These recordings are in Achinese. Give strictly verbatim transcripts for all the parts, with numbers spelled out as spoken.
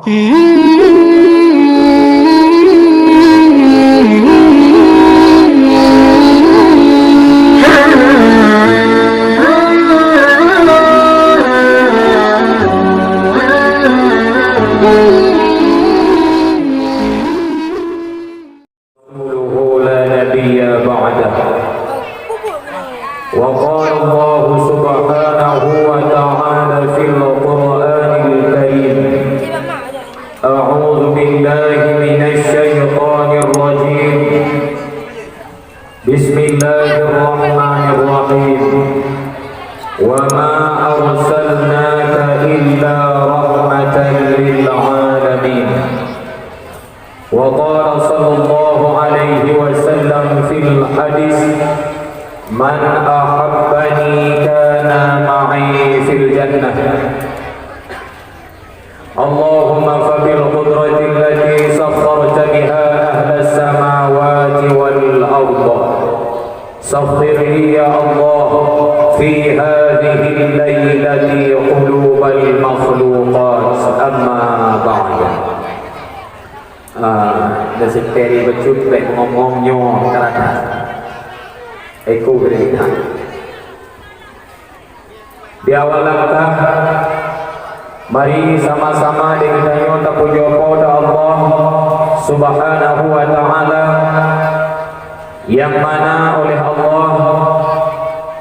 رسوله لا نبي بعده. وقال الله سبحانه وتعالى في القرآن الكريم: أعوذ بالله من الشيطان الرجيم. بسم الله الرحمن الرحيم. وما أرسلناك إلا رحمة للعالمين. وقال صلى الله عليه وسلم في الحديث: من أحبني كان معي في الجنة. اللهم فبالقدرة التي سخرت بها أهل السماوات والأرض، سخر لي يا الله في هذه الليلة قلوب المخلوقات. أما بعد. Ah, dah seuteri bacut bèk ngomong nyoe karena eko berita. Di awal langkah, mari sama-sama geutanyoe tapujoe Po teu Allah Subhanahu wa Ta'ala, nyang mana oleh Allah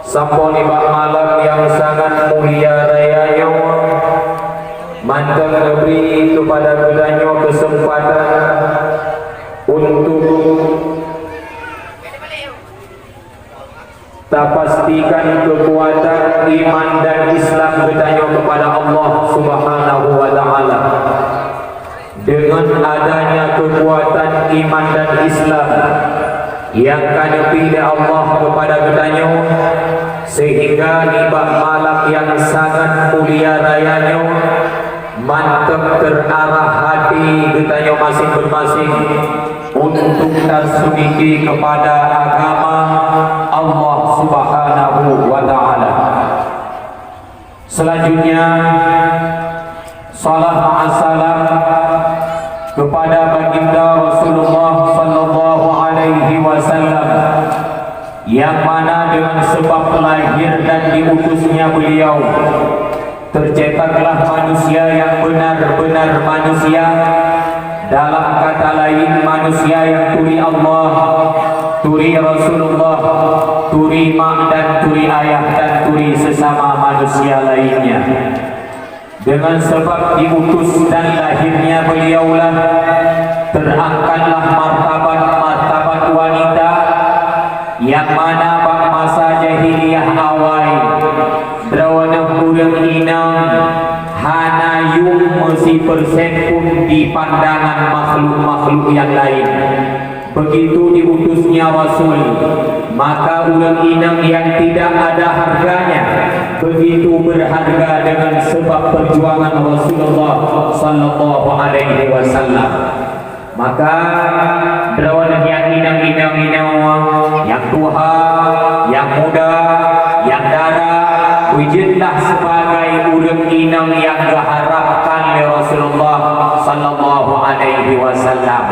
sampoe nibak malam nyang sangat mulia raya nyoe, mantong neubri keupada geutanyoe keuseumpatan untuk tapastikan keukuatan iman dan Islam geutanyoe keupada Allah Subhanahu wa Ta'ala. Deungon adanya keukuatan iman dan Islam nyang ka neupih lé Allah keupada geutanyoe, seuhingga nibak malam nyang sangat mulia raya nyoe, mantong teuarah hati geutanyoe maséng-maséng untuk taseudiké keupada agama Allah Subhanahu wa Ta'ala. Selanjutnya, salam ma'assalam kepada Baginda Rasulullah sallallahu alaihi wasallam, yang mana dengan sebab lahir dan diutusnya beliau, tercetaklah manusia yang benar-benar manusia, dalam kata lain, manusia yang turi Allah, turi Rasulullah, turi mak dan turi ayah dan turi sesama manusia lainnya. Dengan sebab diutus dan lahirnya beliaulah, terangkatlah martabat-martabat wanita yang mana bak masa jahiliyah awai, droeneuh ureuëng inong hana yuem meusipeursen pun di pandangan makhluk-makhluk nyang laén. Begitu diutusnya Rasul, maka ureuëng inong nyang tidak ada harganya begitu berharga dengan sebab perjuangan Rasulullah sallallahu alaihi wasallam. Maka droeneuh nyang inong-inong, nyang tuha, nyang muda, nyang dara, beujeuetlah sebagai ureuëng inong nyang geuharapkan lé Rasulullah sallallahu alaihi wasallam.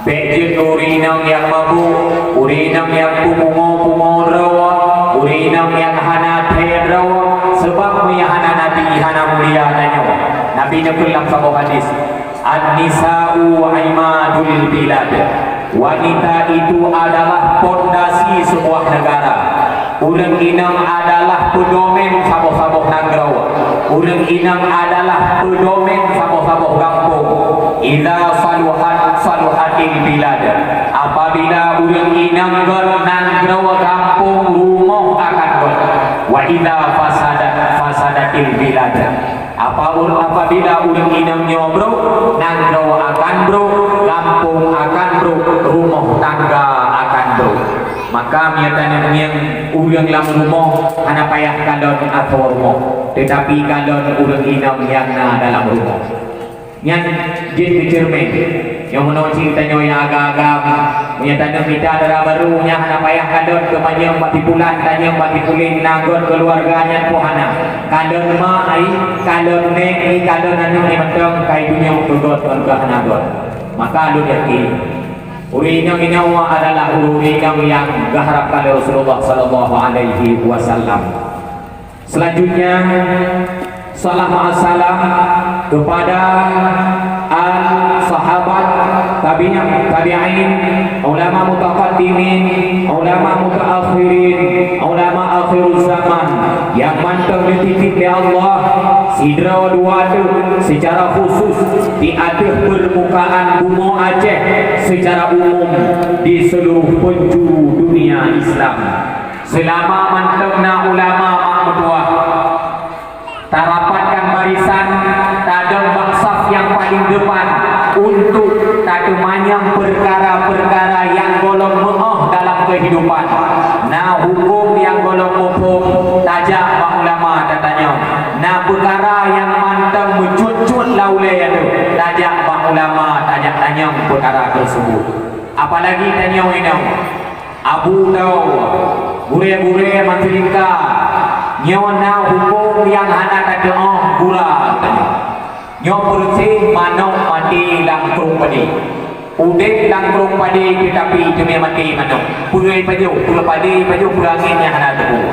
Bék jeuet ureuëng inong nyang mabök, ureuëng inong nyang peupungo-pungo droe, ureuëng inong nyang hana thée droe, sabab meunyo hana Nabi hana mulia tanyoe. Nabi neukheun lam saboh hadis, "An-nisa'u imadul bilad." Wanita itu adalah pondasi sebuah negara. Ureuëng inong adalah peudomen saboh-saboh nanggroe. Ureuëng inong adalah peudomen saboh-saboh gampông. Idza saluhat, saluhatil bilad. Apabila ureuëng inong gét, nanggroe, gampông, rumoh akan gét. Wa idza fasadat, fasadatil bilad. Apa ur-, apabila ureuëng inong nyoe brok, nanggroe akan brok, gampông akan brok, rumoh tangga akan brok. Maka meunyo tanyoe ngieng ureuëng lam rumoh, hana payah kalon asoe rumoh, teutapi kalon ureuëng inong nyang na dalam rumoh. Nyan jeuet keu ceureumen. Nyang meunoe cit tanyoe nyang agam-agam, meunyoe taneuk mita dara barô, nyan hana payah kalon keu manyong bak sipulan, tanyong bak sipulen, na göt keuluwarga nyan po hana. Kalon ma ai, kalon nèk ai, kalon aneuk ai mantong, kai tunyok keu göt ngon keu hana göt. Maka lôn yakin, ureueng inong-inong adalah ureueng inong nyang geuharapkan lé Rasulullah sallallahu alaihi wasallam. Selanjutnya, salam ma'assalam kepada al-sahabat, tabi'in, tabi'in, ulama mutaqaddimin, ulama mutaakhirin, ulama akhiruz zaman nyang mantong dititip lé Allah sidroe dua teuk secara khusus di ateueh permukaan bumoe Aceh secara umum di seluruh penjuru dunia Islam. Seulama mantong na ulama mak meutuah, tarapatkan barisan, tadong bak saf nyang paleng depan untuk tateumanyong peukara-peukara nyang gohlom meu'oh dalam keuhidupan. Na huköm nyang gohlom muphom, tajak bak ulama tatanyong. Na peukara nyang mantong meucut-cut lam ulèe nyoe, tajak bak ulama, tajak tanyong peukara tersebut. Apalagi tanyoe inong, abu tau, gurèe-gurèe meusyirika, nyoe na huköm nyang hana tateu'oh gura geutanyoe. Nyoe peureuséh manok maté lam krueng padé. Udép lam krueng padé teutapi teumé maté manok. Peue pajoh, peue padé pajoh, peue angén nyang hana teupeue.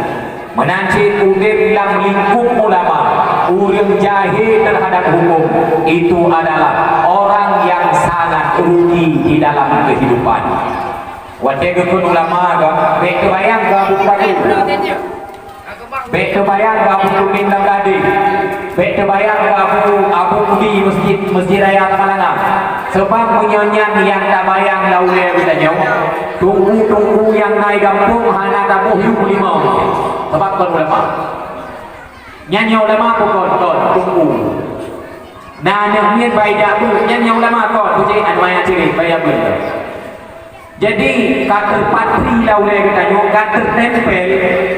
Meunan cit udép lam lingkup ulama, ureueng jahé teuhadap huköm, itu adalah orang yang sangat rugi di dalam kehidupan. Watèe geukheun ulama ka, bèk teubayang keu Abu Bakar. Bèk teubayang keu Abu Tumin lam gadéh. Bèk teubayang keu Abu, Abu Budi Masjid, Masjid Raya Tamalanga. Sabab meunyoe nyan nyang tabayang lam ulèe geutanyoe, teungku-teungku nyang na i gampông hana taboh yuem limong. Sabab kon ulama. Nyan nyang ulama bukon, kon, teungku. Na aneuk miet bai jak beuet, nyan nyang ulama kon, bujéh aneuk miet cirét bai jak beuet. Jadi, ka teupatri lam ulèe geutanyoe, ka teutempel,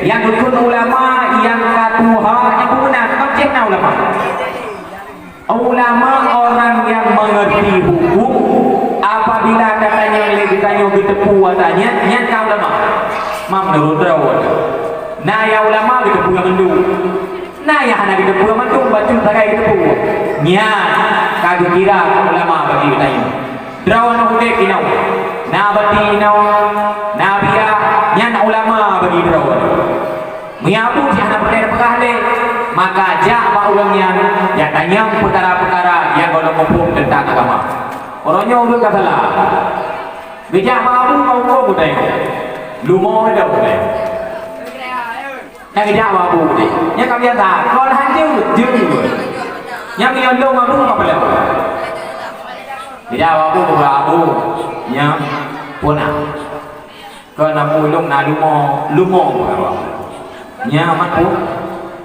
nyang geukheun ulama nyang ka tuha, nyang peue meunan, macam na ulama. Ulama orang yang mengerti hukum, apabila katanya lé geutanyoe geuteupeue ata nyan, nyan ka ulama. Mam nurut droe. Na nyang ulama geuteupeue mandum. Na nyang hana geuteupeue mandum, bacut sagai geuteupeue. Nyan ka geukira ulama bagi geutanyoe. Droeneuh udép inong, na bati inong, na biah, nyan ulama bagi droeneuh. Meunyo abu jih hana peureulèe peugah lé, maka jak bak ureueng nyan, jak tanyong peukara-peukara nyang gohlom muphom teuntang agama. Uroe nyoe ureueng ka salah. Geujak bak abu ka huköm geutanyoe. Lumoe dah geutanyoe. Nyang geujak bak abu tadi. Nyang ka biasa, kon han jeuet, jeuet. Nyang meunyoe lôn abu ka peuleueh. Geujak bak abu, bak abu. Nyang puna. Kon abu lôn na lumoe, lumoe bak abu. Nyang mat pu.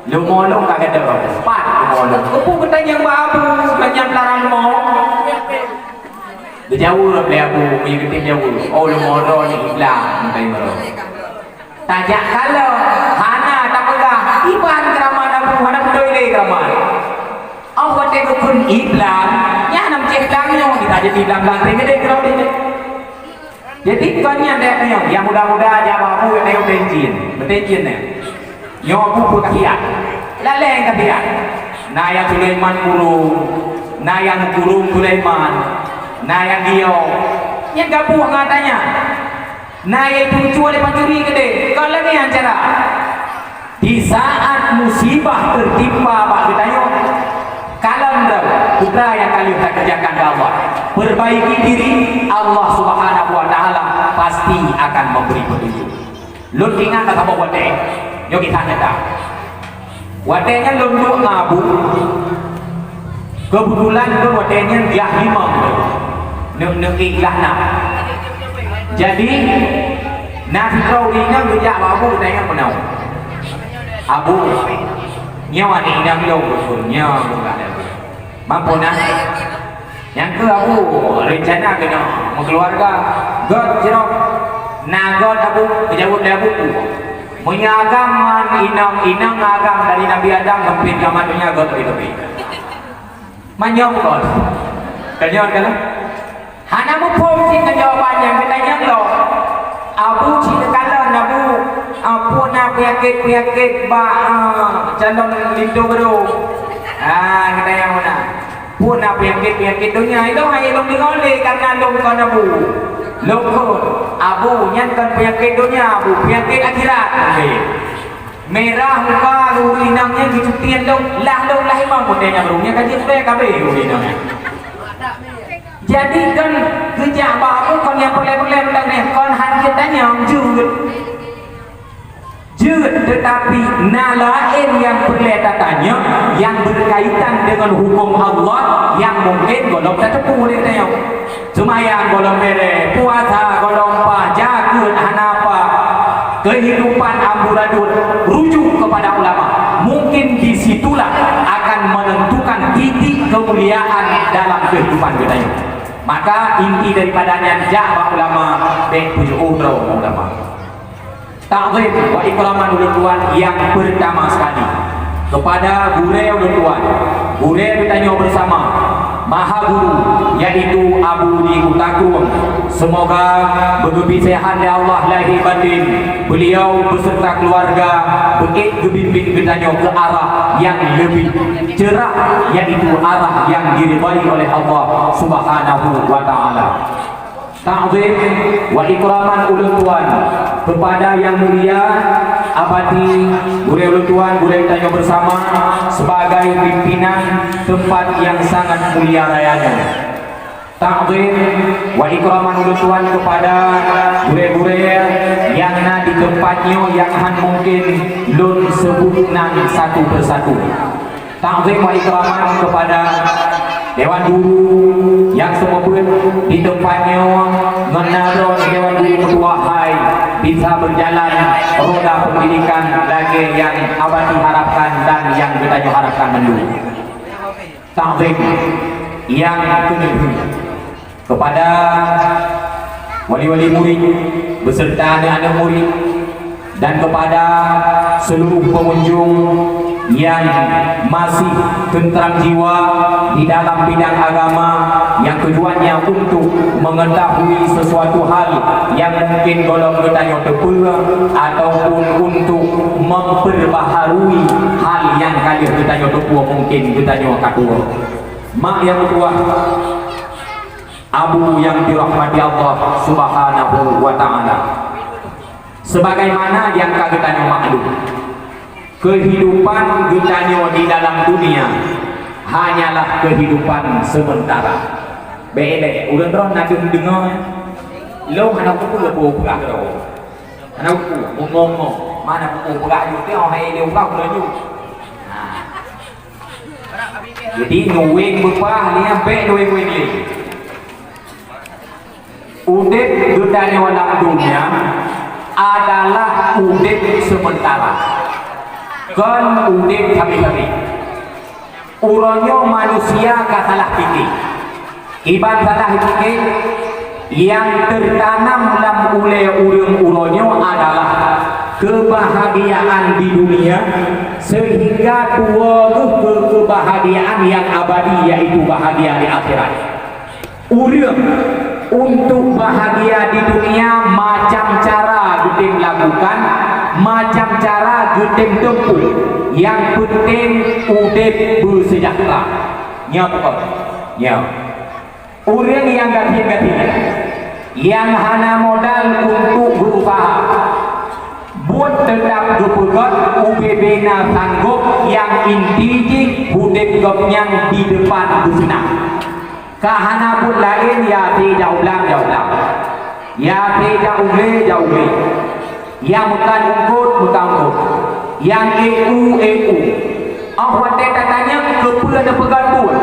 Lumoe lôn ka gadôh. Pat lumoe lôn. Keupeue geutanyong bak abu, ka nyang tarang lumoe. Geujaweueb lé abu, meunyo geutem jaweueb. Oh, lumoe droe ni Islam, meutai meurok. Tajak kalon, hana tapeugah, iban keuramat abu, hana beutôi lé keuramat. Oh, watèe geukheun ié blang, nyan nam céh blang nyoe, kita jadi blang-blang teuh geude keudroe teuh. Jadi, kon nyan dèk nyoe, nyang muda-muda jak bak abu, nyoe meutencin, meutencin nyoe. Nyoe abu peue kasiat, laleng kasiat. Na nyang Sulaiman Kurung, na nyang Kurung Sulaiman, na nyang Giyok. Nyan gabuk ngon ata nyan. Na nyang tucue lé pancuri keudéh, kon lagèe nyan cara. Di saat musibah teutimpa bak geutanyoe, kalon droe, peue nyang ka lheueh takeureujakan keu Allah. Perbaiki diri, Allah Subhanahu wa Ta'ala pasti akan memberi petunjuk. Lôn ingat saboh watèe, nyoe kisah nyata. Watèe nyan lôn duek ngon abu, Keubeutulan lôn watèe nyan glah limong, neuk-neuk ék glah nam. Jadi, na sidroe ureueng inong geujak bak abu geutanyong meunoe, "Abu, nyoe aneuk inong lôn, nyoe." Mampu na? Nyang keu abu, reuncana keunoe meukeuluwarga, göt sidroe. Na göt abu, geujaweueb lé abu, "Meunyoe agam ngon inong, inong ngon agam dari Nabi Adam sampai kiamat donya göt lagèe teubi." Manyong kon. Tanyong kan? Hana muphom cit keu jawaban nyan, geutanyong lom. Abu cit neukalon, Abu, ah, peue na peunyakét-peunyakét bak, ah, calon linto baru? Ah, geutanyong meunan. Peue na peunyakét-peunyakét donya? Ilôn hai lôn deungoe lé, karena lôn kon Abu. Lôn kon Abu, nyan kon peunyakét donya, Abu, peunyakét akhirat. Oke. Mirah muka ureueng inong nyan geucutian lôn, lah lôn lah imong putih nyang rhung nyan ka jeuet bèe kabeh ureueng inong nyan. Jadi kon geujak bak Abu kon nyang peureulèe-peureulèe mantong nyan, kon han jeuet tanyong, jeuet. Jeuet, tetapi na laén nyang peureulèe tatanyong nyang berkaitan dengan hukum Allah nyang mungkin gohlom tateupeue lé tanyoe. Seumayang gohlom bèrèh, puasa gohlom paih, jakeuet hana paih, kehidupan amburadul, rujuk kepada ulama. Mungkin di situlah akan menentukan titik kemuliaan dalam kehidupan geutanyoe. Maka inti daripada nyan, jak bak ulama, bèk peujiôh droe ulama. Takzim wa ikraman ulôn tuan nyang pertama sekali kepada gurèe ulôn tuan, gurèe geutanyoe bersama, maha guru, yaitu Abu di Kuta Krueng. Semoga beugeubri sehat lé Allah lahé batin, beliau beserta keluarga beuék geubimbing geutanyoe ke arah yang lebih cerah, yaitu arah yang diridai oleh Allah Subhanahu wa Ta'ala. Takzim wa ikraman ulôn tuan kepada Yang Mulia Abati, gurèe ulôn tuan, gurèe tanyoe bersama, sebagai pimpinan tempat yang sangat mulia raya nyoe. Takzim wa ikraman ulôn tuan kepada gurèe-gurèe nyang na di tempat nyoe nyang han mungkin lôn seubut nan satu persatu. Takzim wa ikraman kepada Dewan Guru nyang seumeubeuet di teumpat nyoe, ngon na droe Dewan Guru meutuah hai bisa berjalan roda pendidikan lagèe nyang Abati harapkan dan nyang geutanyoe harapkan mandum. Takzim nyang keuneuh kepada wali-wali murid beserta aneuk-aneuk murid, dan kepada seluruh pengunjung yang masih tentram jiwa di dalam bidang agama, yang tujuannya untuk mengetahui sesuatu hal yang mungkin gohlom geutanyoe teupeue ataupun untuk memperbaharui hal yang ka lheueh geutanyoe teupeue, mungkin geutanyoe ka tuwoe. Mak nyang meutuah, Abu yang dirahmati Allah Subhanahu wa Ta'ala. Sebagaimana nyang ka geutanyoe maklum, kehidupan geutanyoe di dalam dunia hanyalah kehidupan sementara. Bèk lé, ureueng droe na deueng deungoe, lôn hana kupeue peugah droe. Hana kupeue, meunoe-noe, mana kupeue peugah ju teuh, hai lé peugah ulôn ju. Nah. Jadi, nuweng beupah nyan bèk nuweng-nuweng lé. Udép geutanyoe lam dunia adalah udép sementara, kon udép sabe-sabe. Uroe nyoe manusia ka salah pike. Kiban salah pike, nyang teutanam lam ulèe ureueng uroe nyoe adalah keubahgiaan di dunia, sehingga tuwoe geuh keu keubahgiaan nyang abadi, yaitu bahgia di akhirat. Ureueng untuk bahgia di dunia macam cara geutem lakukan, macam cara geutem tempuh. Nyang penting udép beuseujahteura. Nyoe pokok. Nyoe. Ureueng nyang gasien-gasien, nyang hana modal untuk geuusaha, buet teutab geupeugöt ubé-bé na sanggôp, nyang inti jih udép gobnyan di depan beuseunang. Ka hana buet laén, ya até jak u blang, jak u blang. Ya até jak u glé, jak u glé. Nyang meukat eungkôt, meukat eungkôt. Nyang ék u, ék u. Óh watèe tatanyong keupeue neupeugöt buet,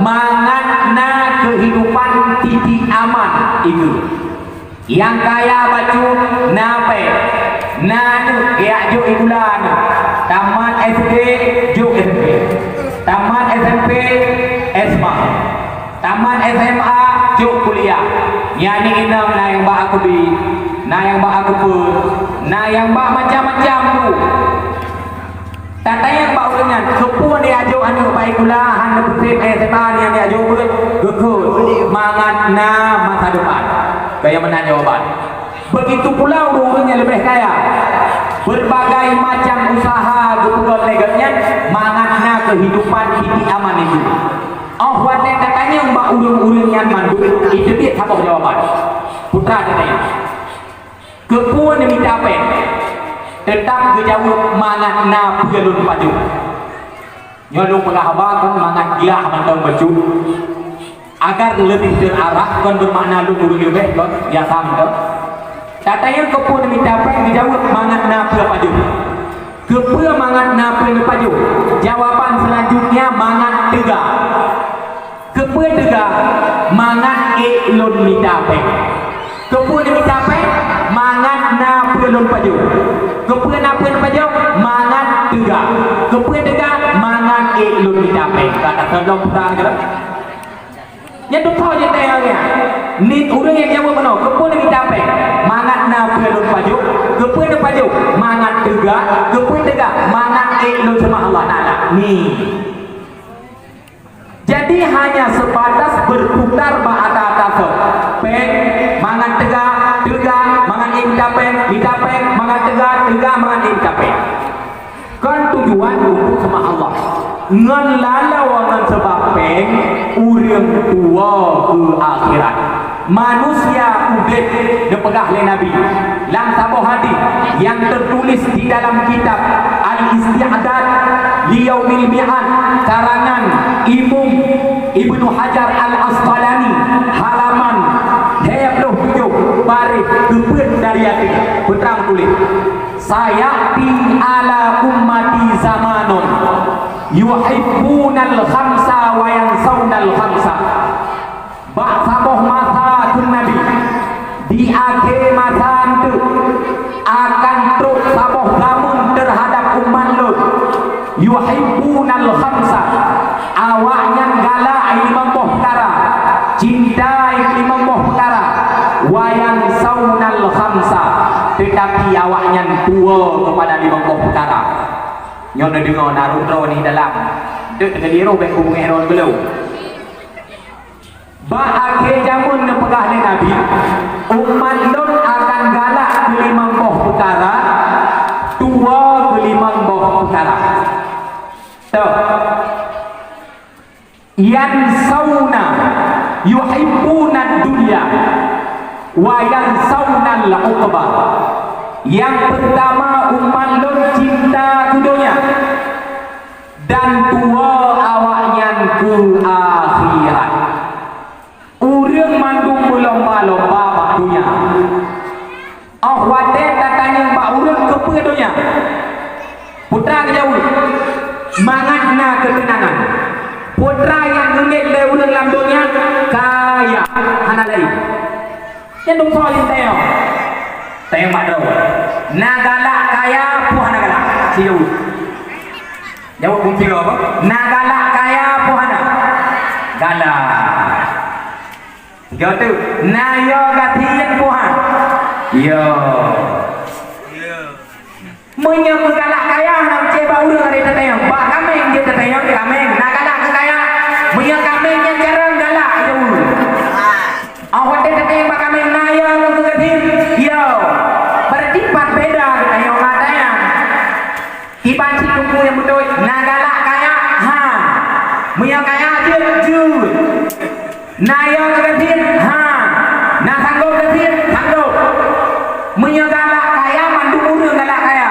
mangat na keuhidupan titik aman, itu. Nyang kaya bacut na pèng, na aneuk geujak jok sikula aneuk. Tamat S D, jok S M P. Tamat S M P, S M A. Tamat S M A, jok kuliah. Nyan inong na nyang bak akeubi, na nyang bak akeupeue, na nyang bak macam-macam tu. Tatanyong bak ureueng nyan, keupeue neujak jok aneuk bak sikula, hana neupeusim S M A nyan neujak jok beuet, geukheun. Na masa depan. Gaya meunan jawaban. Begitu pula ureuëng-ureuëng nyang leubeh kaya. Berbagai macam usaha geupeugöt lé gobnyan mangat na kehidupan titik aman itu. Óh watée tatanyong bak ureuëng-ureuëng nyan mandum, jiteubiet saboh jawaban. Putra tatanyong, "Keupeue neumita péng?" Teutap geujaweueb, "Mangat na peue lôn pajoh." Nyoe lôn peugah haba kon mangat glah mantong bacut. Agar leubeh teuarah kon beumakna lôn ureuëng leubeh kon biasa mantong. Tatanyong keupeue neumita péng, geujaweueb mangat na peue pajoh. Keupeue mangat na peue neupajoh? Jawaban selanjutnya mangat teuga. Keupeue teuga? Mangat ék lôn mita péng. Keupeue neumita péng? Mangat na peue lôn pajoh. Keupeue na peue lôn pajoh? Mangat teuga. Keupeue teuga? Mangat ék lôn mita péng. Ka taseulom putra keudroe. Nyan tutoe jih teuh nyan. Ni ureuëng nyang jaweueb meunoe, keupeue neumita péng? Mangat na peue lôn pajoh. Keupeue neupajoh? Mangat teuga. Keupeue teuga? Mangat ék lôn seumah Allah Taala. Ni. Jadi hanya sebatas berputar bak ata-ata soe. Péng, mangat teuga, teuga, mangat ék mita péng, mita péng, mangat teuga, teuga, mangat ék mita péng. Kon tujuan untuk seumah Allah. Ngon laloe ngon seubab péng, ureuëng tuwoe keu akhirat. Manusia udeb, neupeugah lé Nabi lam saboh hadis nyang teutuléh di dalam kitab Al-Isti'dad li Yaumil Mi'ad, karangan Imam Ibnu Hajar Al-Asqalani, halaman lhée ploh tujoh, baréh keupeuet dari ateueh, peutrang tuléh, "Saya'ti 'ala ummati zamanun yuhibbunal khamsa wa yansaunal khamsa." Bak saboh masa, kheun Nabi, di akhé masa nteuk akan trok saboh zameun teuhadab umat lôn, yuhibbunal khamsa, awaknyan galak limong boh peukara, cinta limong boh peukara, wa yansaunal khamsa, teutapi awaknyan tuwoe keupada limong boh peukara. Nyoe neudeungoe na rot droe di dalam, deuek teukeuliru bék kubungéh droe geuleu. Bak akhé jameun neupeugah lé Nabi, umat lôn akan galak keu limong boh peukara, tuwoe keu limong boh peukara. Toh. Yansauna, yuhibbunad dunya, wa yansaunal uqbah. Nyang peurtama, umat lôn cinta keu donya, dan tuwoe awaknyan keu akhirat. Ureuëng mandum meulomba-lomba bak donya. Óh watée tatanyong bak ureuëng keupeue donya, putra geujaweueb, mangat na keuteunangan. Putra nyang geungieng lé ureuëng lam donya kaya, hana laén. Nyan dong soe nyang tanyong. Tanyong bak droe, na galak kaya peue hana galak? Sijaweueb. Jaweueb bungkira apa? Na galak kaya peue hana? Galak. Tiga tu. Na yo gasien peue hana? Yo. Meunyoe keu galak kaya hana cit bak ureuëng ada tatanyong, bak kaméng dia tatanyong, kaméng. Na galak keu kaya? Meunyoe kaméng nyan jarang galak, jaweueb. Awak teuka bak kaméng na yo keu gasien? Yo. Berarti pat beda geutanyong ngon tanyong. Kiban cit teungku nyang beutôi, na galak kaya? Ha. Meunyoe kaya jeuet, jeuet. Na yo keu gasien? Ha. Na sanggob gasien? Sanggob. Meunyoe galak kaya, mandum ureuëng galak kaya.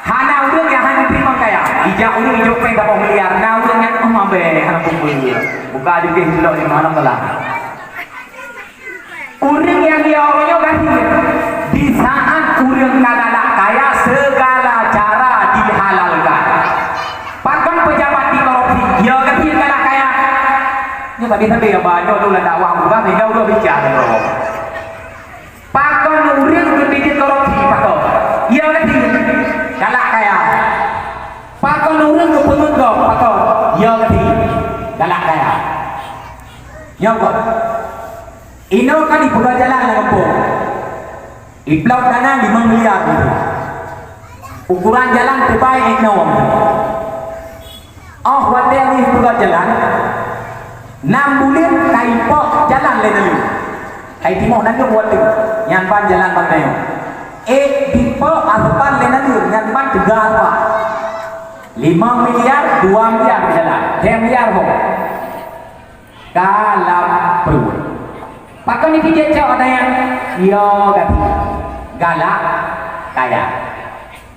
Hana ureuëng nyang hana teurimong kaya. Ijak ureuëng ijok péng saboh miliar, na ureuëng nyang, "Oh, abéh, hana peue-peue. Buka jukeh silok lima enam belas." Ureuëng nyang yo nyoe gasien, di saat ureuëng ka galak kaya, segala cara dihalalkan. Pakon pejabat di korupsi, yo gasien galak kaya. Nyoe sabe-sabe ya, ba, nyoe dulu dakwah bukan, sehingga udah bicara, bro. Pakon ureuëng geupijit korupsi, pakon? Yo gasien galak kaya. Pakon ureuëng geupeungeut gob, pakon? Yo gasien galak kaya. Nyoe gob. Inoe ka jipeugah jalan lam gampông. Jiplôk dana limong miliar. Ukuran jalan teubai ék nong. Óh watée lheueh jipeugah jalan, Nam buleuen ka ipok jalan lé naleueng. Ka itimoh naleueng watèe nyan ban jalan ban nyoe. Eh, dipok asopan lé naleueng nyan ban teuga asopan. Limong miliar, dua miliar jalan, lhèe miliar ho. Ka lam pruet. Pakon jih jicok nyan? Yo gaki. Galak kaya.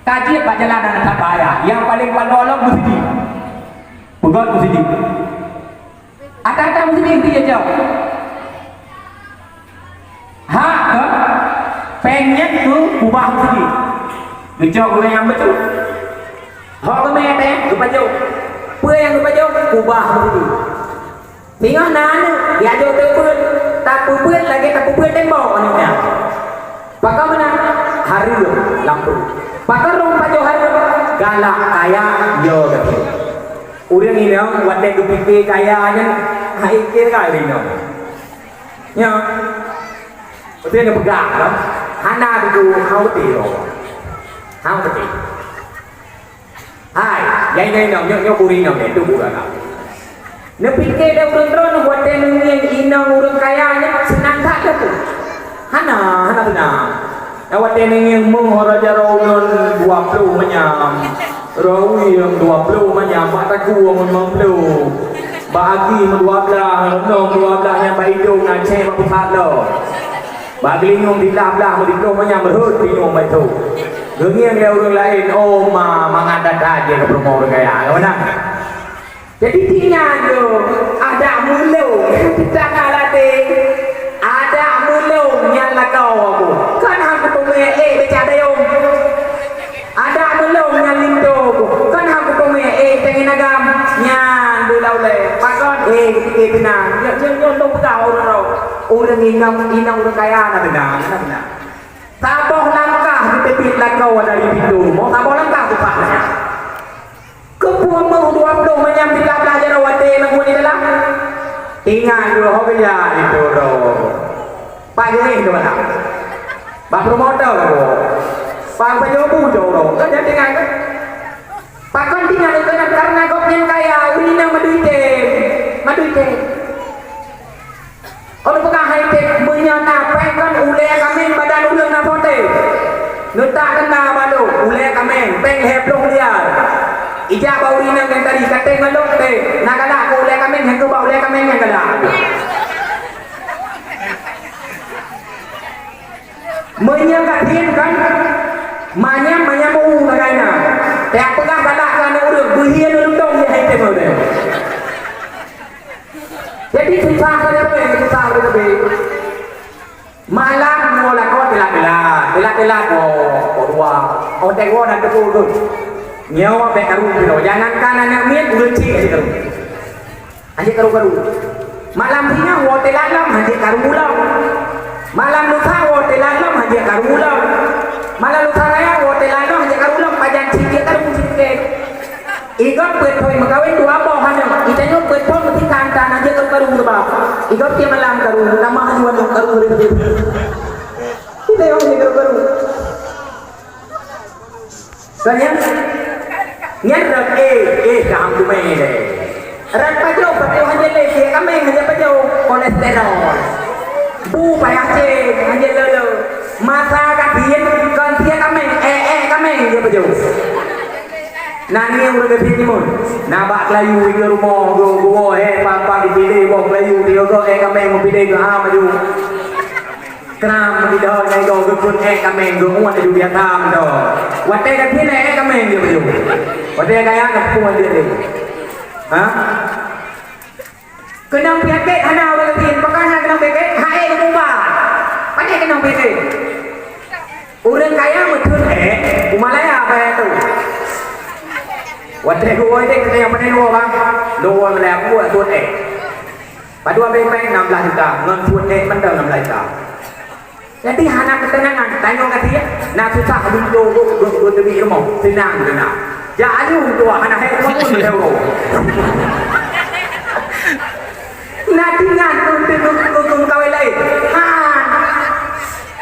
Ka jeuet bak jalan nyang that bahaya. Nyang paleng paloe lom meusidit. Peugöt meusidit. Ata-ata meusidit jih jicok. Hak keu péng nyan keu ubah meusidit. Geucok ureueng nyang beutôi. Hok geumè teuh geupajoh. Peue nyang geupajoh? Ubah meusidit. Singoh na aneuk, geujok teupeuet, tapeupeuet lagèe tapeupeuet tembok aneuk nyan. Pakon meunan? Hareuem lam pruet. Pakon rhom pajoh hareuem? Galak kaya, yo gaki. Ureueng inong watèe geupike kaya nyan, hai kira ureueng inong. Nyo. Beutôi neupeugah kan? Hana tuju, hana beutôi. Hana beutôi. Hai, nyang inong-inong, nyoe, nyoe keu ureueng inong, nyoe, tu bukan aku. Neupike lé ureueng droeneuh watèe neungieng inong ureueng kaya nyan seunang that teuh. Hana, hana seunang. Nyang watèe neungieng meuh ho raja droeneuh dua ploh manyam, rawi nyang dua ploh manyam, bak takue ngon limong ploh, bak agi meudua blah, ngon dua blah nyang bak idong na cèh bak pusat lom. Bak geulinyueng di blah-blah meudiploh manyam rhot geulinyueng bak itu. Geungieng lé ureueng laén, "Oh ma, mangat that-that jih keu peurumoh ureueng kaya." Ka meunan. Jadi, tingan lôn, adak meulôn, teuka latèe, adak meulôn nyang lakoe aku. Kon han kuteumé, eh, becak dayong. Adak meulôn nyang linto, kon han kuteumé, eh, teungoh agam, nyan beulao lé. Pakon, eh, geupike teunang. Nyoe, nyoe, nyoe lôn peugah ureueng droe. Ureueng inong, inong ureueng kaya na teunang, na teunang. Saboh langkah geuteubiet lakoe dari pintoe rumoh, saboh langkah teupah nyan. Keupeue meuh dua ploh manyam di blah-blah jaroe watèe neubeuet di dalam? Ingat dua ho geujak itu droe. Pak Geuréh dua lah. Bak promotor dua. Pak Pajobu dua. Kan jadi ingat kan? Pakon tinggai keunan karena gobnyan kaya, ureueng inong meudui tem. Meudui tem. Ulôn peugah hai tem, meunyoe na péng kon ulèe kaméng badan ureueng na pote. Neutak keu na balok, ulèe kaméng, péng lhèe ploh miliar. Ijak bak ureueng inong nyang tadi, ka tem ngon lôn tem, na galak keu ulèe kaméng, nyang keu bak ulèe kaméng nyang galak. Meunyoe ka hién kan, manyam-manyam u sagai na. Teupeugah galak keu aneuk ureueng, beuhié lôn lutông di hai tem ulèe. Jadi susah saja, susah saja. Malam nyoe lakoe teulat-teulat, teulat-teulat, oh, oh, dua. Oh, tengok dan tepuk tu. Nyoe bèk karu tu. Jangankan aneuk miet, ureueng chik aja karu. Aja karu-karu. Malam singoh woe teulat lom, aja karu lom. Malam lusa woe teulat lom, aja karu lom. Malam lusa raya woe teulat lom, aja karu lom, pajan chik, aja karu chik. Igob peuet phon meukawen dua boh aneuk. Geutanyoe peuet phon meutika tan aja karu-karu sabab igob tiep malam karu, tamah dua aneuk karu. Geutanyoe aja karu-karu. Kan nyan? Nyan rot, eh, eh, ka ham teumé lé. Rot pajoh, pajoh hana lé, siek kaméng hana pajoh, kolesterol. Bu payah cen, hana lolo. Masa ka kien, kon siek kaméng, eh, eh, kaméng dia pajoh. Na ni ureueng geubiet nyoe. Na bak keulayu di rumoh, geu-, geuwoe, eh, papa geupiléh, woe keulayu, di yogo, eh, kaméng, geupiléh, geuham aju. Kram di donya itu geupeuet ék kaméng geuuet di biasa mantong. Watèe ka keuneuk ék kaméng jih beuh. Watèe gaya ka peuet jih. Ha? Keunong peunyakét hana ureueng laén, pakon hana keunong peunyakét? Hai geumuba. Pane keunong peunyakét? Ureueng kaya meutheun ék, u Malaya kaya tu. Watèe geuwoe deh kata nyang pane dua bang. Dua Malaya buat tuan ék. Padua beng-beng enam belas juta, ngon phôn nèk mantong enam belas juta. Jadi hana keuteunangan, tanyoe ka dia, na susah dulu dulu dulu dulu demi rumoh, seunang seunang. Jak aju dua hana hai rumoh pun euro. Na tinggai untuk untuk kawin lain. Ha.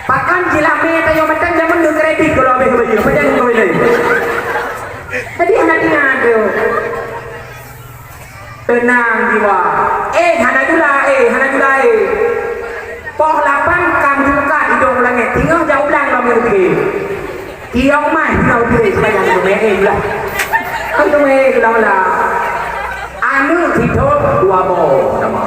Pakan jilah mé tanyoe mantong jameun keu kredit kalau habéh baju, apa jangan kawin lain. Jadi hana tinggai tu. Teunang jiwa. Eh, hana Keumeung lah. Kan keumeung lah lah. Aneuk sithon dua boh nama.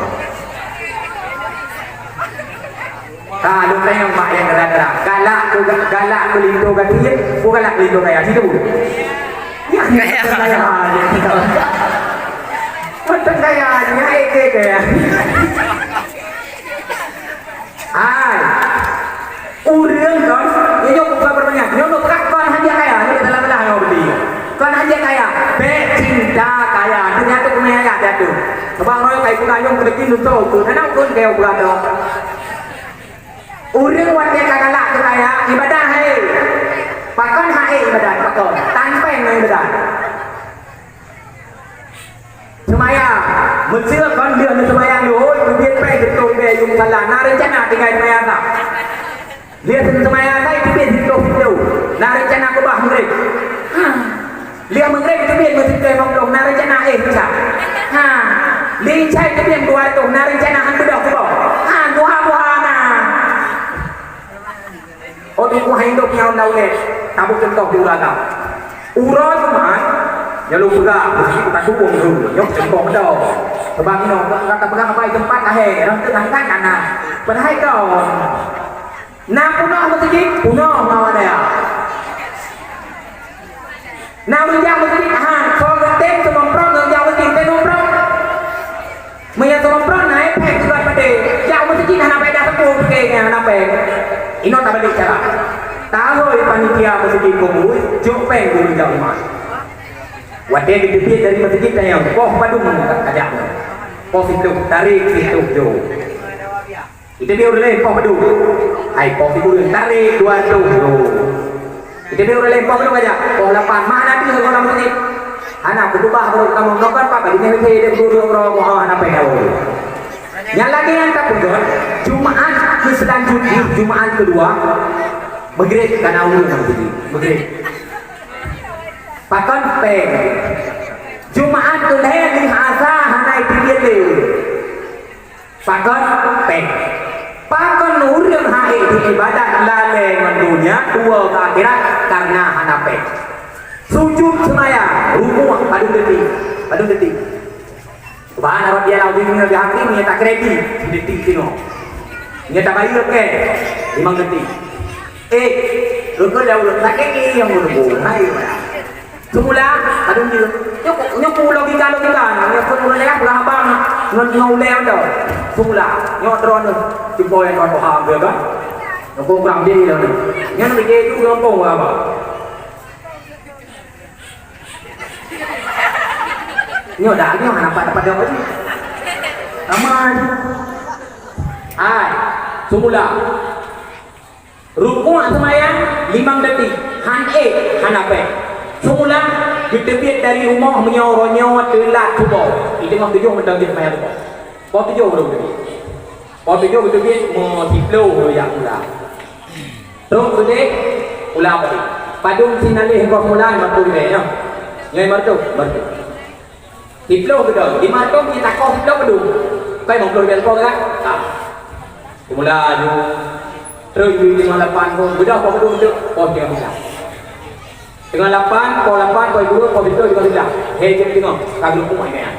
Ka lôn tanyong mak nyang gara-gara. Galak keu, galak keu linto gasien, keu galak keu linto kaya situ. Ya, kaya. Kaya. Mantap kaya, nyaik ke kaya. Hai. Ureueng kon, nyoe buka pertanyaan. Nyoe buka kon hadiah kaya, nyoe dalam belah nyoe beli. Kon hadiah kaya, bèk cinta kaya. Ternyata keumeung ayat jatuh. Sebab orang kai buka nyong keudekin nusok tu, karena pun kaya buka tu. Ureueng watèe ka galak keu kaya, ibadah hai. Pakon hai ibadah, pakon. Tan péng ngon ibadah. Seumayang, meuseu kon lheueh neuseumayang leuhôi, teubiet péng siribèe yum salah, na reuncana tinggai seumayang sa. Lheueh seumayang sa, teubiet siribèe, na reuncana keubah meugréb. Ha. Lheueh meugréb teubiet meusiribèe limong ploh, na reuncana éh Isya. Ha. Lheueh Isya teubiet dua reutôh, na reuncana han beudôh keubah. Ha, tuha-tuha na. Oh, teungku hai dok nyang na ulèe, tabôh cuntoh di ureueng agam. Uroe Jumat, nyoe lôn peugah, meuseujid buka tuwông lôn, nyoe cuntoh meudo. Sebab nyoe, ka, ka tapeugah haba teumpat lahé, rang teuk langkat kana. Padahai kon. Na peunoh meuseujid, peunoh mawada. Na ureueng jak meuseujid, ha, soe geutem seumeuprot, ureueng jak meuseujid, tem seumeuprot. Meunyoe seumeuprot na efek juga padé. Jak meuseujid hana faedah sapeue, pike nyan hana péng. Inoe tabalek cara. Tahôi panitia meuseujid keu bui, jok péng guru jak umat. Watèe geuteubiet dari meuseujid tanyong, poh padum ka, ka jak. Poh siploh, tarek siploh jok. Iteubiet ureueng laén poh padum. Hai poh sikureueng, tarek dua reutôh lôn. Iteubiet ureueng laén poh padum aja. Poh lapan, mana deuh goh lam meuseujid. Hana khutubah baru kamoe nokon Pak, bagi nyan lagèe deuh dua droe moh hana péng. Nyang lagèe nyan tapeugöt, Jumaat keu seulanjut jih, Jumaat keudua, meugréb kana ureueng lam meuseujid. Meugréb. Pakon péng. Jumaat keu lhèe lheueh asa hana iteubiet lé. Pakon péng. Pakon ureueng hai di ibadat lalè ngon donya, tuwoe keu akhirat kareuna hana péng. Sujud seumayang, rukuk padum detik, padum detik. Subhana rabbiyal azim nyoe di hati nyoe takredit, detik singoh. Nyoe tabayeue cash, limong detik. Eh, rukuk dah ulôn sakét ni nyang meurukuk. Hai. Seumula, padum jeuet. Nyoe ku, nyoe ku logika-logika, nyoe ku ureueng lagèe peugah abang ngon, ngon ulèe mantong. Seumula, nyoe droeneuh cuba nyang ka paham, ya kan? Nyoe ku kurang deh lom. Nyan lagèe ju gampông abang. Nyoe dah, nyoe hana dapat-dapat jaweueb lagi. Ramai. Hai, seumula. Rukuk seumayang limong detik, han ék, hana péng. Seumula geuteubiet dari rumoh meunyoe uroe nyoe teulat suboh, i teungoh tujoh mantong jeuet seumayang suboh. Poh tujoh lom geuteubiet. Poh tujoh geuteubiet, mo siploh lom jak pula. Trok geudeh, pula padum. Padum sinaleh goh mulai, lima ploh ribèe nyoe. Nyoe lima reutôh, lima reutôh. Siploh keudroe, lima reutôh jitakoh siploh padum. Kai limong ploh ribèe saboh kan? Ka. Seumula aju. Trok aju teungoh lapan poh, beudôh poh padum teuk, poh teungoh siblah. Teungoh lapan, poh lapan, poh sikureueng, poh siploh, teungoh siblah. He jeuet teungoh, ka geurukuk hai nyan.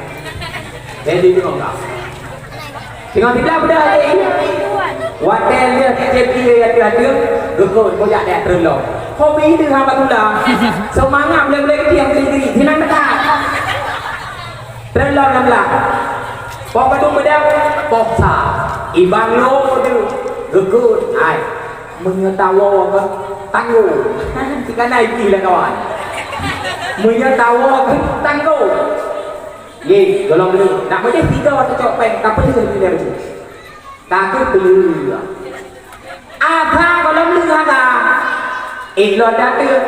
He jeuet teungoh ka. Teungoh siblah beudôh até. Watèe lheueh T J P ateueh-ateueh, geukheun, kojak deh treun lom. Hobi deuh haba tula. Seumangam lé-lé geudiang geri-geri, sinan meutat. Treun lom lam blah. Poh padum beudôh, poh sa. Ibang lo deuh, geukheun, hai. Meunyoe tawoe keuh, tanggong. Sikana iblih lam kawan. Meunyoe tawoe keuh, tanggong. Ye, golom dulu. Nak meudeh tiga teucok péng, ka peuleueh lé baju. Ka keuh peuleueh. Asa golom leueh asa. Eh, lôn dateueng.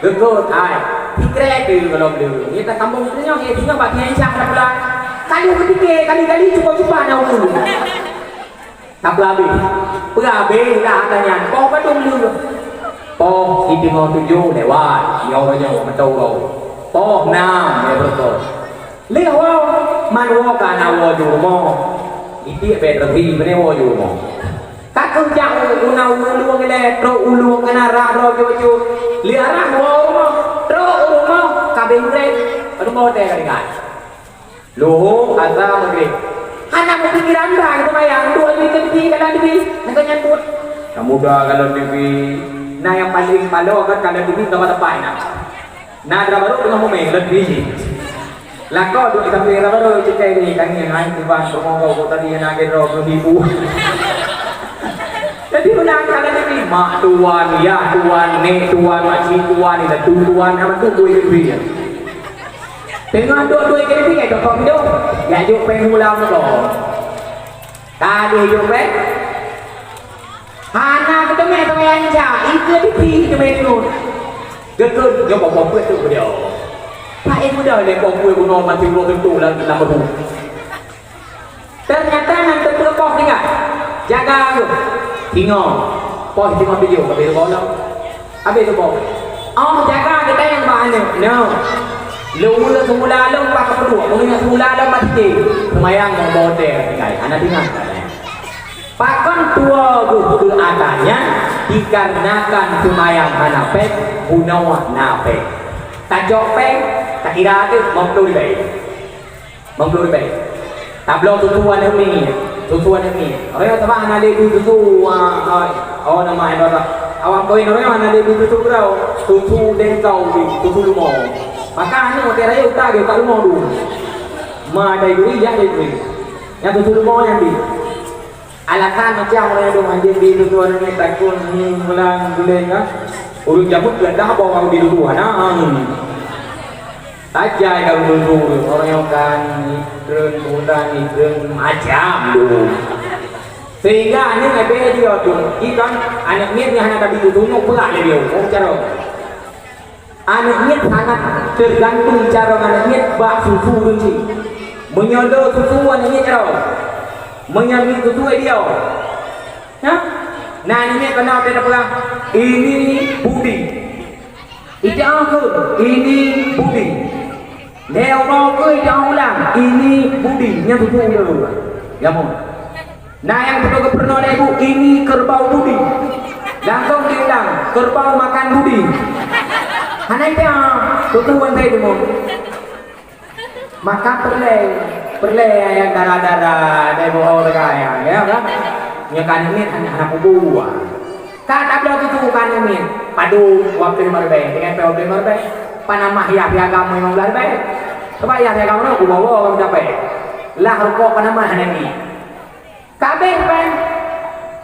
Geukot, hai. Sikrek teuh golom leueh. Nyoe tasambong teuh nyoe, eh, singoh bak Kiai Syah lam bulan. Kali keutika, kali-kali cuba-cuba na ulôn. Ka peuhabéh. Peuhabéh lah ata nyan. Poh padum leueh. Poh siteungoh tujoh lewat. Nyoe nyoe meuteurong. Poh nam lhèe beureutoh. Lheueh woe, man woe ka na woe ju rumoh. Itiek bèk reubri, meunan woe ju rumoh. Ka keuh jak u, u na u ulueng ilèe, trok ulueng keunan rah droe jeuet-jeuet. Lheueh rah woe u rumoh. Habéh Maghrib, padum boh watèe ka tinggai. Luhô, Asa, Maghrib. Hana meupikiran dah keu seumayang, dua jeuet keu Nabi, kalon Nabi, hana nyang buet. Kamu dah kalon Nabi, na nyang paléng paloe kan kalon Nabi, teumpat-teumpat na. Na dara barô teungoh mumè, kalon Nabi. Lakoe duek sampoe dara barô, cekai ni, tangieng, hai, Tuhan, peumoga kok tadi na gero keu ibu. Jadi, meunan kalon Nabi, mak tuan, yah tuan, nèk tuan, makcik tuan, indatu tuan, hana tu bui Nabi. Teungoh duek-duek keu Nabi, eh, tokoh pidong. Jak jok péng mula meuko. Ka deh jok péng. Hana geuteumé seumayang Isya, ikeu Nabi geuteumé deungon. Geukheun, nyoe po-po peue tu beliau. Pak, eh, muda lé po-po bunoe mati uroe teuntu lam, lam ruh. Teunyata nyan teupeu poh tinggai. Jaga geuh. Singoh. Poh singoh tujoh, habéh tuboh lom. Habéh tuboh. Oh, jaga geutanyoe bak aneuk. Nyoe. Lôn uleue seumula lôn bak keupeuduek, lôn ingat seumula lôn bak sité. Seumayang ngon boh tée tinggai. Hana tinggai. Pakon tuwoe geuh keu ata nyan? Dikarenakan seumayang hana péng, bunoe na péng. Tacok péng, takira teuh lima ploh ribèe. Lima ploh ribèe. Tabloe susu aneuk miet, susu aneuk miet. Roh nyoe teuma hana lé bui susu, ah, ah, oh, nama ibarat. Awak kawin roh nyoe hana lé bui susu keudroe, susu dengkau bri, susu leumo. Maka aneuk watèe rayeuk utak geuh ka leumo dum. Ma dai guri, jak dai guri. Nyang susu leumo nyan bri. Alasan macam ureueng dong anjeung di tutoe nanggroe takon, hmm, bulan buleuen ka. Ureueng jameuk geudah boh di tutoe hana, hmm. Tajai ka geututoe ureueng nyoe kan, ikreun bulan, ikreun macam tu. Sehingga aneuk leubeh dia tu, ikan aneuk miet nyang hana tabi tutoe nyoe peurak lé dia, oh, cara. Aneuk miet sangat teugantung carông aneuk miet bak susu ureueng chik. Meunyoe le susu aneuk miet carông, meunyoe miet susu dia. Hah? Nah, aneuk miet keunoe teupeugah, "Ini Budi." Ija keu, "Ini Budi." Lhèe uroe keu ija ulang, "Ini Budi." Nyan susu ureueng. Ya, mon. Nah, nyang beutôi geupeurunoe lé ibu, "Ini kerbau Budi." Langsung diulang, "Kerbau makan Budi." Hana ita, tutoe wan sai deungoe. Maka peureulèe, peureulèe nyang dara-dara, dai boh teuka nyang, ya kan? Nyoe kan nit hana, hana kubu. Ka tabloe tutoe kan nit, padum dua ploh lima ribèe, dengan peuet ploh lima ribèe. Panamah yah piagam lima belas ribèe. Sebab yah piagam nyoe kubawa ureueng capek. Lah rukok panamah hana nit. Ka abéh péng,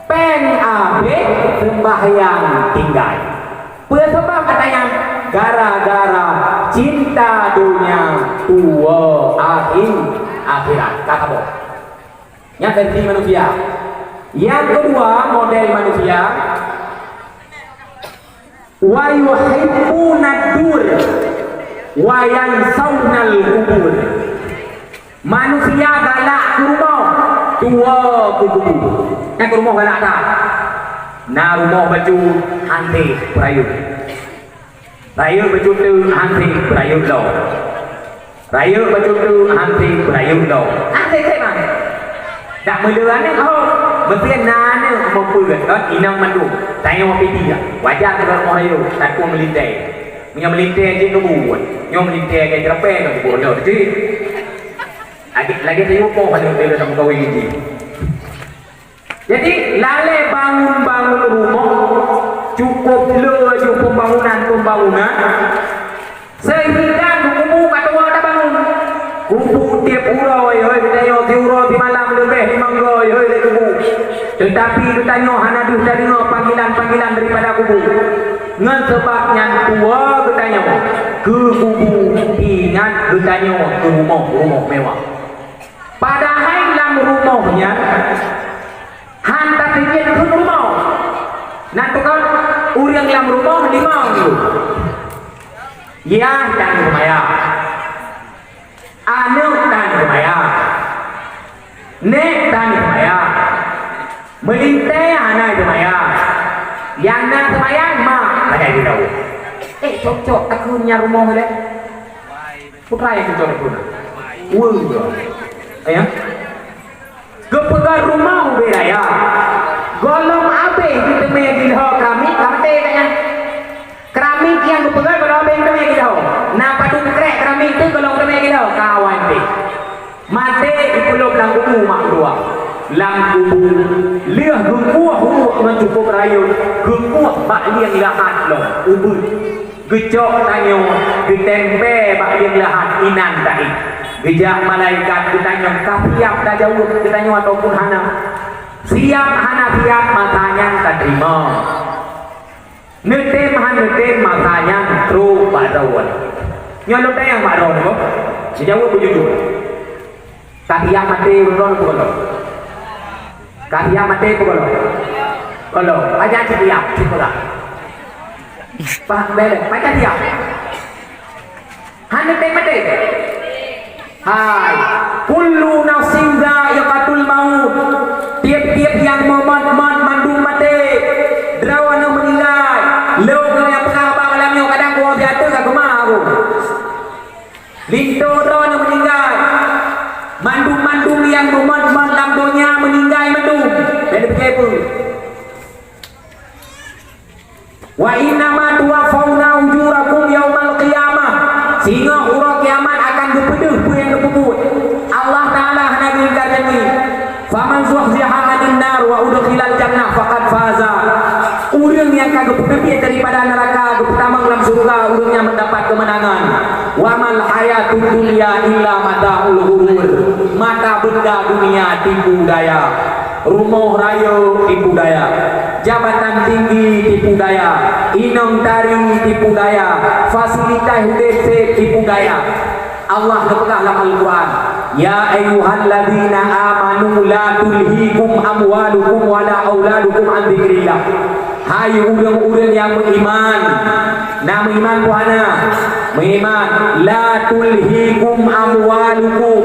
péng abéh, seumbahyang tinggai. Peue sabab ata nyan? Gara-gara cinta donya tuwoe akhé-, akhirat. Ka saboh. Nyan versi manusia. Nyang keudua model manusia, "Wa yuhibbunad dur, wa yansaunal qubur." Manusia galak keu rumoh, tuwoe keu kubu. Nyang keu rumoh galak that. Na rumoh bacut, han sép peurayeuk. Rayeuk bacut teuk, han sép peurayeuk lom. Rayeuk bacut teuk, han sép peurayeuk lom. Han sép-sép mah. Dak meuleueh aneuk ho. Meusti na aneuk meupeuet, kan, inong mandum. Tanyoe pih dia. Wajar keu rumoh rayeuk, takue meulintèe. Meunyoe meulintèe jeuet keu buet. Nyoe meulintèe jeuet keu rapèe, kan, buet lom jeuet. Lagèe, lagèe teuh poh aneuk leuh lam kawin jih. Jadi, lalè bangun-bangun rumoh, cukôp le laju pembangunan-pembangunan, sehingga kubu ka tuwoe tabangun. Kubu tiep uroe, hôi, geutanyoe siuroe simalam leubeh limong goe, hôi, lé kubu. Teutapi geutanyoe hana deuh tadeungoe panggilan-panggilan daripada kubu. Ngon sabab nyan tuwoe geutanyoe keu kubu, ingat geutanyoe keu rumoh-rumoh mewah. Padahai lam rumoh nyan han tateubiet kheun rumoh. Na teuka ureueng lam rumoh limong tu. Yah tan seumayang. Aneuk tan seumayang. Nèk tan seumayang. Meulintèe hana seumayang. Nyang na seumayang mak, padahai di daun. Eh, cok-cok takheun nyan rumoh lé. Putra nyang cok takheun. Weu. Ya. Geupeugah rumoh ubé raya. Gohlom abéh geuteumé geuho keramik ka maté gobnyan. Keramik nyang geupeugah gohlom abéh geuteumé geuho. Na padub Dua, lam kubu, lheueh geukueh uruek ngon cukôp rayeuk, geukueh bak lieng lahat lom, ubeuet. Geucok tanyoe, geutempé bak lieng lahat inan taéh. Geujak malaikat geutanyong, ka siap tajaweueb geutanyoe ataupun hana? Siap hana siap, masa nyan tateurimong. Neutem han neutem, masa nyan trok bak droeneuh. Nyoe lôn tanyong bak droeneuh, neujaweueb beujujur. Ka siap maté ureueng droeneuh peue gohlom? Ka siap maté peue gohlom? Gohlom. Pajan siap? Sipeugah. Bah, bèk, pajan siap? Hana teumaté. Hai, kullu nafsin dzaiqatul maut. Tiep-tiep nyang meumot-mot mandum maté. Droeneuh meuninggai. Lôn nyang peugah bak malam nyoe kadang kuwoe siat ka keumah aku. Linto droeneuh meuninggai. Mandum-mandum nyang meumot-mot lam donya meuninggai mandum. Bèk neupiké peue. Wa innama tuwaffauna ujurakum yaumal qiyamah. Singoh uroe kiamat akan geupeudeuh peue nyang geupeubuet. Allah Taala hana geuingkar janji. Faman zuhziha 'anin nar wa udkhilal jannah faqad faza. Ureueng nyang ka geupeuteubiet daripada neuraka geupeutamong lam syeuruga, ureueng nyan mendapat keumeunangan. Wa mal hayatud dunya illa mata'ul ghurur. Mata benda dunia tipu daya. Rumoh rayeuk tipu daya, jabatan tinggi tipu daya, inong tari tipu daya, fasilitas udép sép tipu daya. Allah geupeugah lam Al-Quran, "Ya ayyuhalladzina amanu la tulhikum amwalukum wala auladukum an dzikrillah." Hai ureueng-ureueng nyang meuiman! Na meuiman peue hana? Meuiman! "La tulhikum amwalukum,"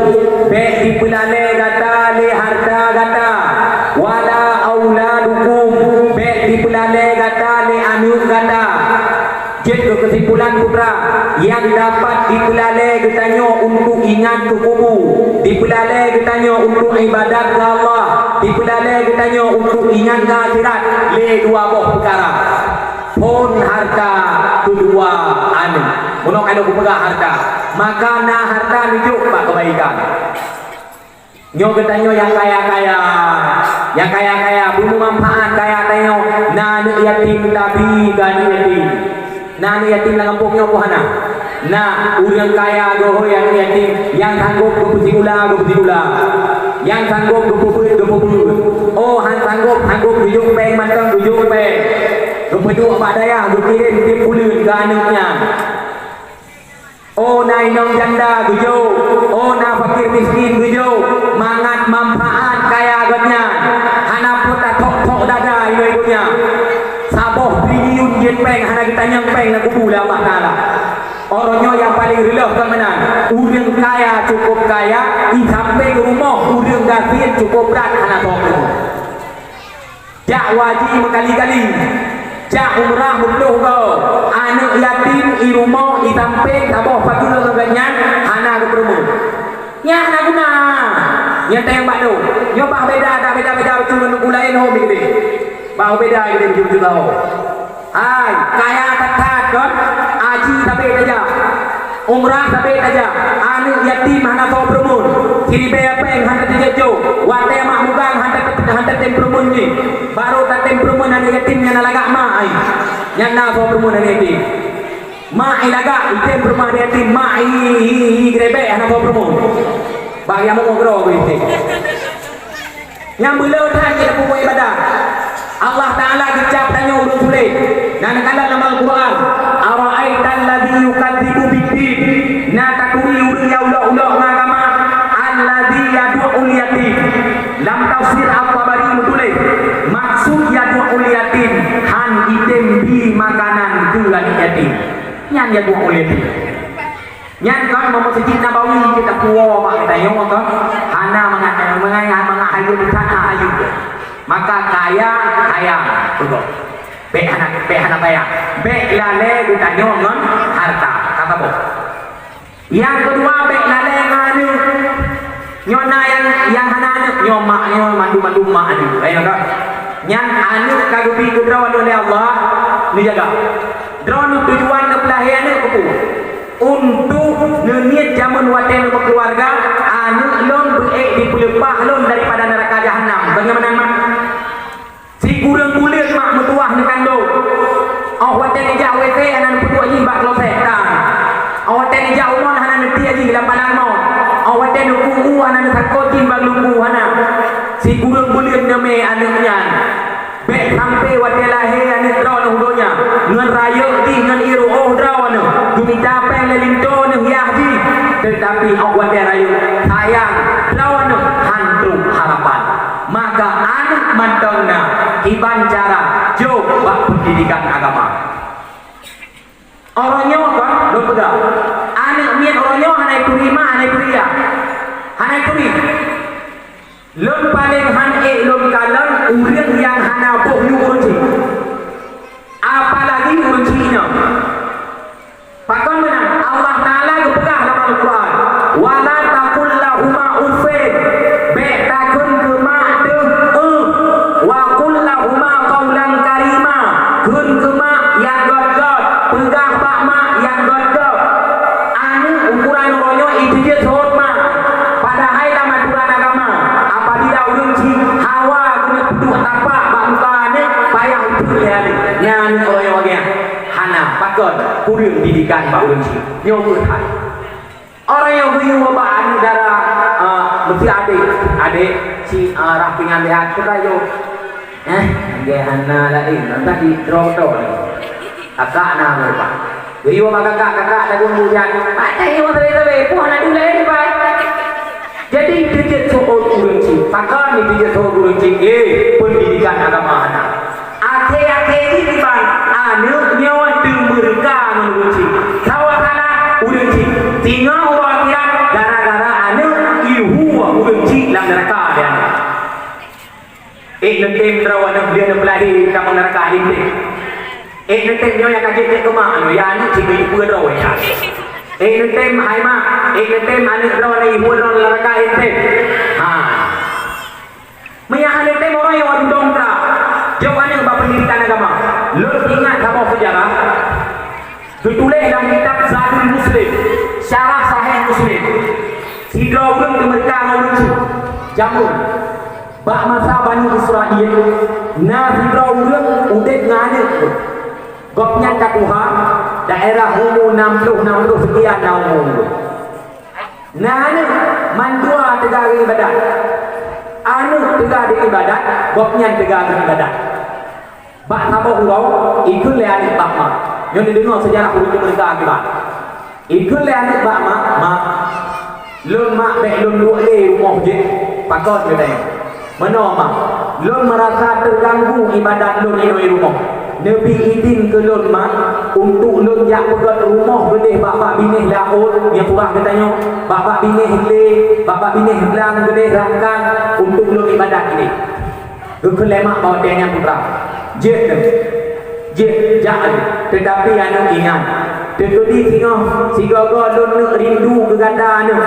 bèk jipeulalè gata lé hareuta gata, "wala auladukum," bèk jipeulalè gata lé aneuk gata. Jeuet keu keusimpulan putra, nyang dapat jipeulalè geutanyoe untuk ingat keu kubu, jipeulalè geutanyoe untuk ibadat keu Allah, jipeulalè geutanyoe untuk ingat keu akhirat, lé dua boh peukara. Phôn hareuta, keudua aneuk. Meunoe ka lheueh kupeugah hareuta, maka na hareuta neujok bak keubaikan. Nyoe geutanyoe nyang kaya-kaya, nyang kaya-kaya beumeumanfaat kaya tanyoe, na aneuk yatim tabi keu aneuk yatim. Na aneuk yatim lam gampông nyoe peue hana? Na, ureueng kaya geuhôi aneuk yatim, nyang sanggôp geupeusikula, geupeusikula. Nyang sanggôp geupeubeuet, geupeubeut. Oh, han sanggôp, sanggôp geujok péng mantong, geujok péng. Geupeuduek bak dayah, geukirém tiep buleuen keu aneuk nyan. Oh, na inong janda geujok, oh, na fakir miskin geujok, mangat manfaat kaya gobnyan. Hana peuet tathok-thok dada inoe donya. Saboh triliun jeuet péng hana geutanyong péng lam kubu lé Allah Taala. Uroe nyoe nyang paleng reuloh kon meunan, ureueng kaya cukôp kaya, i sampéng rumoh ureueng gasien cukôp brat hana soe peurumoh. Jak haji meukali-kali, jak umrah meuploh goe, aneuk yatim i rumoh, i sampéng saboh pageue ngon gobnyan hana geupeurumoh. Nyan hana guna. Nyan tayang bak lôn. Nyoe bah beda, dak beda-beda bacut ngon buku laén ho mi keudeh. Bah beda keudeh bacut-bacut ho. Hai, kaya that-that kon, haji sabe tajak. Umrah sabe tajak, aneuk yatim hana soe peurumoh, siribèe péng hana teujoh-joh, watèe mak mugang hana, hana tem peurumoh nyoe, barô tatem peurumoh aneuk yatim nyang na lagak mak ai. Nyang na soe peurumoh aneuk yatim. Mak ai lagak, item peurumoh aneuk yatim, mak ai, ai, ai, geurebek hana soe peurumoh. Bak nyang meu'oh keudroe beuitem. Nyang beuleuh that jeuet peubuet ibadah. Allah Taala geucab tanyoe ureueng sulet. Na neukalon lam Al-Quran, "Ara'aital ladzi yukadzibu biddin." Na taturi ureueng nyang ulok-ulok ngon agama, "alladzi yad'ul yatim." Lam tafsir At-Tabari meutuléh, maksud yad'ul yatim, han item bi makanan keu aneuk yatim. Nyan yad'ul yatim. Nyan kon meumeuseujid Nabawi kita puwoe bak geutanyoe kon. Hana mangat, mangat, mangat hayeu, hana hayeu. Maka kaya, kaya. Tunggu. Bèk hana, bèk hana kaya. Bèk lalè geutanyoe ngon harta. Ka saboh. Nyang keudua, bèk lalè ngon aneuk. Nyoe na nyang, nyang hana aneuk, nyoe mak, nyoe mandum-mandum mak aneuk. Ayo ka. Nyan aneuk ka geubi keu droe lé Allah, neujaga. Droeneuh tujuan neupeulahé aneuk keu peue? Untuk Neuniet jameun watée neumeukeuluwarga, aneuëk lôn beu-ék jipeuleupah lôn daripada neuraka jahanam. Bagaimana, mak? Sikureueng buleuen mak meutuwah neukandong. Óh watée neujak W C hana neupeuduek jih bak kloset, tan. Óh watée neujak u mon hana neutiek jih lam palang mon. Óh watée neuku u hana neusangkot jih bak luku, hana. Sikureueng buleuen neumé aneuëk nyan. Bék sampai watée lahé aneuëk droeneueh u donya, ngon rayeuk jih ngon ié ruôh droeneueh, geumita péng lé linto neuhiah jih, teutapi óh watée rayeuk sayang droeneueh han trok harapan. Maka aneuëk mantong na kiban cara jok bak peundidikan agama. Uroe nyoe kon lôn peugah, aneuëk miet uroe nyoe hana turi ma, hana turi yah, hana turi. Lôn paleng han ék lôn kalon ureuëng nyang hana boh yue ureuëng chik, apalagi ureuëng chik inong. Pakon meunan? Allah Taala geupeugah lam Al-Quran, "Wa la taqul lahuma uffin," bék takheun keu mak teuh "eu", "wa qul lahuma qaulan karima," kheun keu mak nyang gét-gét, peugah bak mak nyang gét-gét. Aneuëk ukuran uroe nyoe jiteubiet seuhot mak, padahai lam aturan agama, apabila ureuëng chik hawa keuneuk peuduek tapak bak muka aneuëk, payah uteuk lé aneuëk. Nyan uroe nyoe lagée nyan. Hana, pakon? Kureueng didikan bak ureuëng chik. Nyoe keuh that. Orang nyang geuyue bak aneuëk dara, ah, meusti adék, adék, si, ah, rah pingan lihat keuh rayeuk. Eh, lagée hana laén, tadi droe-droe. Kakak na meurupa. Geuyue bak kakak, kakak dagung bujang. Pakai nyang sabe-sabe, puih na dulé ni, pai. Jadi, jeuet seuôt ureuëng chik. Pakon ni jeuet seuôt ureuëng chik? Eh, peundidikan agama na. Akhé-akhé jih kiban, aneuëk nyoe teumeureuka ngon ureuëng chik. Sawa salah ureuëng chik. Singoh uroe akhirat, gara-gara aneuëk, ihue ureuëng chik lam neuraka lé aneuëk. Ék neutem droe aneuëk, lheueh neupeulahé tamong neuraka, ék neutem. Ék neutem nyoe nyang ka jeuet keu mak nyoe, ya aneuëk cit geuyue peue droe nyan. Ék neutem hai mak, ék neutem aneuëk droe nyoe, ihue droe neuraka, ék neutem. Ha. Meunyo hana tem, uroe nyoe dong tra. Jok aneuëk bak peundidikan agama. Lôn ingat saboh seujarah geutuléh lam kitab Zadul Muslim, Syarah Sahih Muslim. Sidroe ureuëng teumeureuka ngon lucu. Jameun, bak masa Bani Israel, na sidroe ureuëng udeb ngon aneuëk. Gobnyan ka tuha, daerah umu nam ploh, nam ploh seukian na umu. Na aneuëk, mandua teuga geuibadat. Aneuëk teuga geuibadat, gobnyan teuga geuibadat. Bak saboh uroe, ikheun lé aneuëk bak mak. Nyoe neudeungoe seujarah ureuëng teumeureuka kiban. Ikheun lé aneuëk bak mak, "Mak, lôn mak bék lôn duek lé rumoh jih, pakon geutanyoe?" "Meunoe, mak, lôn meurasa teuganggu ibadat lôn inoe rumoh. Neubi idin keu lôn, mak, untuk lôn jak peugét rumoh geudeh bak-bak binéh laôt nyang peugah geutanyoe, bak-bak binéh glé, bak-bak binéh blang geudeh rangkang, untuk lôn ibadat ideh." Geukheun lé mak bak watée nyan putra, "Jeuet neuh, jeuet, jak laju. Teutapi aneuëk ingat, teukeudi singoh sigoe-goe lôn neuk rindu keu gata neuh,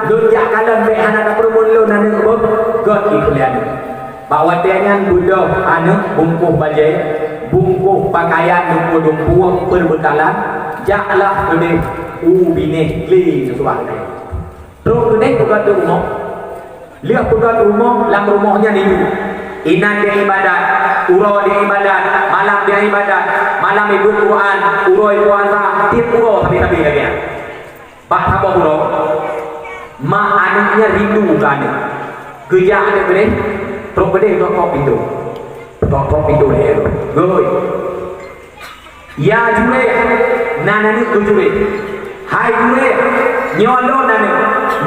lôn jak kalon bék hana tapeureumeun lôn aneuëk beuh." Gét ikheun lé aneuëk. Bak watée nyan beudôh aneuëk bungkôh bajée, bungkôh peukayan dumpeue-dumpeue peurbekalan, jaklah keudeh u binéh glé neusuah lé. Trok keudeh peugét rumoh. Lheueh peugét rumoh, lam rumoh nyan iduek. Inan dia ibadat, uroe dia ibadat, malam dia ibadat, malam ibeuet Quran, uroe puasa, tieb uroe sabe-sabe lagée nyan. Bak saboh uroe, mak aneuëk nyan rindu keu aneuëk. Geujak aneuëk keudeh, trok keudeh tok-tok pintoe. Tok-tok pintoe lé, "Geuh, ya jureh, nan aneuëk keu jureh. Hai jureh, nyoe lôn aneuëk,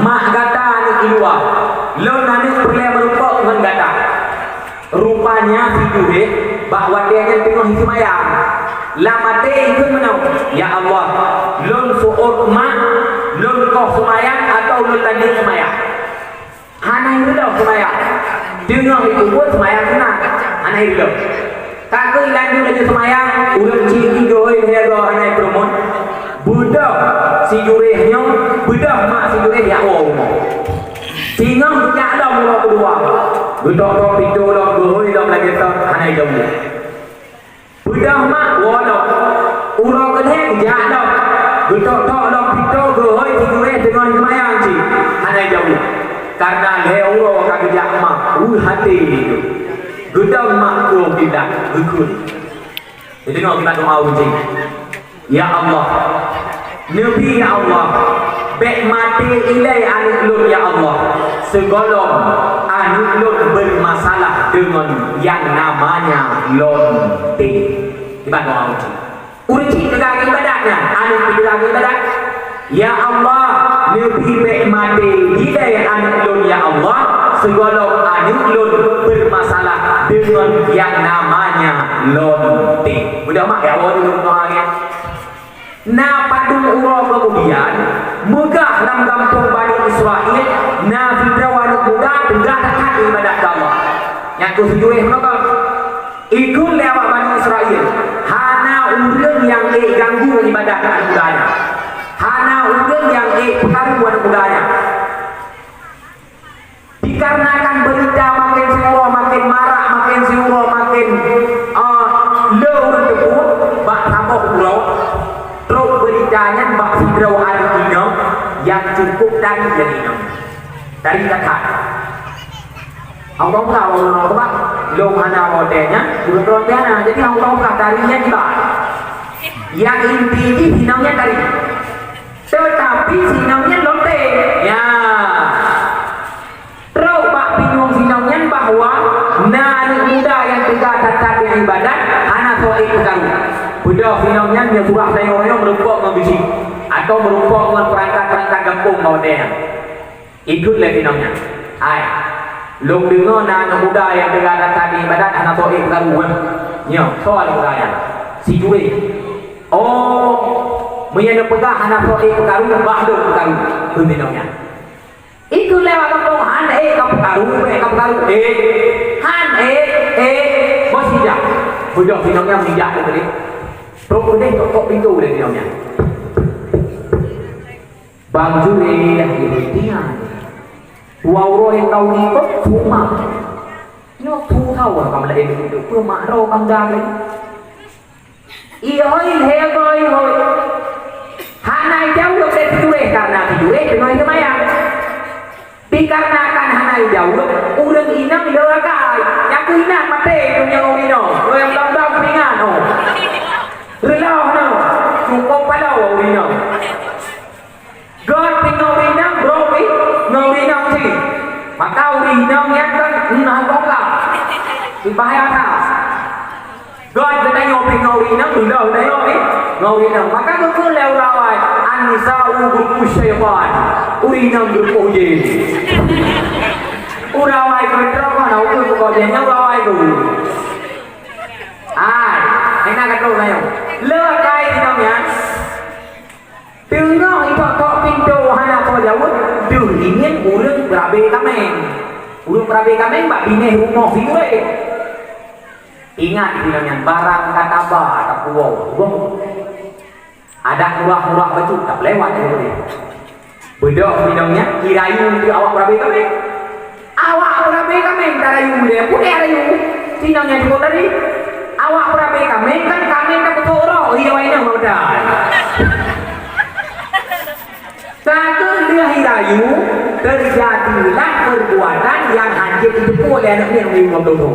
mak gata aneuëk i luwa. Lôn aneuëk peureulée meurumpok ngon gata." Rupanya si jureh bak watée nyan teungoh seumayang. Lam até ikheun meunoe, "Ya Allah, lôn seuôt mak, lôn koh seumayang atawa lôn lanjut seumayang?" Hana ireudoh seumayang. Teungoh ipeubuet seumayang sunat, hana ireudoh. Ka keuh lanjut laju seumayang, ureuëng chik geuhôi lhée goe hana ipeureumeun. Beudôh si jureh nyoe, beudôh mak si jureh jak woe rumoh. Singoh geujak lom uroe keudua. Geutok-tok pintoe lom, geuhôi lom lagée toh, hana idong. Beudôh mak woe lom. Uroe keulhée geujak lom. Geutok-tok lom pintoe geuhôi sijuéh teungoh seumayang cit, hana jaweueb. Kareuna lhée uroe ka geujak mak, weueh até geuh. Geudong mak keu pindah geukheun. Geudeungoe geutanyoe doa uji. Ya Allah, neubi ya Allah, bék maté ilée aneuk lôn ya Allah, sigohlom aneuk lôn beurmasalah deungon nyang namanya lonte. Geutanyoe doa uji. Ureuëng cit teuga ibadat nyan, aneuk pih teuga ibadat. Ya Allah, neubi bék maté ilée aneuk lôn ya Allah, sigohlom aneuk lôn beurmasalah deungon nyang namanya lonte. Mudah mak ya Allah, di rumah ya. Na padum uroe keumudian, meugah lam gampông Bani Israel, na sidroe aneuk muda teuga that ibadat keu Allah. Nyang keu sijuéh meunoe, ikheun lé awak Bani Israel, hana ureuëng nyang ék ganggu ibadat aneuk muda nyan. Hana ureuëng nyang ék peukaru aneuk muda nyan. Dikarenakan beurita maken siuroe maken marak, maken siuroe maken, ah, le ureuëng teupeue, bak saboh uroe, trok beurita nyan bak sidroe aneuk inong nyang cukup tari nyan inong. Tari that-that. Hana peugah ureuëng nyoe, lôn hana watée nyan, ureuëng nyoe hana. Jadi hana peugah tari nyan iba. Nyang inti jih inong nyan tari. Teutapi si inong nyan lonte. Ya. Trok bak pinyueng si inong nyan bahwa na aneuk muda nyang teuga that-that ibadat, hana soe ék peukaru. Beudôh si inong nyan nyoe surah tayong-tayong meurumpok ngon bisi, atawa meurumpok ngon peurangkat-peurangkat gampông bak watée nyan. Ikheun lé si inong nyan, "Hai, lôn deungoe na aneuk muda nyang teuga that-that ibadat hana soe ék peukaru, eh. Nyoe, soe aneuk muda nyan?" "Sijuéh." "Oh, meunyoe neupeugah hana soe ék peukaru, bah lôn peukaru," kheun si inong nyan. Ikheun lé awak gampông, "Han ék kapeukaru, han ék kapeukaru." "Ék, han ék, ék, boh sijak." Beudôh si inong nyan meujak lé keudeh. Trok keudeh, tok-tok pintoe lé si inong nyan. "Bang Jureh, dah jeuet tinggai. Dua uroe nyang ka u likot, su mak. Nyoe su sawa ka meulaén lé pintoe, peue mak droe ka meudang lé?" "Ihôi, hé goe, ihôi." Hana ijaweueb lé si Jureh, kareuna si Jureh teungoh seumayang. Dikarenakan hana ijaweueb, ureuëng inong le akai. Nyan keuh inan maté, nyoe ureuëng inong. Ureuëng lom-lom peuingat, oh. Reuloh nyoe, cukôp paloe ureuëng inong. Göt pih ngon ureuëng inong, brok pih ngon ureuëng inong cit. Maka ureuëng inong nyan kan, hmm, hana teuka. Sibahya that. Göt geutanyoe pih ngon ureuëng inong, reuloh geutanyoe pih ngon ureuëng inong. Maka geukheun lé ureuëng awai, "An-nisa'u ghurafus syaitan." Ureuëng inong geureupoh jén. Ureuëng awai keu droe, hana ureuëng peukoh jén, nyan ureuëng awai tu. Hai, hana ka troh geutanyoe. Le akai inong nyan. Teungoh itok-tok pintoe hana soe jaweueb, deuh ingieng ureuëng beurabé kaméng. Ureuëng beurabé kaméng bak binéh rumoh si Jureh. Ingat si inong nyan, barang ka taba tapuwoe, boh. Adak murah-murah bacut tapeulewat si Jureh. Beudôh si inong nyan, irayu keu awak beurabé kaméng. Awak beurabé kaméng tarayu lé, peue rayu? Si inong nyan cukôp tadi. Awak beurabé kaméng kan kaméng ka peutrok uroe, iya awak inong meudan. Ka keuh lheueh irayu, teujadilah peurbuatan nyang hana jeuet jiteupeue lé aneuk miet nyang lima ploh thôn.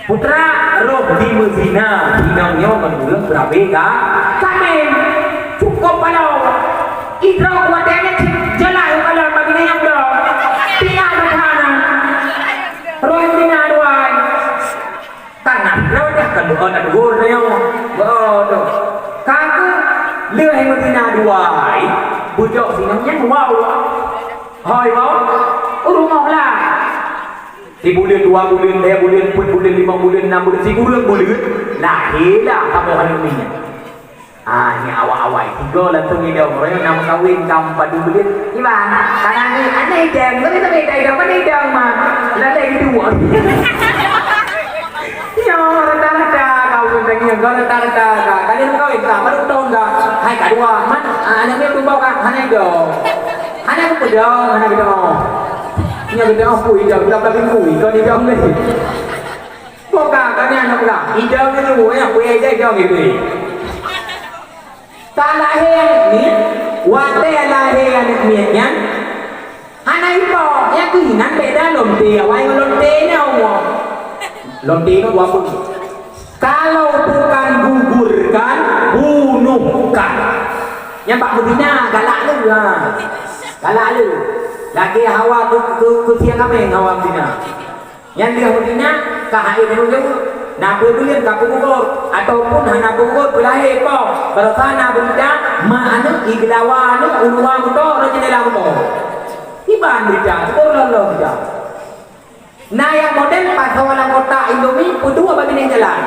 Putra roh jimeuzina, inong nyoe ngon ureuëng beurabé ka kaméng. Cukôp paloe. Idroe watée nyan cit jeulaih u kalon bak binéh nyang bloe. Tinggai meukanan. Roh jimeuzina dua ai. Tanah droe dah kan bukan ada gol nyoe. Bodoh. Ka keuh lheueh meuzina dua ai, beudôh si inong nyan wau. Hôi wau. U rumoh lah. Sibuleuen, dua buleuen, lhée buleuen, peuet buleuen, limong buleuen, nam buleuen, sikureueng buleuen, lahé lah kamoe aneuk miet nyan. Ah, nyan awai-awai, tiga langsung idong, roh nyan na meukawen ka padum buleuen. Iban, tangan ni, aneh idong, tapi, tapi idong, idong, mana idong, mah? Lalai geuduek. Nyoe rata-rata ka ureueng tangieng, ka rata-rata ka. Ka lheueh meukawen ka, baru tahun ka. Hai ka dua, man, ah, aneuk miet tumbau ka, hana idong. Hana geupeudong, hana geudeungoe. Nyoe geudeungoe peue idong, idong ka bingkui, kon idong lé. Buka, kami aneuk buka. Idong nyoe, ya, peue idong, idong gitu. Ka lahé aneuk miet, watée lahé aneuk miet nyan, hana ipo, nyang keuh inan beda lonte awai ngon lonte nyoe. Lonte nyoe dua peuh. Kalau bukan gugurkan, bunuhkan. Nyang bak beuzina galak le, ha. Galak le. Lagée Hawa keu, keu, keu siang kaméng Hawa beuzina. Nyan lheueh meuzina, ka hai tanggong jaweueb. Na peue buleuen ka peugugor, ataupun hana peugugor peulahé po, baroesa na beurita, ma aneuk, igeulawa aneuk, u luwa moto, rot jeundela moto. Iban beurita, syukur lom-lom beurita. Na nyang model pasoe lam kotak Indomie, peuduek bak binéh jalan.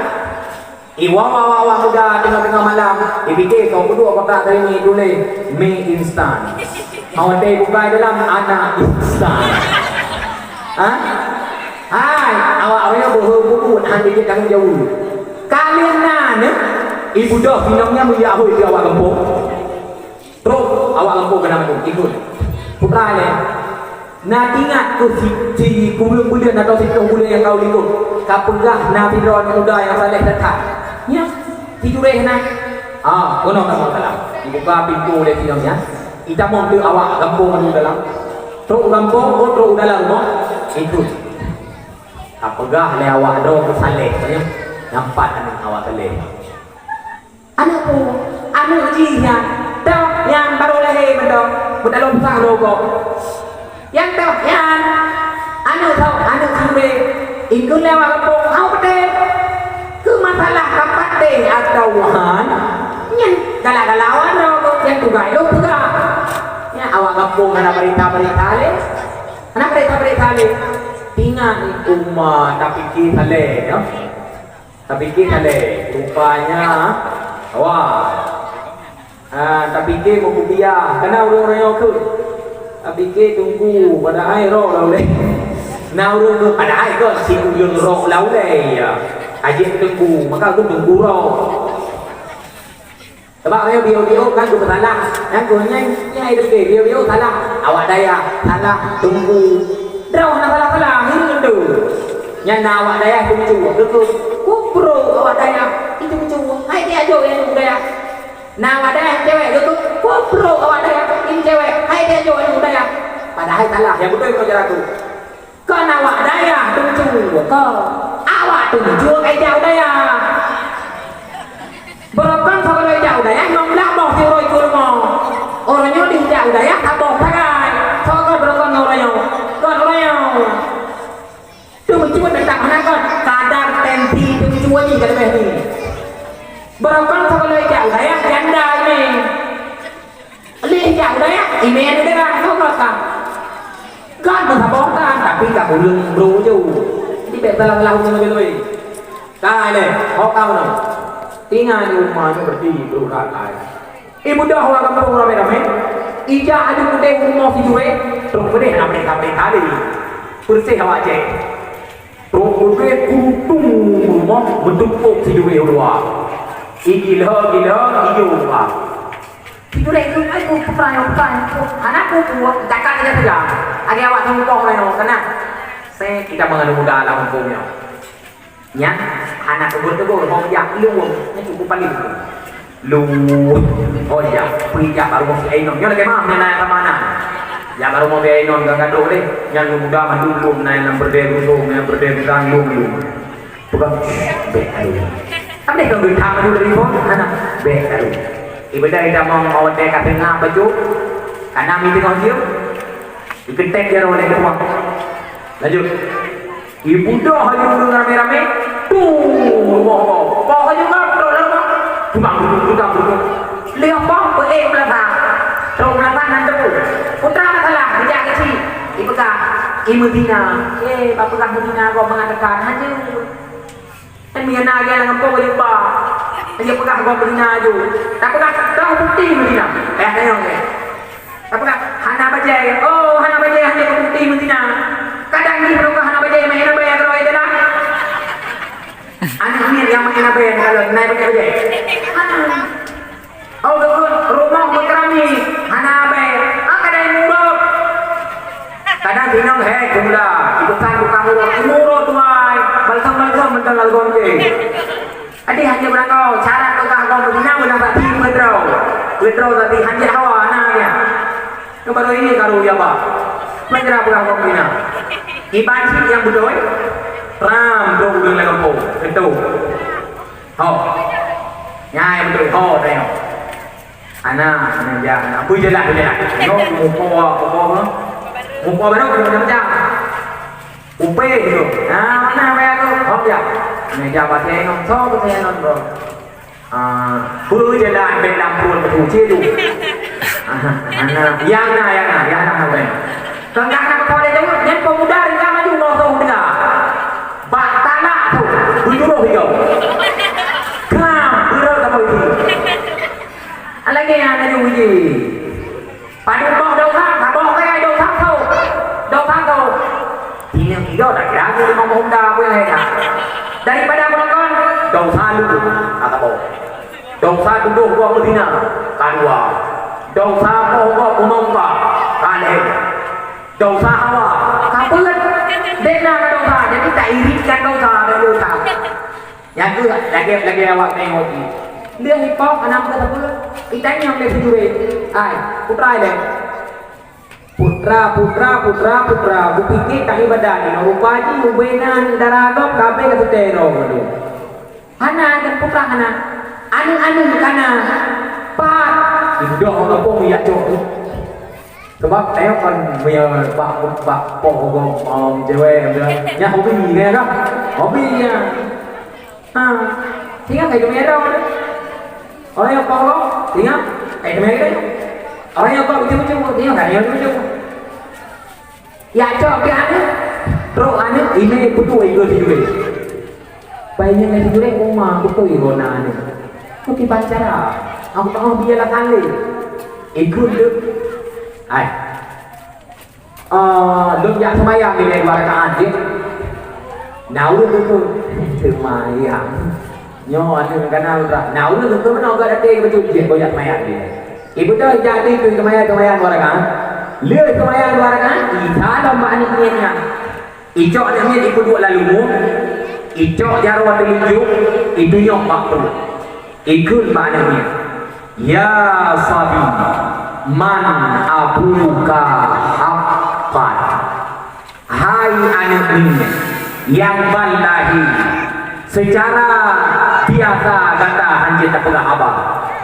Iwoe awak-awak muda teungoh-teungoh malam, ipike soe peuduek kotak teurimong ituléh mi instan. Awai teubuka dalam anak instan. Ha? Hai, awak roh nyoe beuhe bubuet han jeuet tanggong jaweueb. Ka lheueh na neuh, ibudoh sinong nyan meujak hôi keu awak gampông. Trok awak gampông keunan mandum ikot. Putra lé. Na teuingat keu si, si kureueng buleuen atau siplôh buleuen nyang ka u likot, ka peugah na sidroe aneuk muda nyang saleh that-that. Nyan, si Juréh na. Ah, keunoe ka salah. Dibuka pintoe lé sidroe nyan. Itamong teuk awak gampông u dalam. Trok u gampông, oh, trok u dalam rumoh. Ikot. Ka peugah lé awak droe keu saleh, nyan. Nampak aneuk awak saleh. Aneuk peue? Aneuk jih nyan. Toh, nyang barô lahé mantong. Meutalom sang lô gob. Nyang toh nyan. Aneuk toh, aneuk si Juréh. Ikheun lé awak gampông, hana patéh. Keu masalah ka patéh atawa han, nyan galak-galak awak droe gob, nyang tugai lôn peugah. Nyan awak gampông hana barita-barita lé. Hana barita-barita lé. Teuingat, uma tapike saleh, nyoe. Tapike saleh, rupanya, wah. Ah, tapike meukupiah, kana ureueng-ureueng nyoe keuh. Tapike teungku, padahai roh lam ulèe. Na ureueng keuh, padahai kon si uyueng roh lam ulèe, ya. Ajép teungku, maka keuh teungku roh. Sabab nyoe bio-bio kan keuh salah. Nyang keuh nyan, nyang hidup deh, bio-bio salah. Awak dayah, salah, teungku. Droe hana salah-salah, hireuen tu. Nyan na awak dayah itu mencua, keuh, keuh, kubro awak dayah itu mencua. Hai dia jok yang dayah. Na awak dayah cewek, keuh, keuh, kubro awak dayah ini cewek. Hai dia jok yang dayah. Padahai salah, yang betul kau cara tu. Kon awak dayah teuntu kon. Awak teuntu kai jak u dayah. Beurokon saboh jak u dayah, nyoe blah boh siuroe ikot rumoh. Uroe nyoe dih jak u dayah, saboh sagai. Soe kon beurokon ngon uroe nyoe? Kon uroe nyoe. Teumeucue teutap hana kon. Kadang tensi teumeucue jih ka leubeh ni. Beurokon saboh jak u dayah, janda ini. Lé jak u dayah, imè neudeungoe soe ka. Kan meusaboh kan, tapi ka ureueng bro ju. Jadi bèk salah-salah ureueng lagèe-lagèe. Ka lé, ho ka meunan. Tinggai di rumoh nyoe beurati beuruhat ai. Ibeudôh ureueng gampông ramè-ramè. Ijak aju udép rumoh si Juréh, trok beudeh lam rèka-rèka lé. Peureséh awak jih. Trok udép kurutung rumoh meutumpôk si Juréh u luwa. Igilho-gilho, ijôk rumoh. Sidroe keuh, "Ai, peue, peue, peue, peue, hana peue-peue, jakat saja, saja." Lagèe awak teungku nyoe, keunan. Sét, kita meunan muda lam gampông nyoe. Nyan, hana teugor-teugor, ho jak luweueng, nyan cukup paléng. Luweueng, ho jak, peue jak bak rumoh si Ainon. Nyoe lagèe mah, nyan na sama na. Jak bak rumoh si Ainon, ka gadôh deh. Nyan muda mandum lom, na nyang lam Beureudèe Gusong, na nyang Beureudèe Gusong, lom, lom. Peugah, "Bèk karu." Kan deh, kalau geutang tu dari pun, hana, "Bèk karu." Ibadah ita mau, mau watèe ka teungoh bacut, kana mi teungoh jeuem, ikeutek jaroe lé keumah. Lanjut. Ibeudôh aju ureueng ramè-ramè, tung, rumoh po. Po aju ngap, trok lam rumoh. Tutang, tutang, tutang, tutang. Lheueh po, peuék beulasang. Trok beulasang nan teupeu. Putra masalah, geujak keu chik. Ipeugah, "I meuzina." Eh, bak peugah meuzina, gob mangat teuka, hana jeuet. Kan meunyo na lagèe lam gampông ka jumpa. Hana peugah gob meuzina aju. Tapeugah, "Toh bukeuti meuzina." Eh, tanyong lé. Tapeugah, "Hana bajèe." "Oh, hana bajèe, hana bukeuti meuzina." Kadang jih meunyo hana bajèe, main abèe keudroe teulah. Aneuk miet nyang main abèe, kalau na bajèe-bajèe. Hana. Oh, beutôi, rumoh beukeurami, hana abèe. Ah, kadang murot. Kadang sinong, "Hei, Jumla, ipeusan tukang urot, murot tuai, balsam-balsam mantong lalgom jih." Adik hanya beurangkau, syarat peugah gob meuzina, meunang saksi meudroe. Peutro tadi hanjeuet hawa na ya. Nyoe baru ini karu ya ba. Peugah peugah kong pina. Iban cit nyang beutôi. Ram trok ureueng lam gampông. Ketu. Ho. Nyai beutôi ho tengok. Ana, ana ja, ana. Beujeulaih, beujeulaih. Nyoe muko, muko, muko baru macam-macam. Upéh tu. Nah, mana bayar tu? Ho ya. Meja pasai nong, so pasai nong bro. Ah, beujeulaih bek lam pruet beutôi tu. Ah, ana, yang na, yang na, yang na, yang na. Kang kang na kepala jawab, nyan pemuda ringka maju mau tahu dengar. Bak tanak tu, bujurong hijau. Kram, beureuek kamu itu. Lagi yang ada uji. Padum boh dosa, saboh kaya dosa tu. Dosa tu. Ini tiga dah kira aku lima boh honda aku yang hebat. Daripada penonton, dosa lu, kata boh. Dosa tudoh gop beuzina, ka dua. Dosa poh gop beumungka, ka lhèe. Dosa hawa, ka peuet. Dena ka dosa, jadi tak iritkan dosa dan dosa. Nyang keuh lagèe-lagèe awak tengok ni. Lheueh ipok aneuk muda sapeue? Itanyong lé si juré. Ai, putra ilèe. Putra, putra, putra, putra, bupike ka ibadat nyoe rupa jih ubena aneuk dara gob ka abéh ka seutée droe nyoe. Hana aneuk putra hana. Aneuk-aneuk kana. Pat. Indoh gampông yak cok tu. Sebab tengok kan meunyoe bak bak poh gob, um, cewek dia. Nyan hobi kan? Hobi nyan. Ha, singoh kai teumèe droe. Orang nyang poh gob, singoh kai teumèe droe. Orang nyang poh ucok-ucok, singoh kai ucok-ucok. Ya cok pih aneuk, trok aneuk, ini beutôi ikut si juré. Pai nyan si juré, uma beutôi ikut na aneuk. Kok kiban cara? Aku tengok dia lah kali. Ikut tu. Ai. Ah, lôn jak seumayang ilèe dua rakaat jih. Na ureueng geukheun, "Seumayang." Nyoe aneuk kana ulôn, na ureueng geukheun meunoe gata até bacut jih, boh jak seumayang jih. Ibeutôi jak até keu seumayang, seumayang dua rakaat. Lheueh seumayang dua rakaat, isa lom bak aneuk miet nyan. Icok aneuk miet ipeuduek lam lumbung, icok jaroe teulunjuk, itunyok bak pruet. Ikheun bak aneuk miet, "Ya sabi, man abuka haqqan." Hai aneuk miet nyang ban lahé, seucara biasa gata hanjeuet tapeugah haba,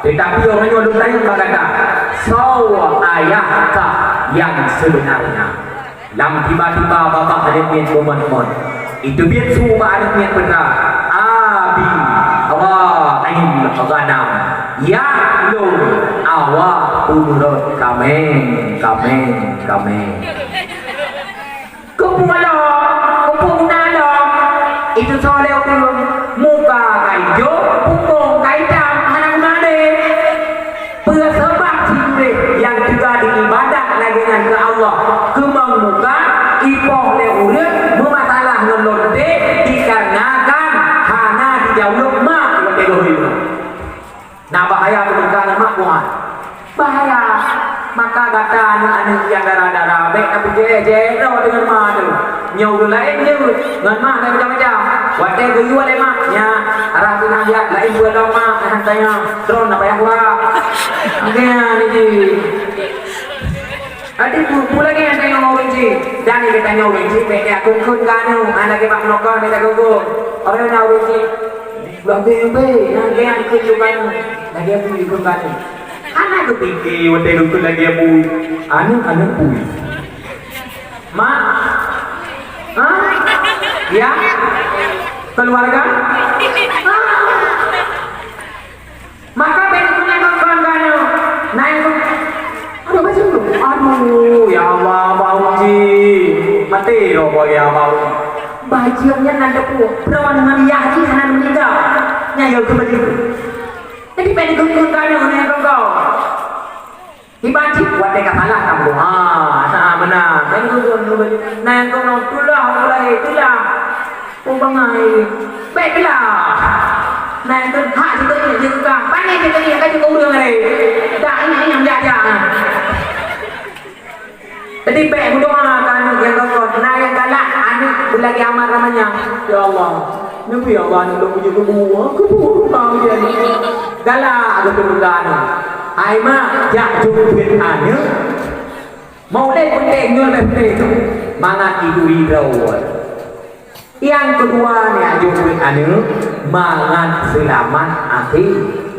teutapi uroe nyoe lôn tanyong bak gata, soe ayah kah nyang seubeunarnya? Lam tiba-tiba babah aneuk miet beumot-mot. Iteubiet su bak aneuk miet peue, "Abi, ra'il ghanam." Yah lôn awak peureuet kaméng, kaméng, kaméng. Keupeue lom, keupeue guna lom? Itu soe lé ureueng. Muka ka ijo, pungkong ka itam, hana guna lé. Peue sabab si juré nyang teuga diibadat lagèe nyan keu Allah keumang muka, ipoh lé ureueng meumasalah ngon lonte dikarenakan hana dijaweueb mak watèe lôn hireuen. Na bahaya peulungka ngon mak buhan. Bahaya. Maka gata aneuk-aneuk nyang dara-dara bèk tapeujeuet-jeuet droe deungon mak tu. Nyoe ureueng laén jeuet ngon mak macam-macam. Watèe geuyue lé mak, nyak, arah tu na biak laén peue lom mak, hana tanya. Droeneuh na payah burak. Oke, ya, ni ji. Adik bu, bu lagi yang tengok orang ji. Dan dia tanya orang ji, bèk dia kungkun kanu, anak dia bak melokon, dia kungkun. Orang nak orang ji. Lagèe bèe, lagèe nyang keu yue kanu. Lagèe bui keu kanu. Hana geupike watèe geukheun lagèe bui. Aneuk-aneuk bui. Mak? Hah? Ya? Keluarga? Hah? Maka bèk geupeunyan ngon kanu. Naik tu. Aduh, baju. Aduh, ya Allah, bau ji. Mati loh, boh, ya, bau. Bajeueng nyan na debu, droe ngon yah jih hana meuninggai. Nyan yo keu bajeueng. Jadi, pen geupeugah nyoe ngon geupeugah. Iban cit watèe ka salah kamoe. Ha, na meunan. Pen geupeugah nyoe bajeueng. Na nyang keunoe tulah, tulah, eh, tulah. Peue bangai. Bèk tulah. Na nyang keunoe hak sigoe jeuet geupeugah. Pané sigoe jeuet ka jeuet keu ureueng laén. Dak ingat nyang jak-jak. Jadi, bèk meudoa keu aneuk nyang gok-gok. Na nyang galak aneuk beulagèe Ahmad Ramanya. Ya Allah, neubri Allah aneuk lôn beujeuet keu bu, keu bu bang dia ni. Galak lôn keu buka aneuk. Hai mak, jak jeuet peuet aneuk. Meunyoe peunteng nyoe leubeh peunteng mangat iduri droe. Nyang keudua, jak jeuet peuet aneuk mangat seulamat akhé,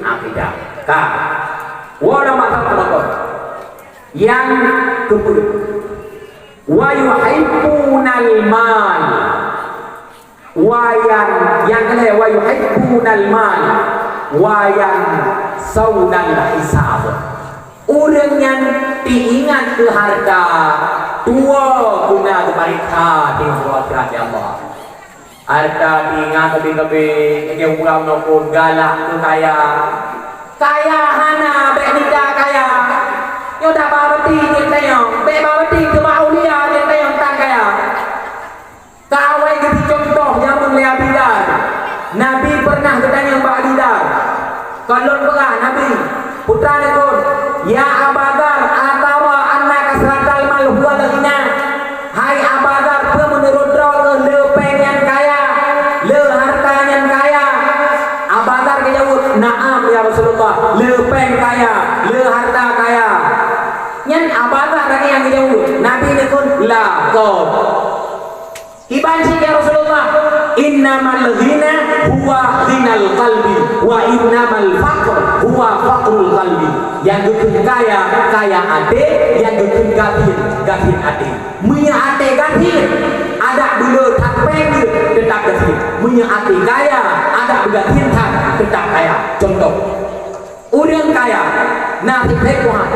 akhirat. Ka. Woe lam masa teulakon. Nyang keupeuet, wa yuhibbunal mal. Wa yan-, nyang keu lhèe, wa yuhibbunal mal, wa yansaunal hisab. Ureueng nyan teuingat keu hareuta, tuwoe guna geupareksa di uroe akhirat, ya Allah. Hareuta teuingat leubeh-leubeh, lagèe ureueng nyoe phon galak keu kaya. Kaya hana, bèk mita kaya. Nyoe dak ba beuti jeuet tanyong, bèk ba beuti keu ba aulia jeuet tanyong tan kaya. Ka awai geubri cuntoh jameun lé Abi Dar. Nabi peureunah geutanyong bak Abi Dar, "Kon lôn peugah, Nabi, putra neukôn, ya Aba Dar, atara anna kasratal mal huwal ghina? Hai Aba Dar, peue meunurot droe keuh le pèng nyan kaya, le hareuta nyan kaya?" Aba Dar geujaweueb, "Na'am, ya Rasulullah, le pèng kaya, le hareuta kaya." Nyan Aba Dar lagèe nyang geujaweueb. Nabi neukheun, "La, kon." Kiban cit, ya Rasulullah, "Innamal ghina huwa ghinal qalbi, wa innamal faqr huwa faqrul qalbi." Nyang geukheun kaya, kaya até, nyang geukheun gasien, gasien até. Meunyoe até gasien, adak beu le that pèng jeuet, teutap gasien. Meunyoe até kaya, adak beu gasien that, teutap kaya. Cuntoh. Ureueng kaya, na trép Tuhan,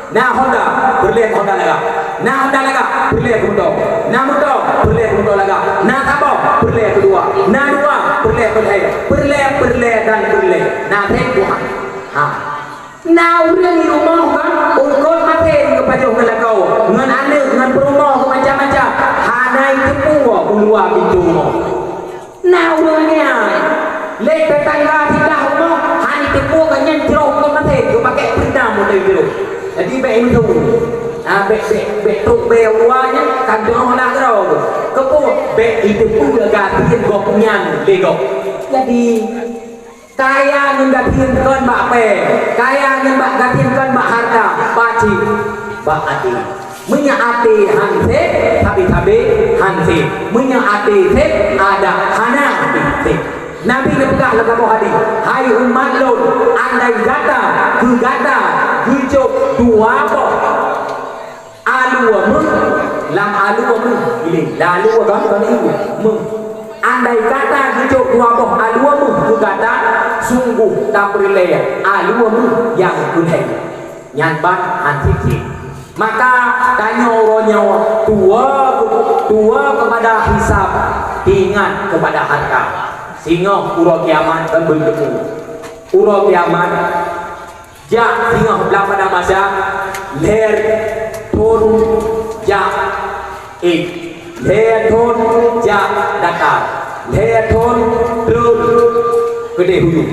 na Honda, peureulèe Honda lagak, na Honda lagak, peureulèe keu moto, na moto, peureulèe keu moto lagak, na saboh, peureulèe keu dua, na dua, peureulèe keu lhèe, peureulèe, peureulèe dan peureulèe, na trép Tuhan. Ha. Na ureueng di rumoh kan, eungkôt maté geupajoh ngon lakoe, ngon aneuk, ngon peurumoh, ngon macam-macam, hana jiteupeue u luwa pintoe rumoh. Na ureueng nyan, lé teutangga siblah rumoh, hana jiteupeue gobnyan jroh ngon maté, geupakèk peundam watèe jroh. Jadi bèk ilôn. Ah, bèk, bèk, bèk trok bèe u luwa nyan, kan jroh na keudroe. Keupeue? Bèk jiteupeue gasien gobnyan lé gob. Jadi, kaya ngon gasien kon bak pèng, kaya ngon bak gasien kon bak hareuta, bak cit, bak até. Meunyoe até han sép, sabe-sabe han sép. Meunyoe até sép, adak hana sép. Nabi neupeugah lam saboh hadis, "Hai umat lôn, andai gata, keu gata, geucok dua boh alue méuh," lam alue méuh, ilèe, lam alue kan, kan ilèe, méuh. "Andai gata geucok dua boh alue méuh keu gata, sunggoh tapeureulèe alue méuh nyang keu lhèe." Nyan ban han sép-sép. Maka tanyoe uroe nyoe tuwoe, tuwoe keupada hisab, teuingat keupada hareuta. Singoh uroe kiamat kan beutôi. Uroe kiamat jak singoh blang padang mahsyar, lhèe thôn jak ék, lhèe thôn jak data, lhèe thôn treun keudéh huyueng.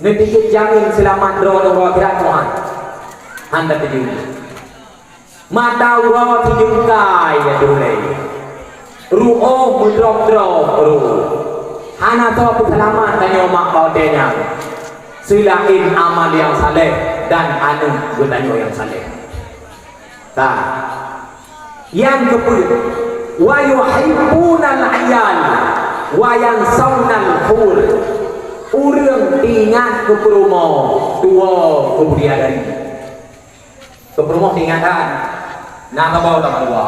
Neuteubiet jamén seulamat droeneuh uroe akhirat nyoe han. Han tateujeuet. Mata uroe sijeungkai, ya Tuhan. Ru'oh meudrob-drob roh. Hana soe peuseulamat tanyoe mak bak watèe nyan, seulaén amal nyang saleh dan aneuk geutanyoe nyang saleh. Ka. Nyang keupeuet, "Wa yuhibbunal 'iyal wa yansaunal hur." Ureueng teuingat keu peurumoh, tuwoe keu bidadari. Keu peurumoh teuingat that. Na saboh tamah dua.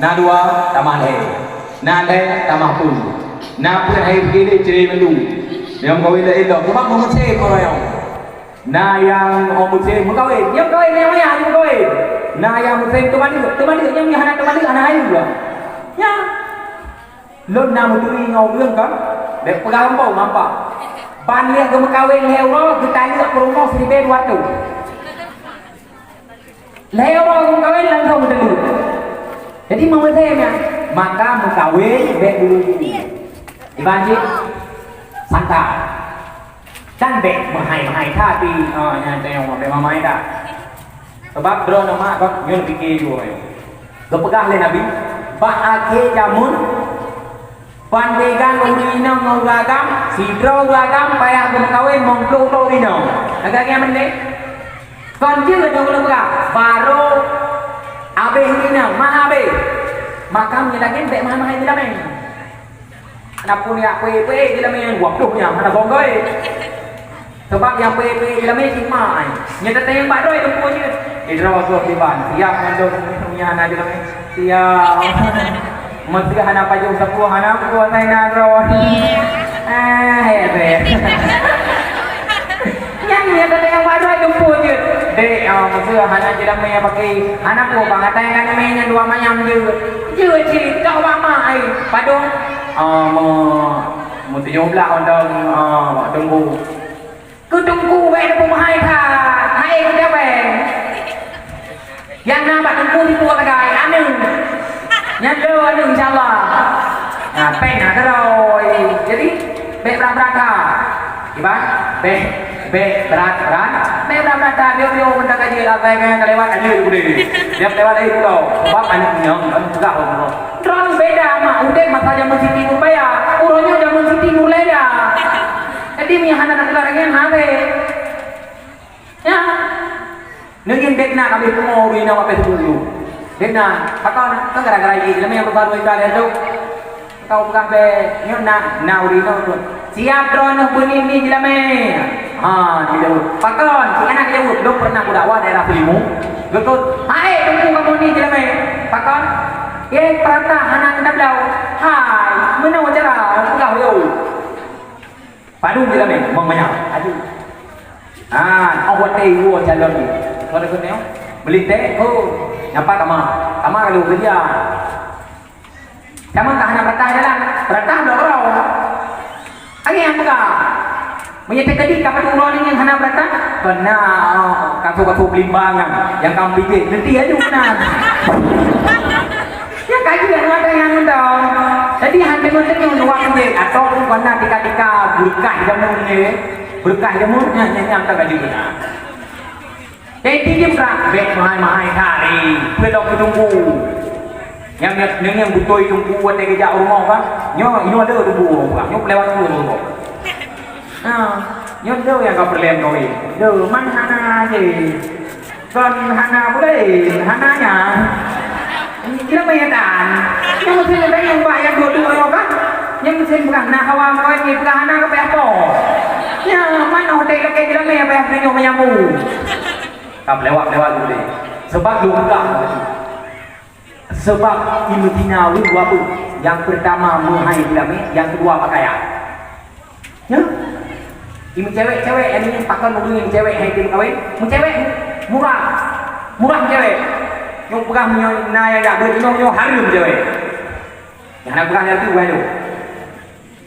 Na dua tamah lhèe. Na lhèe tamah peuet. Na peuet hai peuet lé cre mandum. Nyang kawin lé ilong. Cuma meumeucé meurayong. Na nyang oh meusé meukawen, nyang kawen nyang meunan meukawen. Na nyang meusé teumadeuek, teumadeuek nyang hana teumadeuek hana hayeue. Nyan. Lôn na meuturi ngon ureueng kan, bèk peugah lom boh mapa. Ban lheueh geumeukawen lhèe uroe, geutaleuek peurumoh siribèe dua reutôh. Lhèe uroe geumeukawen langsông geutaleuek. Jadi meumeuté nyan, maka meukawen bèk bulu-bulu. Iban cit santai. Dan bèk meuhai-meuhai that pih, ah, nyan teuh bèk meuhai that. Sabab droeneuh mak gob nyoe pike jih. Geupeugah lé Nabi, bak akhé jameun, bandingan ureueng inong ngon ureueng agam, sidroe ureueng agam payah geumeukawen limong ploh droe ureueng inong. Lagèe nyan meunan. Kon jeuet nyang ulôn peugah, barô abéh inong, mah abéh. Makam nyan lagèe bèk meuhai-meuhai dilamé. Adapun nyang peuék-peuék dilamé nyan, dua ploh nyan, hana songgoi. Sabab nyang peuék-peuék dilamé cit mai. Nyan teuntèe nyang bak droe teumpo jeuet. Di droe goh kiban, siap mandum nyan hana dilamé. Siap. Meuseuh hana pajoh sapeue, hana peue asai na droe. Ah, hebat. Nyan, nyan teuntèe nyang bak droe teumpo jeuet. Dek, ah, meuseuh hana jeulamé paké. Hana peue bang, asai ka nyamé nyan dua manyam jeuet. Jeuet cit, ka bak mak ai. Padum? Ah, meu-, meutujoh blah ontong, ah, bak teungku. Keu teungku bèk neupeuhai that, hai keu capée. Nyang na bak teungku siploh sagai, aneuk. Nyan le aneuk, insya Allah. Nah, péng na keudroe. Jadi, bèk brat-brat that. Kiban, bèk, bèk brat-brat. Bèk brat-brat that, biôh-biôh meuntang ka jeuet, asai ka lewat, ka jeuet udeh. Dia lewat dari pulau. Sebab aneuk inong, kan, peugah lom. Droeneuh beda mak udeb masa jameun Siti Nurbaya, uroe nyoe jameun Siti Nurleda. Jadi, meunyo hana tapeugah lagèe nyan, hase. Ya. Neujeuet dek na ka abéh pungo ureueng inong abéh sepuluh. Dek na, pakon, kan gara-gara ié, lama nyang baru ibadah tu. Kau peugah bèk, nyoe na, na ureueng inong tu. Siap droeneuh beuni-beuni jeulamé. Ha, dijaweueb. Pakon, si aneuk jaweueb, lôn pernah kudakwah daerah Seulimu. Geukheun, "Hai, teungku kamoe ni jeulamé." Pakon, "Ye, peurata hana tabloe." Hai, meunoe cara, peugah lôn. Padum jeulamé, memang banyak. Aju. Ah, oh, watèe iwoe calon ni. Kau dah kenal? Melintèe, oh, nampak kama. Kama kalau kerja. Sama ka hana beuratah jalan, beuratah bloe uroe. Lagèe nyang peugah, meunyo teukeudi ka padum uroe nyan hana beuratah, keunan, oh, kaso-kaso beulimbangan nyang ka meupiké, nanti aju keunan. Nyang ka jeuet ngon nyang mantong. Jadi, han deungon-deungon wak jeuet, atau pun keunan tika-tika beureukat jameun nyan, beureukat jameun nyan, nyan, nyan ka jeuet keunan. Jadi jeuet brat, bèk mahai-mahai that, eh, peue lom keu teungku. Nyang, nyang, nyang, nyang beutôi teungku watèe geujak u rumoh kan, nyoe, nyoe le teungku, nyoe peulewat teungku. Ha, nyoe le nyang ka peureulèe kawin. Le, man hana jih. Kon hana boleh, hana nyan. Kira meunyo tan. Nyang meusen nyang bak nyang dua-dua nyoe kan. Nyang meusen peugah na hawa kawin, peugah hana ka payah po. Nyan, man oh dek lakèe jeulamé payah meunyoe meunyamu. Ka peulewat-lewat dulu deh. Sebab lôn peugah tadi. Sebab imeudina ulôn dua beuh. Nyang peurtama meuhai jeulamé, nyang keudua pakaian. Ya? Imeucewek-cewek, nyang pakon ureueng imeucewek hai tim kawin. Meucewek murah. Murah meucewek. Nyang peugah meunyoe na nyang jak beuet inong nyoe hareuem cewek. Nyang hana peugah lagèe tu, wahai lôn.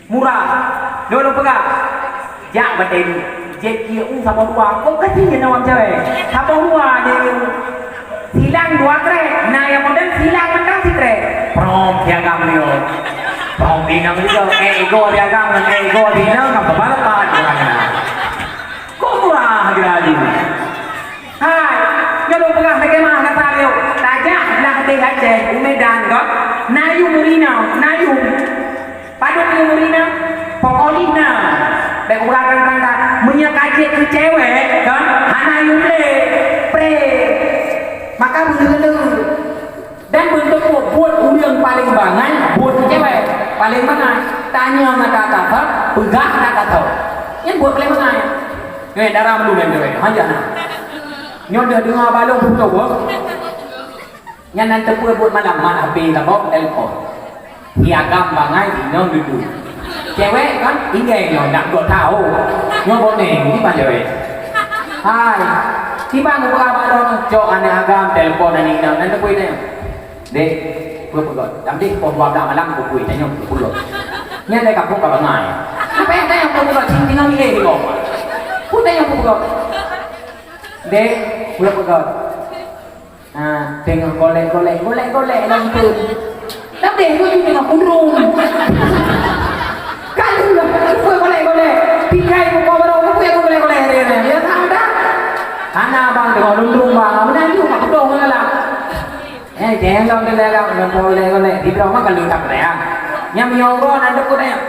Murah. Lôn, lôn peugah. Jak batèe nyoe. Jép ié u saboh dua. Kok ka sien awak cewek? Saboh dua jép ié u. Silang dua krek. Na nyang model silang mantong sikrek. Prok, siagam nyoe. Prok, inong juga. Eh, ego siagam ngon eh, ego inong ka beubalah pat. Kok murah laju? Hai, nyoe lôn peugah lagèe meuh kata lôn. Tajak blah deh Aceh, u Medan kon. Na yum ureueng inong, na yum. Padum yum ureueng inong? Pokokjih na. Bèk kupeugah trang-trang that. Meunyoe ka jeuet keu cewek, kon, hana yum lé. Pré. Maka beuleu-leu. Dan beuntuk buet ureueng paleng bangai, buet cewek paleng bangai. Tanyong ata-ata, peugah ata-ata. Nyan buet paleng bangai. Eh, dara meulumén cewek, hanjeuet na. Nyoe deuh deungoe balong putôh, boh. Nyan nan teupeu buet malam, mat H P tabok, telepon. Siagam bangai, inong dudu. Cewek kan, inggeng nyoe, nak gok tahu. Nyoe boneng, ni pan cewek. Hai, tiba ngeubra balong, cok aneuk agam, telepon aneuk inong, nan teupeu nyoe. Dek, peue peugöt? Dam deh, poh dua blah malam, peue tanyong, peue peugöt? Nyan lé kampung ka bangai. Apa nyang tanyong peue peugöt? Sing tinggal mileh di bawah. Peue tanyong peue peugöt? Dek, peue peugöt? Ha, teungoh golek-golek, golek-golek lam teun. Dam deh, peue teungoh kundrung. Kan, peue golek-golek? Tikai muka baru, peue golek-golek? Ya, ya, ya, ya, ya, ya. Hana bang, teungoh lundrung bang, meunan ju, mak beutôi ngon galak. Eh, jangan dong dia lewat, ngon poh lé-lé, di droe mah kalau tak lé, ah. Nyang meunyoe uroe nan deukut nyoe.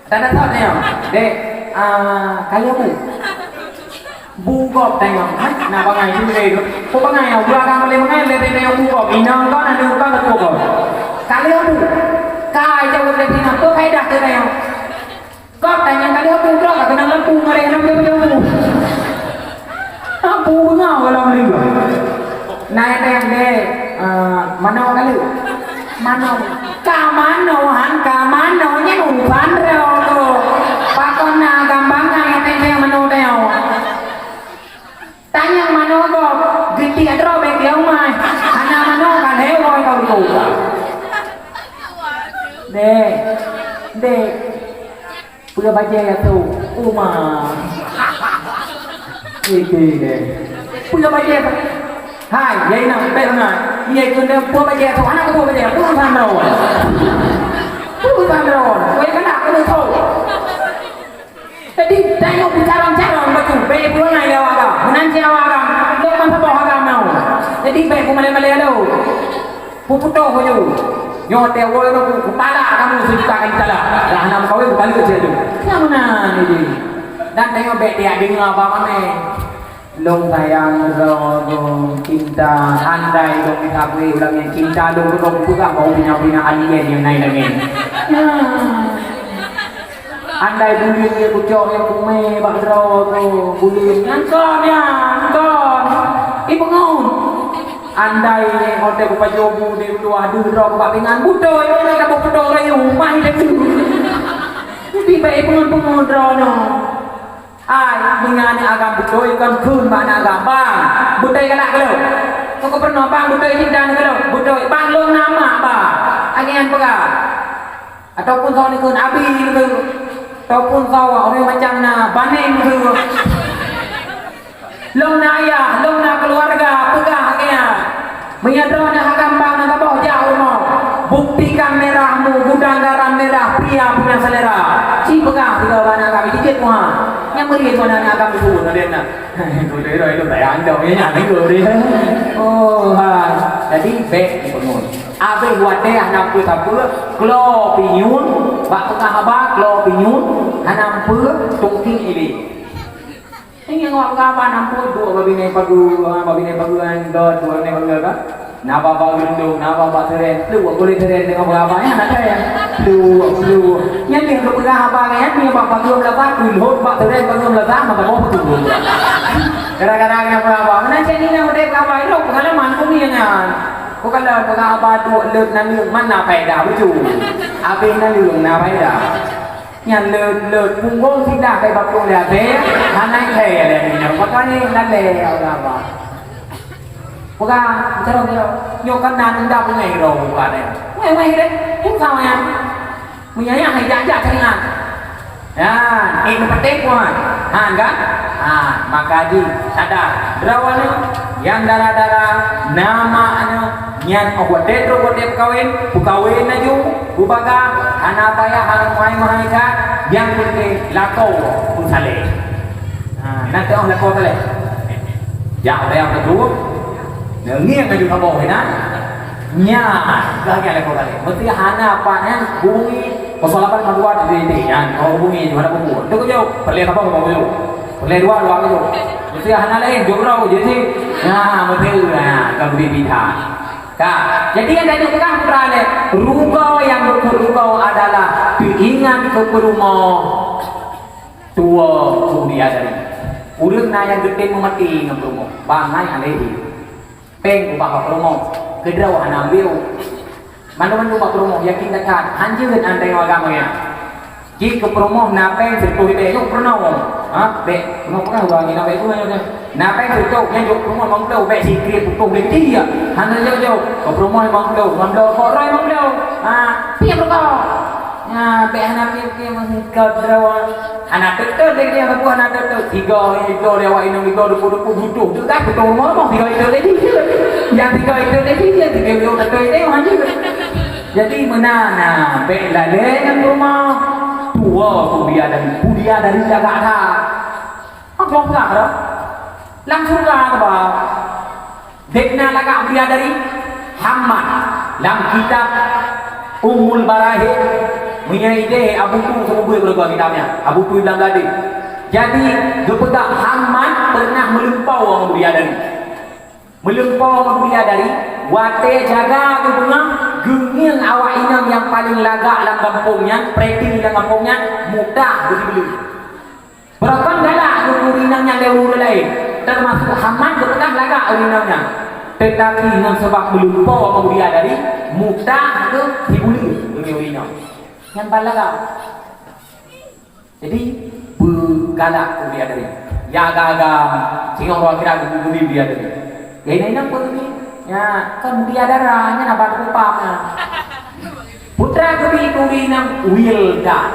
Tak ada thot nyoe. Dek, ah, kali aku. Bu gob tanyong, hai, na bangai juré tu. Ko bangai, udah kan boleh bangai, lé tanyong bu gob. Inong kau, aneuk kau, kau gob. Kali bu. Kai jawab lé tanyong, tu kai dah ke tanyong. Gob tanyong kali bu, bro, ka kenang lampu, ngaleh lampu, lampu. Lampu bengau kalau melihat. Naik tayang deh, eh, mano kali? Mano? Ka mano, han, ka mano, nyan uban ro tu. Pakon na gambangan, tayang mano tayong. Tanyong mano gob, geuti droe bèk tiong mai. Hana mano ka lewoi kau tu. Dek, dek. Peue bajèe tu? Uma. Itu deh. Peue bajèe tu? Hai, ya ina, bèk na. Iya itu deh, peue bajèe tu? Hana peue bajèe. Peue sandro. Peue sandro. Kau yang kena, kau tahu. Jadi, tengok bicara-bicara bacut, bèk peurunoe lé awak agam. Meunan cit awak agam, lôn ban saboh agam nyoe. Jadi, bèk peumalèe-malèe lôn. Peuputoh laju. Nyoe watèe woe lôn, kutalak kamoe seujuta kali talak. Dah hana meukawen, kutalak cit laju. Nyang meunan jih. Dan tengok bèk tiak deungoe haba maméh. Lôn sayang droe lôn, cinta, andai lôn mita bri ulang nyan, cinta lôn keudroe peugah bak ureueng nyang pih na alien nyang na i langèt. Nah. Andai buleuen nyang kucok nyang kumè bak droe lôn, buleuen nyan kon, nyan kon. Ipeungon. Andai watèe kupajoh bu di luwa deuh droe bak pingan, beutôi, beutôi, ka beutôi rayeuk, mah i datu. Tapi bèk ipeungon-peungon droe nyoe. Ai, meunyoe aneuk agam beutôi kon kheun bak aneuk agam, "Bang, beutôi galak keu lôn." Keu peurunoe, "Bang, beutôi cinta keu lôn." "Beutôi, bang, lôn na mak, bang." Lagèe nyan peugah. Ataupun soe neukheun abi neukheun. Ataupun soe ureueng macam na banéng neukheun. "Lôn na ayah, lôn na keuluwarga," peugah lagèe nyan. Meunyoe droeneuh agam bang na saboh jak u rumoh, buktikan merahmu, gudang garam merah, pria punya selera. Ci peugah sigoe bak aneuk agam, jijeuet muha. Nyang meuri keu aneuk agam itu, na dia na. Kau dah dah dah tayang dah, ya, nyan, nyan, nyan. Oh, ha. Jadi, bèk dipeungon. Abéh watèe hana peue-sapeue, klo pinyun, bak peugah haba, klo pinyun, hana peue, tungking ilé. Ingat awak peugah haba, na peue, duek bak binéh pageue, ha, bak binéh pageue, ha, duek bak binéh pageue, kan? Na bak-bak geureuntông, na bak-bak seuren. Pluek, boleh seuren deungon peugah haba, nyan na seuren. Pluek, pluek. Nyan lheueh geupeugah haba nyan, nyan bak pageue meulasah, kulhot bak seuren pageue meulasah, mata boh beutôi. Gara-gara nyan peugah haba. Meunan cit nyan udép haba, itu pengalaman kami nyan. Bukan lah peugah haba duek leuet naleueng, mana faedah beutôi. Abéh naleueng na faedah. Nyan leuet-leuet punggong sidah kai bak plueng lé até, hana ikhèe lé nyoe. Makanya lalé ya Allah. Peugah, bicara dia, nyoe kan na nenda pungai ro buka deh. Weh, weh deh, pun sama ya. Meunyo nyan hai jak-jak cari han. Ya, eh, meupeuteng puan. Han kan? Ha, maka jih sadar. Droe nyoe, nyang dara-dara, na mak nyoe, nyan oh watèe trok watèe peukawen, peukawen laju, beubaga, hana payah hai meuhai-meuhai that, nyang penting lakoe peusaleh. Ha, na teuh lakoe saleh. Jak watèe nyang teuh, neungieng laju saboh inan. Nyan, lagèe lakoe saleh. Meusti hana pat nyan hubungi kosong lapan koma dua titik titik. Nyan, kau hubungi, hana peue-peue. Untuk jaweueb, peureulèe saboh, saboh jaweueb. Peureulèe dua, dua jaweueb. Meusti hana laén, jaweueb droe, jadi. Nah, beutôi. Nah, ka beubit-bit that. Ka. Jadi nyang tanyoe peugah putra lé, rugoe nyang beukeurugoe adalah teuingat keu peurumoh tuwoe keu dia tadi. Ureueng na nyang geutem meumaté ngon peurumoh, bangai alèh jih. Péng ubak bak peurumoh, keudroe hana ambiu. Mandum-mandum bak peurumoh yakin that-that, hanjeuet antai ngon agam nyan. Jih keu peurumoh na péng sireutôh ribèe, jok peurunoe. Ha, bèk, peurunoe peugah ureueng nyan na péng tu nyan. Na péng sireutôh, nyan jok peurumoh limong ploh, bèk sikriet putôh lé dia. Hana jok-jok, keu peurumoh limong ploh, limong ploh rukok, droe limong ploh. Ha, piep rukok. Ha, bèk hana piep-piep meuhingkot droe. Hana teutot lé dia, sapeue hana teutot. Tiga, tiga lé awak inong, tiga duku-duku butuh. Tu kan beutôi rumoh, tiga itu lé dia. Nyang tiga itu lé dia, tiga itu teutot lé dia, maju. Jadi meunan, nah, bèk lalè ngon peurumoh. Tuwoe keu bidadari, keu bidadari lagak that. Apa peugah dah? Lam syeuruga keubah. Dek na lagak bidadari Hammad lam kitab Ummul Barahim, meunyoe idéh Abu Tu seumeubeuet keuluarga kitab nyan, Abu Tu Ibn Abdul Aziz. Jadi, geupeugah Hammad Pernah meulumpoe ngon bidadari. Meulumpoe ngon bidadari, watée jaga geubeungoh, geungieng awak inong nyang paleng lagak lam gampông nyan, preudeueng lam gampông nyan, mudah geuh jibeuleueh. Beureukan galak geuh keu ureueng inong nyan lé ureueng laén, teumasuk Haman geupeugah lagak ureueng inong nyan. Teutapi ngon sabab meulumpoe ngon bidadari, mudah geuh jibeuleueh ureueng inong. Nyan ban lagak. Jadi, beugalak keu bidadari. Ya agam-agam, singoh roh akhirat geubi bidadari. Ya, inong-inong peue geubi? Ya, kan bidadara, nyan haba teupeu paham nyan. Putra geubi keu inong wildan.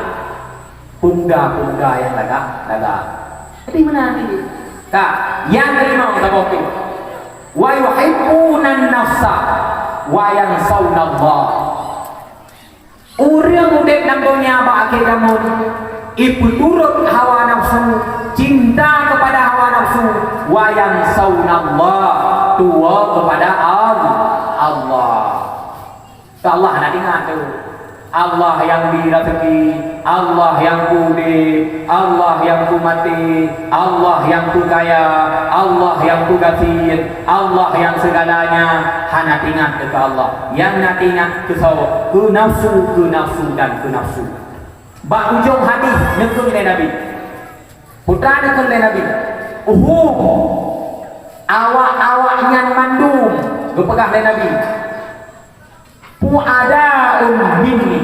Pemuda-pemuda nyang lagak, lagak. Jadi, meunan jih. Ka, nyang keulimong saboh tu. Wa yuhibbunan nafsa wa yansaunallah. Ureueng udeb lam donya bak akhé jameun, ipeuturot hawa nafsu, cinta keupada hawa nafsu, wa yansaunallah, tuwoe keupada Al-, Allah. Keu Allah hana teuingat tu. Allah nyang bri raseuki, Allah nyang peudeh, Allah nyang peumaté, Allah nyang peukaya, Allah nyang peugasien, Allah nyang seugalanya, hana teuingat keu Allah. Nyang na teuingat keu soe? Keu nafsu, keu nafsu, dan keu nafsu. Bak ujong hadih neukheun lé Nabi. Peue neukheun lé Nabi? Uhum. Awak-awak nyan mandum, geupeugah lé Nabi. Bu'adaun minni.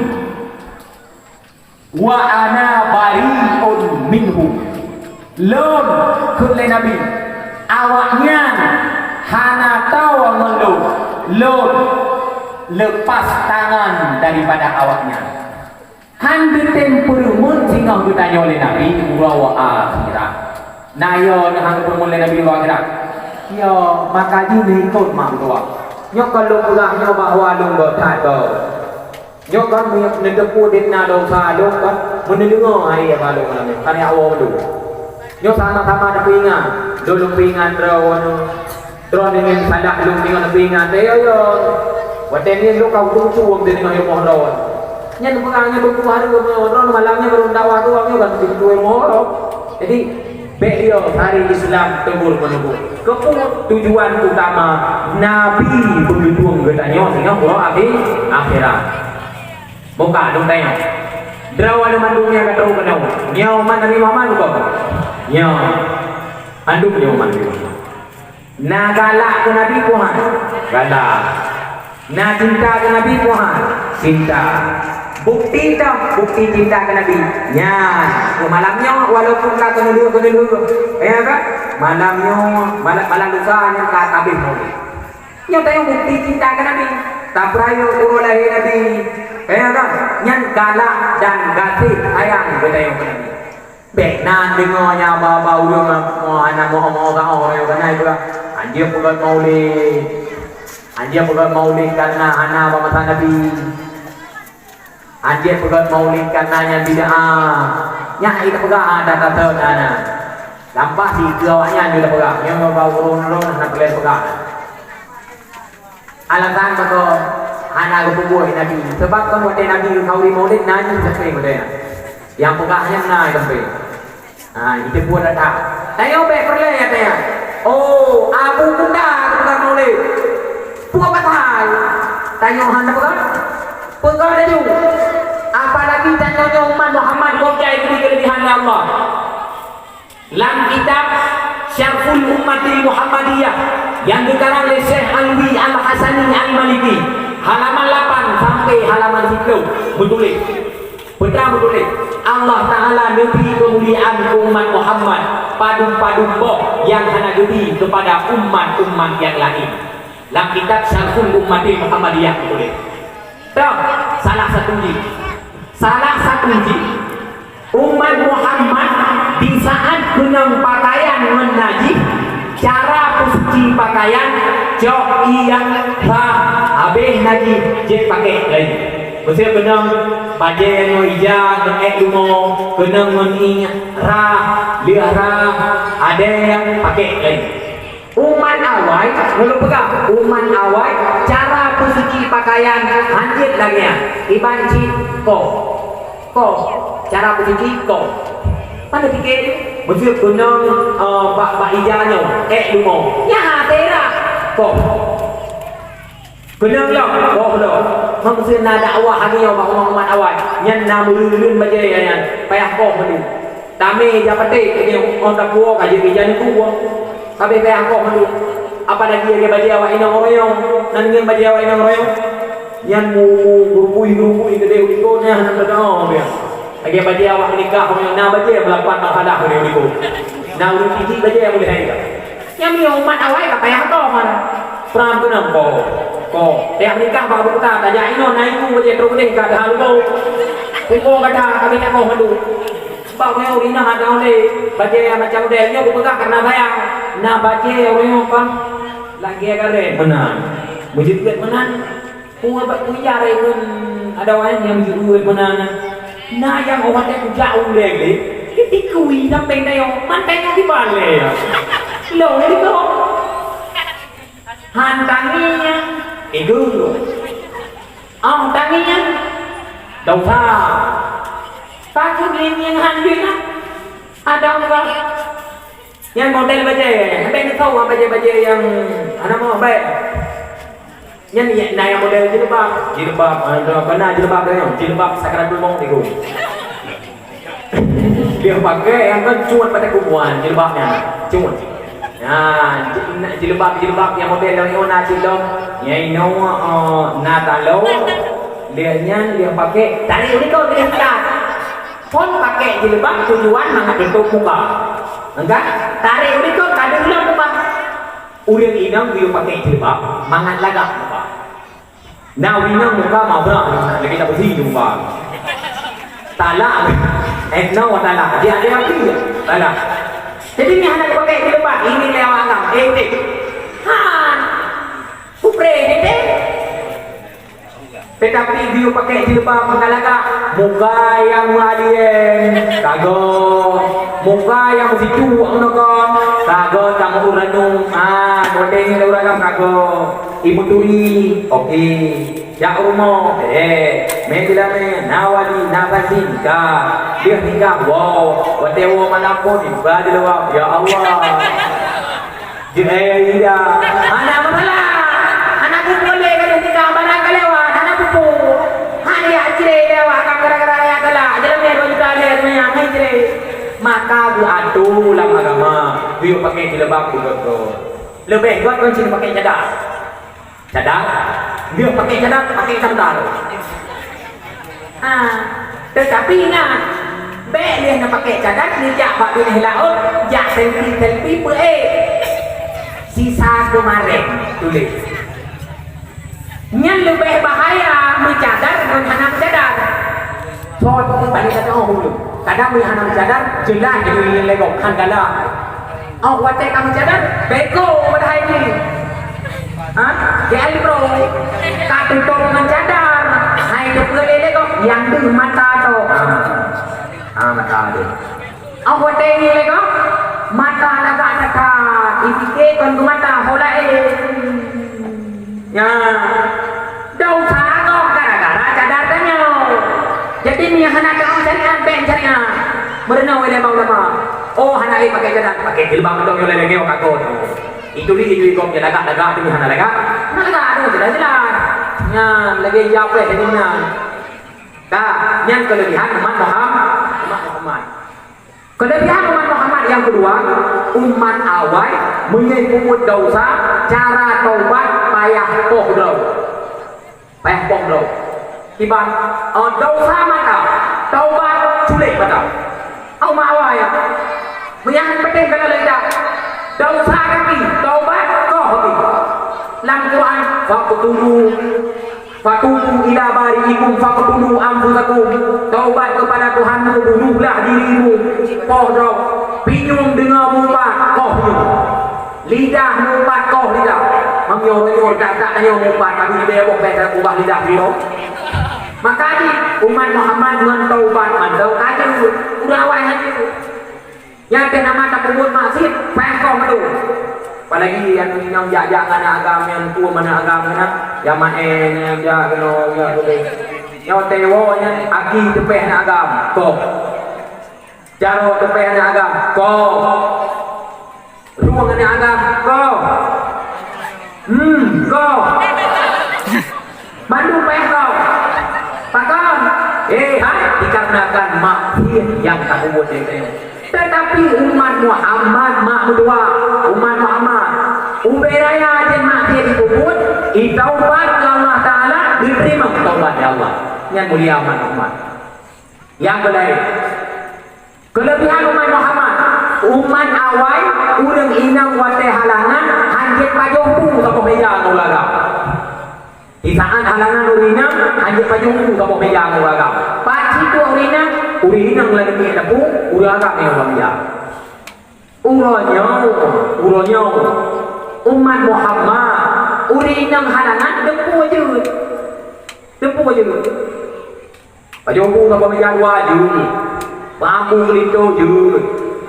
Wa ana bari'un minhum. Lôn, kheun lé Nabi, awaknyan hana toe ngon lôn. Lôn leupah tangan daripada awaknyan. Han geutem peureumeun singoh geutanyoe lé Nabi uroe akhirat. Na yo neuhang geupeureumeun lé Nabi uroe akhirat. Yo, maka jih neuikot mak meutuah. Nyoe kon lôn peugah nyoe bahwa lôn göt that goe. Nyoe kan meu-, neuteupeue dit na desya lôn kan, meuneudeungoe hai ya balong namiet, kan ya Allah lôn. Nyoe sama-sama neupeuingat, lôn neupeuingat droe nyoe. Droe nyoe salah lôn deungoe neupeuingat, ya, ya. Watèe nyoe lôn ka utung cuwom deungoe rumoh droe. Nyan peugah nyoe buku hareuem nyoe, droe malam nyoe baru dakwah tu, nyoe kan pintoe rumoh droe. Jadi, Bèk yo tari Islam teugur-meuneugur. Keupeue tujuan utama Nabi beugeutueng geutanyoe singoh uroe akhé-, akhirat? Buka lôn tanyong. Droe banmandum nyang ka trôk keunoe, nyoe umat Nabi Muhammad bukon? Nyoe. Mandum nyoe umat Nabi Muhammad. Na galak keu Nabi Tuhan? Galak. Na cinta keu Nabi Tuhan? Cinta. Bukti toh, bukti cinta keu Nabi? Nyan, keu malam nyoe walaupun ka keuneulheueh-keuneulheueh, ya kan? Malam nyoe, malam, malam lusa nyan ka habéh maulid. Nyoe tanyoe bukti cinta keu Nabi. Tapeurayeuk uroe lahé Nabi, ya kan? Nyan galak dan gaséh sayang geutanyoe keu Nabi. Bèk nan deungoe nyang ba-ba ureueng mo-, hana mo-, mo-, gaoh nyoe keunan peugah, "Anjeuet peugöt maulid. Anjeuet peugöt maulid kareuna hana bak masa Nabi. Anjeuet peugöt maulid kareuna nyan bid'ah." Nyan hana peugah, ah, that-that na. Lampah dikeue awaknyan jeuet peugah. Nyoe bak ureueng-ureueng hana peureulèe peugah. Alasan meuko hana geupeubuet Nabi, sabab kon watèe Nabi geukhanduri maulid na jih sampé watèe nyan. Nyang peugah nyan na sampé. Ha, itu buat data. Tanyoe bèk peureulèe ya tanya. Oh, Abu Muda geukhanduri maulid. Peue pasai? Tanyoe hana peugah. Peugah laju. Apalagi tanyoe nyoe umat Muhammad, gobnyan geubri keuleubihan lé Allah. Lam kitab Syarhul Ummatil Muhammadiyah nyang geukarang lé Syekh Alwi Al-Hasani Al-Maliki, halaman lapan sampai halaman siplôh, meutuléh, peue meutuléh, Allah Ta'ala neubri keumuliaan keu umat Muhammad padum-padum boh nyang hana geubri keupada umat-umat nyang laén. Lam kitab Syarhul Ummatil Muhammadiyah meutuléh. Toh, salah satu jih. Salah satu jih, umat Muhammad di saat keunong pakaian ngon najih, cara peusuci pakaian, cok ié, rhah, habéh najih, jeuet pakék laju. Meusé keunong bajèe ngon ija, ngon èk lumo, keunong ngon ié, rhah, lheueh rhah, adèe, pakék laju. Umat awai, ulôn peugah, umat awai, cara peusuci pakaian hanjeuet lagèe nyan. Iban cit koh. Koh. Cara peusuci koh. Mana pikir? Meuseuet keunong, eh, bak, bak ija nyoe, ék leumo. Nyan hana teurak. Koh. Keunong lom, koh lom. Meuseuet na dakwah lagèe nyoe bak umat-umat awai. Nyan na meureuleuen bajèe nyan. Payah koh meudeh. Tamé ija paték, lagèe nyoe, oh, tapuwoe ka jeuet ija nyan kuwoe. Ka abéh payah koh meudeh. Apalagi lagèe bajèe awak inong royong. Nan ngieng bajèe awak inong royong. Nyan mu, mu, geurubui-geurubui keudéh u likot nyan, hana teudeungoe pian. Lagèe bajèe awak meunikah, na bajèe meulapan masalah keu di ulikot. Na ureueng tijik bajèe meulihai ka. Nyang meunyoe umat awai ka payah toh hana. Pram keunong ko. Ko. Tajak meunikah bak buta, tajak inoe na ibu bajèe trok udeh ka dah lubo. Kuko ka dah ka bina koh mandu. Bak meunyoe ina ada oleh bajèe macam model nyoe kupeugah karena sayang. Na bajèe ureueng nyoe pang lagèe gareng meunan. Meujeuet meunan. Peue bak kuya reuen ada awaknyan nyang jeuet meunan. Na nyang oh watèe kujak ulèe lé, keudikui sampeng dayong, manteng nyoe dibalèe. Lôn lé keuh. Han tangieng, ego. Oh tangieng, dosa. Pakon lé nyang han jeuet na? Ada Allah. Nyan model bajèe, bèk neuthoe bajèe-bajèe nyang hana meuh bèk. Nyan na nyang model jilbab. Jilbab, ah, droe, kon na jilbab droe nyoe. Jilbab sakaratul maut niku. Dia pakai nyang kan cut pada kuburan jilbab nyan. Cut. Nah, ji-, na jilbab-jilbab nyang model droe nyoe na cit lom. Nyang inoe, eh, na taloe. Dia nyan dia pakai tadi udah kau dia tak. Phôn pakai jilbab tujuan mangat tutup muka. Enggak? Tarék ulikot ka deuh lom muka. Ureueng inong geuyue pakai jilbab mangat lagak muka. Na ureueng inong muka mabrak lagèe tak bersih muka. Talak. Eh, no talak. Dia ada api. Talak. Jadi ni hana pakai jilbab ini lewat agam. Eh, dek. Ha. Kupre ni dek. Teutapi geuyue pakai jilbab meukalagak, muka nyang meualien, ka goe. Muka nyang meusitu, meunoe kon, ka goe tameuureung. Ah, goteng lé ureueng agam ka goe. Imeuturi, oke. Jak rumoh, eh. Meubilamé, na wali, na saksi, ka. Deuh nikah, wow. Watèe woe malam phôn, iba di luwa, ya Allah. Jeuet, eh, iya. Hana masalah. Hana peupuléh ka lheueh nikah, barang ka lewat, hana peupuléh. Hana jak ciré lewat, ka gara-gara raya galak. Jalan lhèe dua juta lhèe, hana ciré. Maka geuatoe lam agama, geuyue pakai jilbab beugöt-göt. Leubeh göt kon cit pakai cadar. Cadar, dia pakai cadar, pakai sandal. Ha, tetapi ingat, bèk lheueh na pakai cadar, neujak bak binéh laôt, jak selfie-selfie peuék. Sisa keumarén tuléh. Nyan leubeh bahaya meucadar ngon hana meucadar. Soe paléng ka teu'oh ulôn. Kadang meunyo hana meucadar, jeulaih jeuet lé gob, han galak. Óh watèe ka meucadar, bego padahai jih. Ha? Di Alibro, ka tutôp ngon cadar. Hai teupeue lé gob, nyang deuh mata toh. Ha. Ha, mata deuh. Óh watèe nyoe lé gob, mata lagak that-that. Ipike kon geumata ho laén. Nyan, desya gob gara-gara cadar tanyoe. Jadi, meunyo hana taát syariat, bèk syariat. Meurunoe lé ulama-ulama. Oh, hana lé pakai cadar, pakai jilbab mantong nyoe lagèe nyoe ka kon. Itu ni, itu gob nyan lagak-lagak, tu hana lagak. Hana lagak, tu jelas-jelas. Nyan, lagèe ija preh jadi meunan. Ka, nyan keulebihan umat Muhammad. Umat Muhammad. Keulebihan umat Muhammad nyang keudua, umat awai meunyoe peubuet desya, cara taubat payah poh droe. Payah poh droe. Kiban, eh, desya mata, taubat culek mata. Umat awai. Meunyo han peuténg keuneuk leucah. Desya kaki, taubat koh pih. Lam Quran, faqtulu Fatubu ila bari'ikum faqtulu anfusakum. Taubat kepada Tuhanmu, bunuhlah dirimu. Poh droe, pinyueng deungoe mupat, koh pinyueng. Lidah mupat, koh lidah. Meunyoe-nyoe dak-dak tanyoe mupat, tapi dia boh beda ubah lidah dia. Maka di umat Muhammad ngon taubat mantong kacau, udah awai hati. Nyang teuh nama tapeubuet maksiet, payah koh mandum. Apalagi nyang inong jak-jak ngon aneuk agam, nyang tueng aneuk agam nyan, nyang maén, nyang jak keunoe, jak keunoe. Nyoe tewoe nyan aki teupeh aneuk agam, koh. Jaroe teupéh aneuk agam, ko. Rueng aneuk agam, ko. Hmm, ko. Mandum payah ko. Pakon? Eh, hai, dikarenakan maksiat nyang tapeubuet lé geutanyoe. Tetapi umat Muhammad mak meudua, umat Muhammad. Ubé raya jeuet maksiat jipeubuet, jitaubat keu Allah Taala, jiteurimong taubat lé Allah. Nyan mulia umat Muhammad. Nyang keulhèe, keuleubihan umat Muhammad, umat awai, ureueng inong watèe halangan, hanjeuet pajoh bu saboh meuja ngon ureueng agam. Di saat halangan ureueng inong, hanjeuet pajoh bu saboh meuja ngon ureueng agam. Pat cit duek ureueng inong, ureueng inong lam miet teupeu, ureueng agam nyang bak meuja. Uroe nyoe, uroe nyoe, umat Muhammad, ureueng inong halangan, teupeu jeuet. Teupeu jeuet. Pajoh bu saboh meuja dua jeuet. Bambu linto jeuet.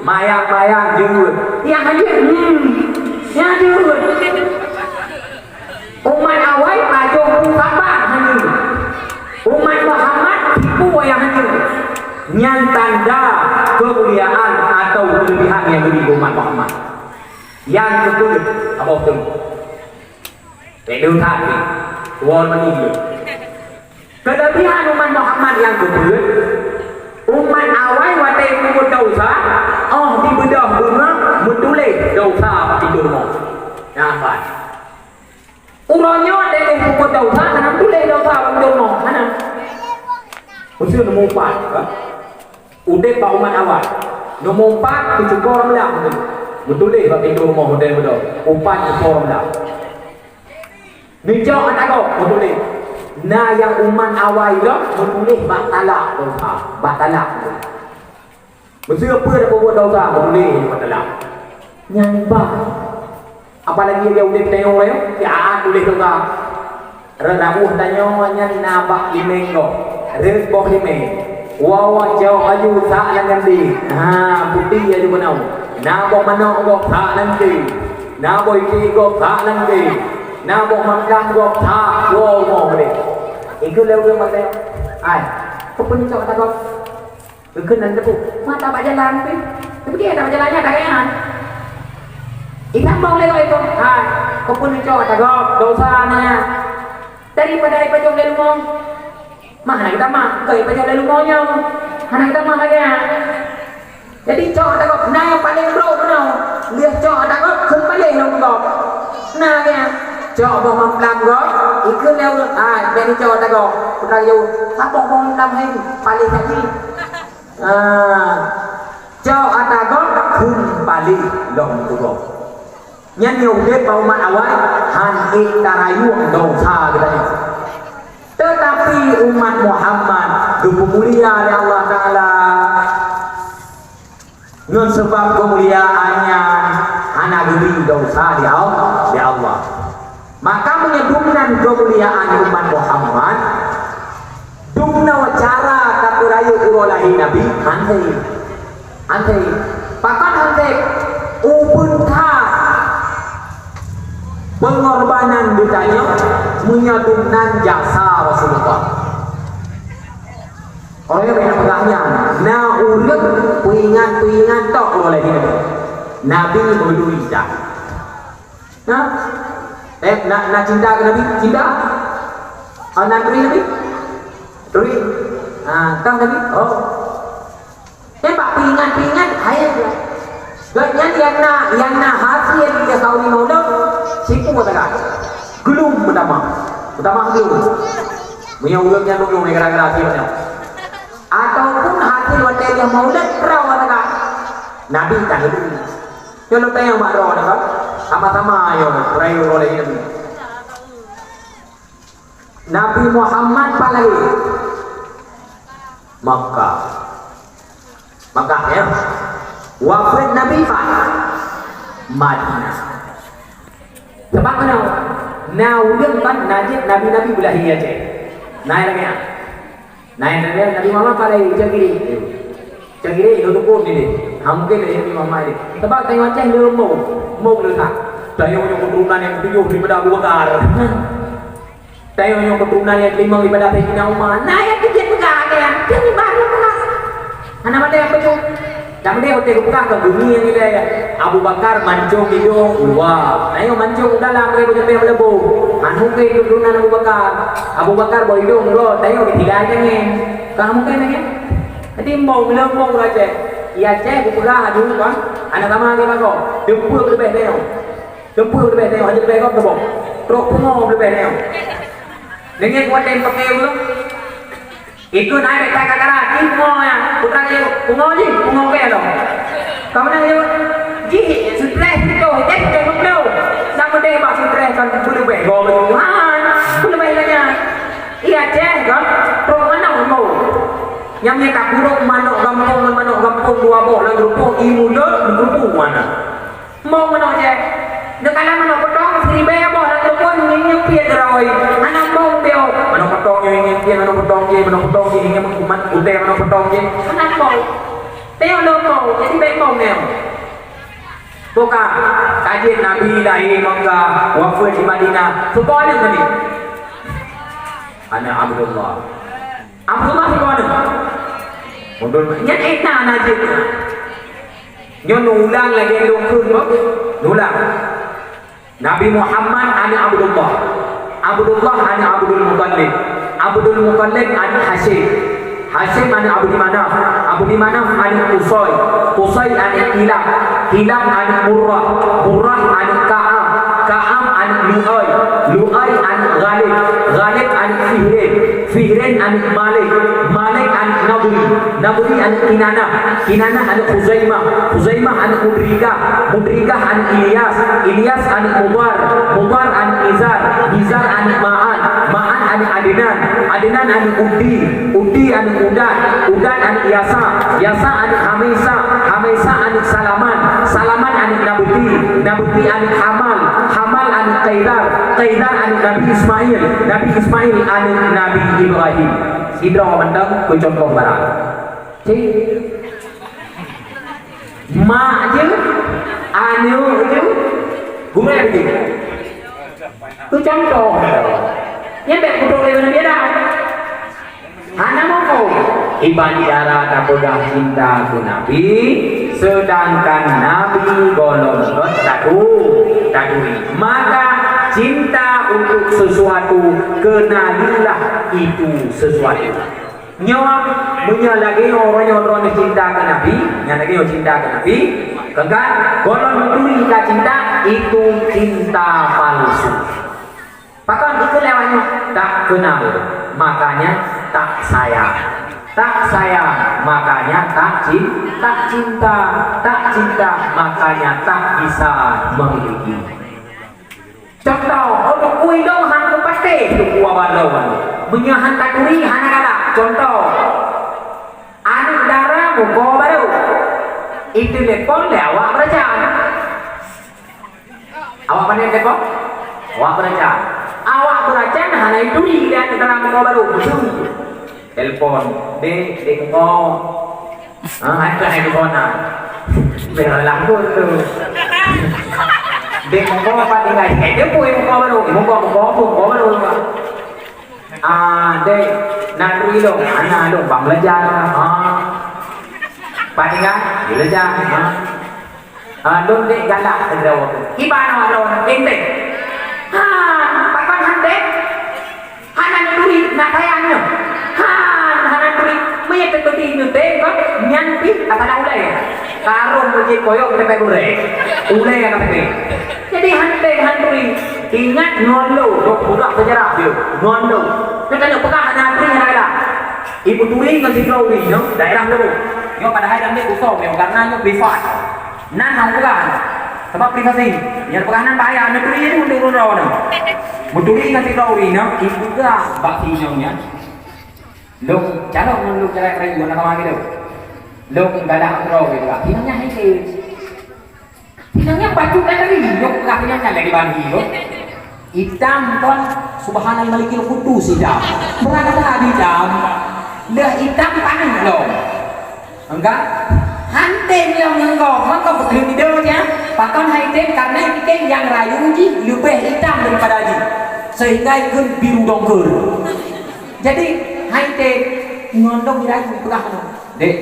Mayang-mayang jeuet. Nyang hanjeuet, hmm, nyang jeuet. Umat awai pajoh bu sapat hanjeuet. Umat Muhammad tipu nyang hanjeuet. Nyan tanda keumuliaan atau keuleubihan nyang geubri umat Muhammad. Nyang keupeuet, abah beutôi. Bèk leuhat, wol mandi. Keuleubihan umat Muhammad nyang keupeuet, umat awai watèe peubuet desya, óh jibeudôh beungoh meutuléh desya bak pintoe rumoh. Nyan ban. Uroe nyoe watèe peubuet desya, hana meutuléh desya bak pintoe rumoh, hana. Meuseu neumeuupat, ha? Udép bak umat awai. Neumeuupat, teucuko ramlah meutuléh bak pintoe rumoh watèe beudôh. Upat cuko ramlah. Neucok ata gob meutuléh. Na nyang umat awai lom meutuléh bak talak, bak talak. Meuseu peue tapeubuet desya meutuléh bak talak. Nyan ban. Apalagi lagèe udép tanyoe nyoe, siat tuléh desya. Rot rabôh tanyoe nyan na bak limeng gob. Rot boh limeng. Woe-woe cok laju sak lam gandéng. Ha, putéh laju keunoe. Na boh manok gob sak lam gandéng. Na boh iték gob sak lam gandéng. Na boh mangkang gob sak woe rumoh geude. Ikheun lé ureueng maté. Hai, peue peucok ata gob? Geukheun lam teupeu. Mata bak jalan pih. Tapi dia tak bak jalan nyan, tak kaya. Isambong lé gob itu. Hai, peue peucok ata gob? Desya na. Daripada ipajoh lé leumo. Mah hana geutamah, keu ipajoh lé leumo nyoe. Hana geutamah lagèe nyan. Jadi cok ata gob, na nyang paleng brok meunoe. Lheueh cok ata gob, kheun paléh lom gob. Na lagèe nyan. Cok boh mamplam gob, ikheun lé ureueng, ah, bèk neucok ata gob. Putra geujaweueb, saboh boh mamplam hai, paléh that jih. Ah. Cok ata gob, kheun paléh lom keu gob. Nyan nyang udép bak umat awai, han ék tarayueng desya geutanyoe. Teutapi umat Muhammad geupeumulia lé Allah Taala. Ngon sabab keumuliaan nyan hana geubri desya di Allah, di Allah. Maka meunyoe dumnan keumuliaan umat Muhammad, dumnoe cara tapeurayeuk uroe lahé Nabi, han hé. Anté, pakon anté? Ubeut that peungorbanan geutanyoe meunyoe dumnan jasa Rasulullah. Orang yang banyak peugah nyan, na ureueng peuingat-peuingat tok uroe lahé Nabi. Nabi meuduri dah. Na? Eh, na, na cinta keu Nabi? Cinta? Ah, na turi Nabi? Turi. Ah, kang Nabi? Oh. Eh, bak peuingat-peuingat, hai. Gobnyan nyang na, nyang na hasil dia kauri maulud, sipu katakan. Geulum pertama. Pertama geulum. Meunyoe ureueng nyan geulum gara-gara hasil nyan. Ataupun hasil watèe dia maulud, rau katakan. Nabi tak geulum. Nyoe lôn tanyong bak droeneuh, sama-sama nyoe, peurayeuk uroe lahé Nabi. Nabi Muhammad pat lahé? Makkah. Makkah, ya. Wafat Nabi pat? Madinah. Sabab keunoe, na ureueng kan na jeuet nabi-nabi beulahé Aceh. Na lagèe nyan. Nah, yang tadi Nabi Muhammad pada cak gini. Cak gini, itu tuh ni deh. Ha, mungkin dari Nabi Muhammad ni. Sebab tengok Aceh dia mau, mau letak. Tengoknya keturunan yang ketujuh daripada Abu Bakar. Tengoknya keturunan yang kelima daripada Sayyidina Umar. Nah, yang ketujuh pegang kan. Jadi baru pegang. Anak pada yang betul. Deh, watèe geupeugah keu gumi nyang ilèe, Abu Bakar mancông idông luwa. Tanyoe mancông u dalam, lagèe bak jamèe meuleubu. Hana mungken keuturonan Abu Bakar. Abu Bakar boh idông uroe, tanyoe geutinggai nyang ngieng. Ka mungken lagèe nyan. Jadi, mbông, leumbông ureueng Aceh. Di Aceh geupeugah laju, kan? Hana sama lagèe bagoe. Teumpeue leubeh tanyoe. Teumpeue leubeh tanyoe, hana leubeh gob teuboh. Trok pungo leubeh tanyoe. Deungon watèe pakai ulông. Ikôt hai bèk that kakara, jih pungo nyan. Putra jih, pungo jih, pungo keu lom. Ka meunan jih, jih seutreh sitoh, jih seutreh meuploh. Sang meudeh bak seutreh kan beuleubeh gob Tuhan. Beuleubeh lagèe nyan. Iya ceh kan, trok manok limong. Nyang nyan takurok manok gampông ngon manok gampông dua boh lam geurupuk, i muleut geurupuk wana. Mbông manok jih. Neukalon manok peutông, siribèe boh lam geurupuk, ngieng-ngieng piet rhoi. Hana mbông piôh. Manok peutông nyoe ngieng-ngieng piet, manok peutông jih, manok peutông jih, ngieng-ngieng kumat utée manok peutông jih. Hana mbông. Teuh lôn mbông, jadi bèk mbông nyoe. Buka, ka jeuet Nabi lahé Makkah, wafeuet di Madinah. Soe po aneuk Nabi? Aneuk Abdullah. Abdullah soe po aneuk? Abdul, nyan ék na, na jeuet. Nyoe neuulang lagèe lôn kheun, neuulang. Nabi Muhammad aneuk Abdullah. Abdullah aneuk Abdul Muttalib. Abdul Muttalib aneuk Hasyim. Hasyim aneuk Abdi Manaf. Abdi Manaf aneuk Qusay. Qusay aneuk Kilab. Kilab aneuk Murrah. Murrah aneuk Ka'ab. Ka'ab aneuk Lu'ay. Lu'ay aneuk Ghalib. Ghalib aneuk Fihrin. Fihrin aneuk Malik, Malik aneuk Nadri, Nadri aneuk Kinanah, Kinanah aneuk Khuzaimah, Khuzaimah aneuk Mudrikah, Mudrikah aneuk Ilyas, Ilyas aneuk Mudhar, Mudhar aneuk Nizar, Nizar aneuk Ma'an, Ma'an aneuk Adnan, Adnan aneuk Udi, Udi aneuk Udan, Udan aneuk Yasa, Yasa aneuk Hamaisa, Hamaisa aneuk Salaman, Salaman aneuk Nabti, Nabti aneuk Hamal, Hamal aneuk Kaidar, Kaidar aneuk Nabi Ismail, Nabi Ismail aneuk Nabi Ibrahim. Sidroe mantong keu contoh barang. Cit. Mak jeuet, aneuk jeuet, gurèe jeuet. Keu contoh. Nyan bèk peutrok lé Nabi Adam. Hana muphom. Iban cara tapeugah cinta keu Nabi, seudangkan Nabi gohlom göt tatu-, taturi. Maka cinta untuk sesuatu, kenalilah itu sesuatu. Nyoe, meunyoe lagèe nyoe uroe nyoe droeneuh cinta keu Nabi, nyan lagèe nyoe cinta keu Nabi, kan? Gohlom turi ka cinta, itu cinta palsu. Pakon ikeu lewat nyoe? Tak kenal, makanya tak sayang. Tak sayang, makanya tak cin-, tak cinta. Tak cinta, makanya tak bisa memiliki. Contoh, untuk kui dong hang kupatéh tu kuah balon. Meunyoe hang taturi hana galak. Contoh, aneuk dara muko barô. Itelepon lé awak beuracan. Awak pane telepon? Awak beuracan. Awak beuracan hana ituri lé aneuk dara muko barô. Beutôi. Telepon, "Dek, dek muko." Ah, hai tu, hai tu kona. Bela lagu tu. Dek muko apa tinggal? Eh, dia pun muko barô. Muko, muko, muko barô. Ah, dek, nak turi lôn. Hana lôn, bang belajar. Ah. Apa tinggal? Dia belajar. Ah. Ah, lôn dek galak keudroe tu. Kiban awak lôn, enteng. Ha, pakon han dek? Hana neuturi, na sayang nyoe. Ha, hana neuturi. Meunyoe teuturi neutém kon, nyan pih ka salah ulèe. Karông meujieb koyok teupèe gurèe. Ulèe ka teupèe. Jadi han tém, han turi. Ingat ngon lôn, lôn peugah seujarah dia. Ngon lôn. Nyoe tanyoe peugah hana turi, hana galak. Ibu turi ngon sidroe ureueng nyoe, daerah lôn. Nyoe padahai lam nyoe kosong nyoe, karena nyoe privat. Nan hana peugah. Sabab privasi. Nyang peugah nan bahaya, neuturi nyan untuk ureueng droe nyoe. Meuturi ngon sidroe ureueng nyoe, ipeugah bak si inong nyan. Lôn carông ngon lôn jalan rayeuk, hana sama gitu. Lôn galak droe gitu. Inong nyan hai keu. Inong nyan bacut dan tadi, lôn peugah inong nyan lagi bagi tu. Itam kon, Subhanal Malikil Quddus itam. Beurata itam. Leuh itam panéh lom. Enggak? Han tém lom ngon gob, maka beutôi nideu nyan. Pakon han tém, karena item nyang rayeuk jih leubeh itam daripada jih. Sehingga ikheun biru dongker. Jadi, han tém ngon dong rayeuk peugah ngon. Dek,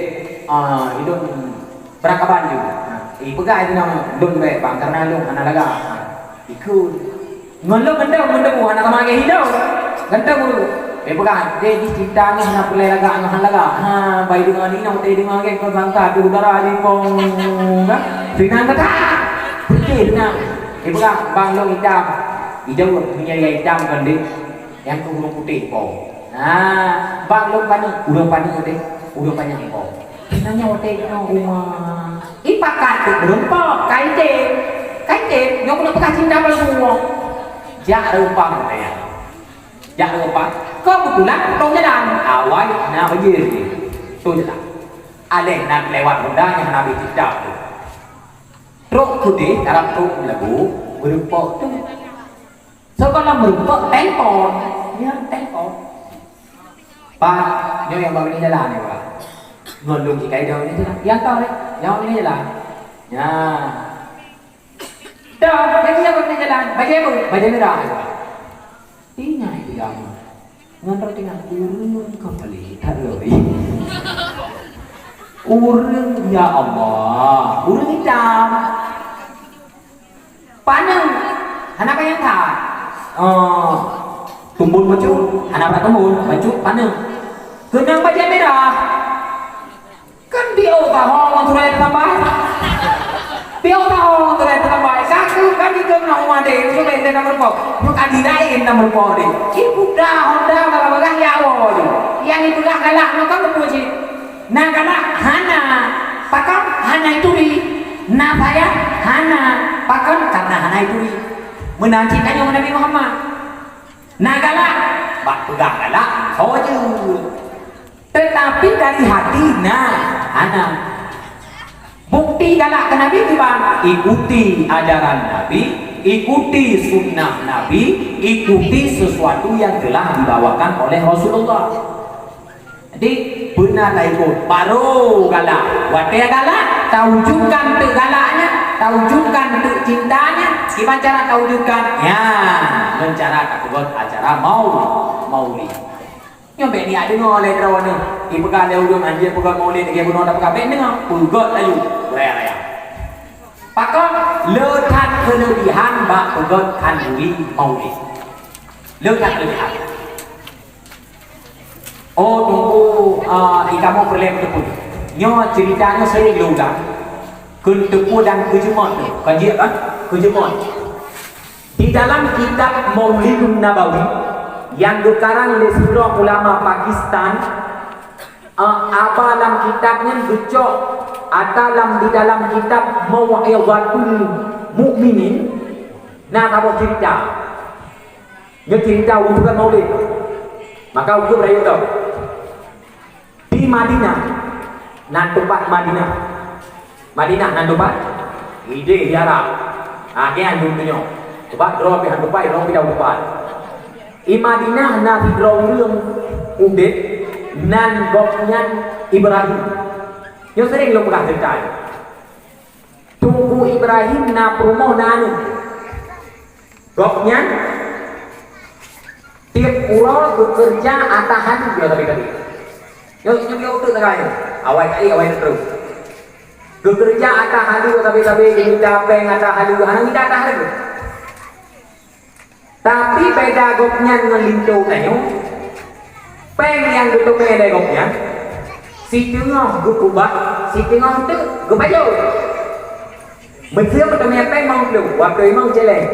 ah, idong Beurakaban ju. Ipeugah di na lôn bèk bang, kareuna lôn hana lagak. Ikheun. Ngon lôn mantong meunteumèe hana sama lagèe ilôn. Ganteng ureueng. Ipeugah, deh jih cinta nyoe hana peureulèe lagak ngon hana lagak. Ha, bai deungoe di na, watèe deungoe lagèe kon sangka tu dara di pong. Kan? Sinan kata. Beutôi sinan. Ipeugah, bang lôn itam. Ijaweueb, meunyoe ya itam kon deh. Nyang keu ureueng putéh po. Ha, bang lôn paneuk, ureueng paneuk deh. Ureueng panyang po. Nanya watèe nyoe uma. Ipakat tu meureumpok, kai tem. Kai tem, nyoe keuneuk peugah cinta bak lôn. Jak reupang watèe nyan. Jak reupang. Keubeutulan putong jalan. Awai na banjir. Putong jalan. Aléh na lewat honda nyang hana beucicak tu. Trok keudeh, karab trok lagu, meureumpok tu. Sigohlom meureumpok, telepon. Ya, telepon. Pak, nyoe nyang bak jalan ni, Pak. Ngon lôn jih kai dong ni jalan. Ya, tau deh. Nyang bak jalan. Ya. Dah, jadi nyang bak jalan. Bajèe apa? Bajèe mirah, Pak. Ingat itu kamu. Ngon rot ingat ureueng kembali. Tak lori. Ureueng, ya Allah. Ureueng itam. Paneuk, hana panyang that. Oh, tumbon bacut, hana brat tumbon, bacut paneuk. Keunong bajèe mirah. Kan piôh tahong ngon surai teutambai. Piôh tahong ngon surai teutambai. Saku kan ikeu na uma deh, itu bèk na meureumpok. Bukan di laén na meureumpok deh. Ibu dah honda kalau bagah ya awal deh. Yang ibu dah galak, maka betul sih. Na galak hana, pakon hana ituri. Na sayang hana, pakon karena hana ituri. Meunan cit tanyoe Nabi Muhammad. Na galak, bak peugah galak, soe jeuet. Tetapi dari hati na hana. Bukti galak keu Nabi kiban, ikuti ajaran Nabi, ikuti sunnah Nabi, ikuti sesuatu yang telah dibawakan oleh Rasulullah. Jadi, beuna taikot, barô galak. Watèe galak, tawujudkan teuk galaknya, tawujudkan teuk cintanya. Kiban cara tawujudkan? Ya, ngon cara tapeugöt acara mau-, maulid. Nyoe bèk neujak deungoe lé droeneuh. Ipeugah lé ulôn, anjeue peugöt maulid, lagèe bunoe tapeugah, bèk deungoe. Peugöt laju, raya-raya. Pakon? Le that keuleubihan bak peugöt khanduri maulid. Le that keuleubihan. Oh, Teungku, ah, di kamoe peureulèe meuteupeu. Nyoe ceurita nyoe sering lôn ulang. Keu teupeu dan keu jeuet nyoe. Kon jeuet kan? Keu jeuet. Di dalam kitab Maulidun Nabawi nyang geukarang lé sidroe ulama Pakistan, ah, aba lam kitab nyan geucok ata lam, di dalam kitab Mau'izatul Mukminin, na saboh ceurita. Nyoe ceurita ureueng peugöt maulid. Maka ukeue beurayeuk lom. Di Madinah, nan teumpat Madinah. Madinah nan teumpat idéh di Arab. Ah, nyan dum nyoe. Teumpat droe pih han teumpat, droe pih han teumpat. Di Madinah na sidroe ureueng udép, nan gobnyan Ibrahim. Nyoe sering lôn peugah ceurita nyoe. Teungku Ibrahim na peurumoh na aneuk. Gobnyan tiep uroe geukeureuja ata haleue sabe-sabe. Nyoe, nyoe, nyoe uteuk sagai. Awai kai, awai treuk. Geukeureuja ata haleue sabe-sabe, geumita péng ata haleue, hana mita ata haleue. Tapi beda gobnyan ngon linto tanyoe, péng nyang geuteumé lé gobnyan, siteungoh geukubat, siteungoh teuk geupajoh. Meuseu meuteumé péng mong plueng, waploh limong céleng.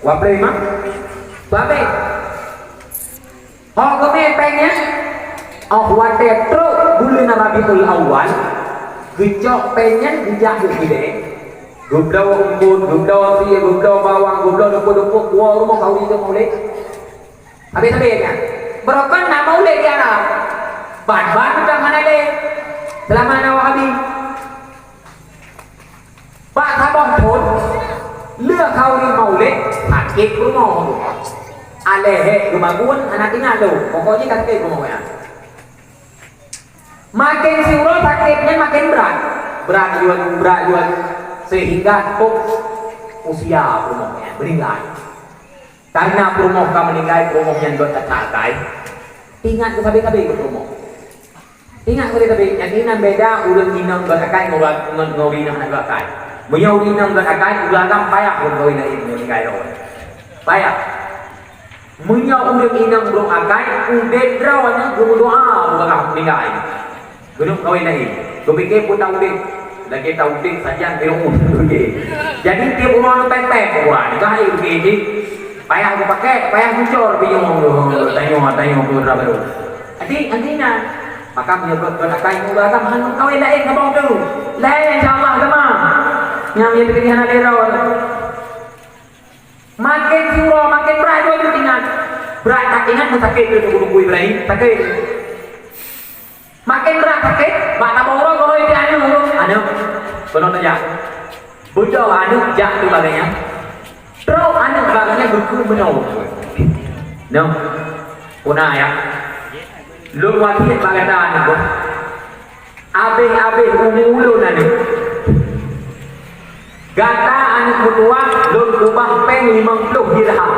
Waploh limong babeh. Ho geumé péng nyan, óh watèe trok buleuen Rabiul Awal, geucok péng nyan geujak beukeudéh. Geubloe unggon, geubloe sie, geubloe bawang, geubloe dupeue-dupeue, kuwoe rumoh khanduri maulid. Habéh-habéh nyan. Barokon na maulid di Arab. Ban-ban utang hana lé. Seulama na Wahabi. Bak saboh thon, lheueh khanduri maulid, sakét peurumoh. Aléh hék geumagun, hana tinggai lom. Pokok jih ka sakét peurumoh nyan. Makin siuroe sakét nyan makin brat. Brat laju, brat laju. Sehingga trok usia peurumoh nyan meuninggai. Karena peurumoh ka meuninggai, peurumoh nyan göt that-that akai. Ingat keu sabe-sabe keu peurumoh. Ingat keu lé, tapi nyang inan beda ureuëng inong gét akai ngon ureuëng, ngon, ngon ureuëng inong hana gét akai. Meunyoe ureuëng inong gét akai, ureuëng agam payah lom kawin laén ngon tinggai droe. Payah. Meunyoe ureuëng inong brok akai, udeb droe nyan geumeudoa bak meuninggai. Keuneuk kawin laén. Geupike peue ta udeb. Lagée ta udeb sajan Firaun. Jadi tieb uroe pèng-pèng uroe nyan ka hai geupike jih. Payah geupakè, payah geucor pinyueng tanyoe, tanyoe keu dara barô. Jadi, artinya, maka meunyoe gét akai muda kan hana kawin laén ngon tu. Laén insya Allah sama. Nyang dia kena hana lero. Makin siuroe, makin brat dua tu ingat. Brat that ingat meusakét tu tunggu-tunggu Ibrahim, sakét. Makin brat sakét, bak tabang uroe geuhôi di aneuk, aneuk. Keunoe tajak. Beudôh aneuk jak tu lagée nyan. Trok aneuk lagée nyan geukheun meunoe. Noh. Puna ya. Lôn wasiet bak gata aneuk boh. Abéh-abéh umu lôn aneuk. Gata aneuk meutuwah lôn ubah péng limong ploh dirham.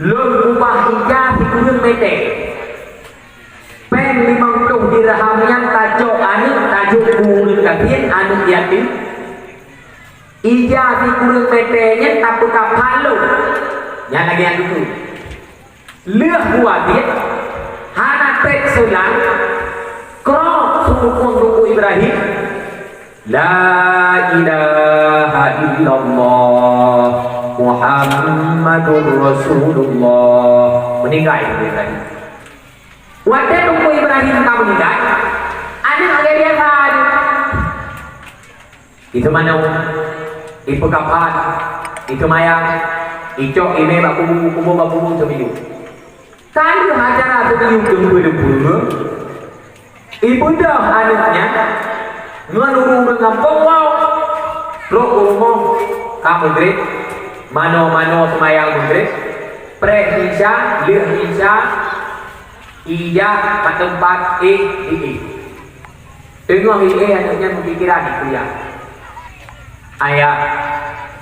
Lôn ubah ija sikureueng mètè. Péng limong ploh dirham nyan tajok aneuk, tajok keu ureueng gasien, aneuk yatim. Ija sikureueng mètè nyan tapeukaphan lôn. Nyan lagée nyang geukheun. Lheueh geuwasiet, hana trép seulang, krok seuumpung Teungku Ibrahim, "La ilaha illallah Muhammadur Rasulullah." Meuninggai Teungku Ibrahim. Watée Teungku Ibrahim ka meuninggai, aneuk lagée biasa jih. Iteumanoe, ipeukaphan, iteumayang, icok imé bak kubu, kubu bak kubu teumiyueb. Ka lheueh acara teumiyueb deumpeue-deumpeue, ibeudôh aneuk nyan ngon ureueng-ureueng gampông woe. Trok u rumoh ka Maghrib, manoe-manoe seumayang Maghrib, preh Isya, lheueh Isya, ijak bak teumpat éh di éh. Teungoh éh aneuk nyan meupikiran di kuliah. "Ayah,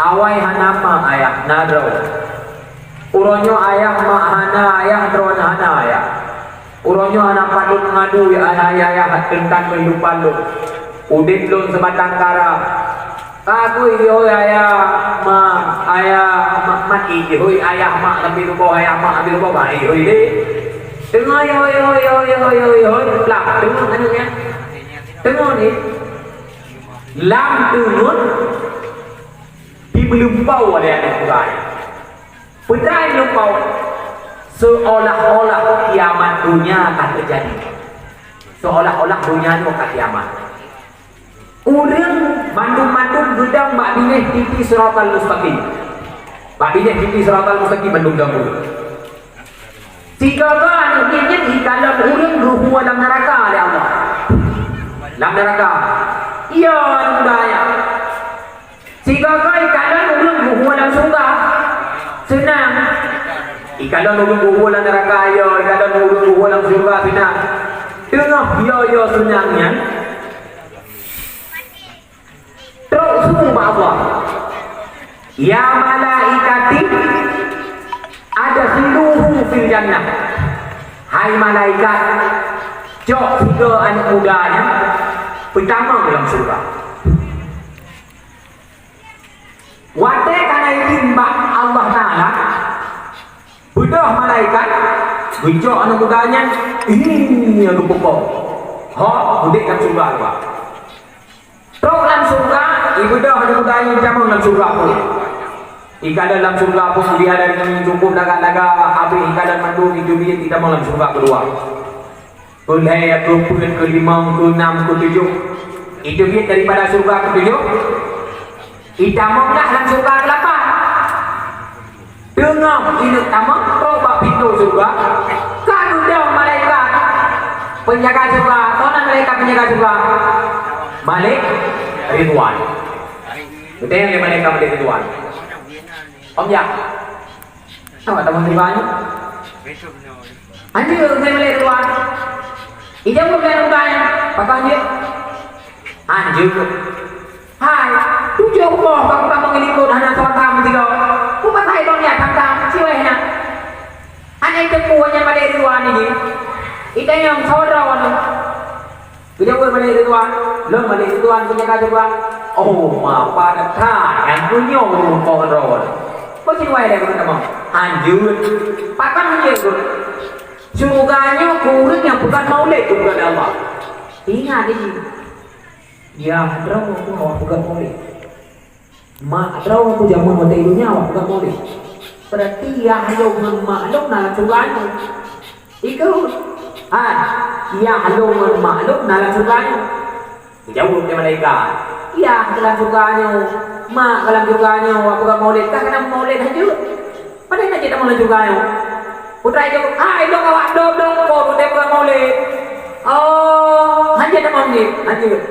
awai hana ma ayah, na droe. Uroe nyoe ayah ma hana ayah, droeneuh hana ayah. Uroe nyoe hana padub meungadu ayah, ayah, ayah teuntang keuhidupan lôn. Udeb lôn sibatang kara. Ka keuh jihôi ayah ma, ayah ma, mati jihôi ayah ma, tapi lukoh ayah ma, tapi lukoh ma jihôi deh." Teungoh jihôi, jihôi, jihôi, plak, teungoh aneuk nyan. Teungoh ni, lam teungeut, dimeuleumpau lé aneuk muda nyan. Peue treuk meuleumpau, seolah-olah kiamat donya ka teujadi. Seolah-olah donya nyoe ka kiamat. Ureueng mandum-mandum geudong bak binéh titi siratal mustaqim. Bak binéh titi siratal mustaqim mandum dong ureueng. Sigoe-goe aneuk miet nyan ikalon ureueng geuhue lam neuraka lé Allah. Lam neuraka. Iya, aneuk muda nyan. Sigoe-goe ikalon ureueng geuhue lam syeuruga. Seunang. Ikalon ureueng geuhue lam neuraka, iya, ikalon ureueng geuhue lam syeuruga, seunang. Teungoh iya-iya seunang nyan, trok su bak Allah, "Ya malaikati, adkhiluhu fil jannah." Hai malaikat, cok sigoe aneuk muda nyan peutamong lam syeuruga. Watée ka na idin bak Allah Taala, beudôh malaikat geucok aneuk muda nyan, ié geupeuko. Ho, udeb lam syeuruga luwa. Trok lam syeuruga, ibeudôh aneuk muda nyan itamong lam syeuruga pun. Ikalon lam syeuruga pun, dia dari cukup lagak-lagak, habéh ikalon mandum, iteubiet itamong lam syeuruga keudua. Keulhée, keupeuet, keulimong, keunam, keutujoh. Iteubiet daripada syeuruga keutujoh, itamong dah lam syeuruga keulapan. Teungoh ineuk tamong trok bak pintoe syeuruga, ka geudong malaikat peunjaga syeuruga. Soe nan malaikat peunjaga syeuruga? Malik Ridwan. Geutanyong lé malaikat Malik Ridwan, "Om jak, awak tamong syeuruga nyoe?" "Anjeuk," kheun Malik Ridwan. Ijaweueb lé syeuruga nyan, "Pakon jeuet?" "Anjeuk." "Hai, tujoh boh ka kutamong likot hana soe tham sigoe. Peue pasai lôn nyan tham-tham, siwéh nyan?" Hana teupeu nyan Malik Ridwan nyan jih. Itanyong saudara wan. Geujaweueb balik Ridwan, lôn balik Ridwan keu jaga syeuruga. Oh, ma pada that nyang geunyoe ureueng po droe. Meusidroe lé ureueng tamong. Hanjeuet. Pakon hanjeuet? Syeuruga nyoe keu ureueng nyang peugah maulid keu Allah. Ingat di sini. Ya, droe tu awak peugah maulid. Mak droe tu jameun watèe donya awak peugah maulid. Berarti yah lôn ngon mak lôn na lam syeuruga nyoe. Ikôt. Ha, yah lôn ngon mak lôn na lam syeuruga nyoe. Geujaweueb lé malaikat, "Yah ka lam syeuruga nyoe, mak ka lam syeuruga nyoe, awak peugah maulid, kah keunan maulid hanjeuet. Padahai na cit tamong lam syeuruga nyoe." Putra jaweueb, "Hai, lôn awak dom-dom ko watèe peugah maulid." "Oh, hanjeuet tamong jih, hanjeuet."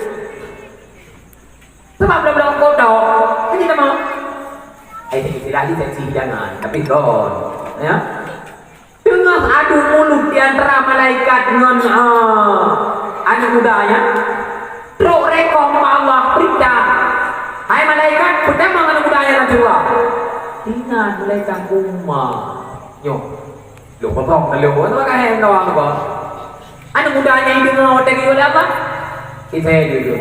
Sabab lom-lom kotok, kan kita mau. Eh, istilah ni seksi jangan, tapi kon. Ya. Teungoh adu mulut di antara malaikat ngon, ah, aneuk muda nyan. Trok rekom bak Allah peurintah. Hai malaikat, peutamong aneuk muda nyan lam syeuruga. Ingat malaikat, "Uma nyoe." Lôn peugah, lôn peugah, ka hèn kawan peugah. Aneuk muda nyan jideungoe watèe geuyue lé Allah. Ipe jih tu?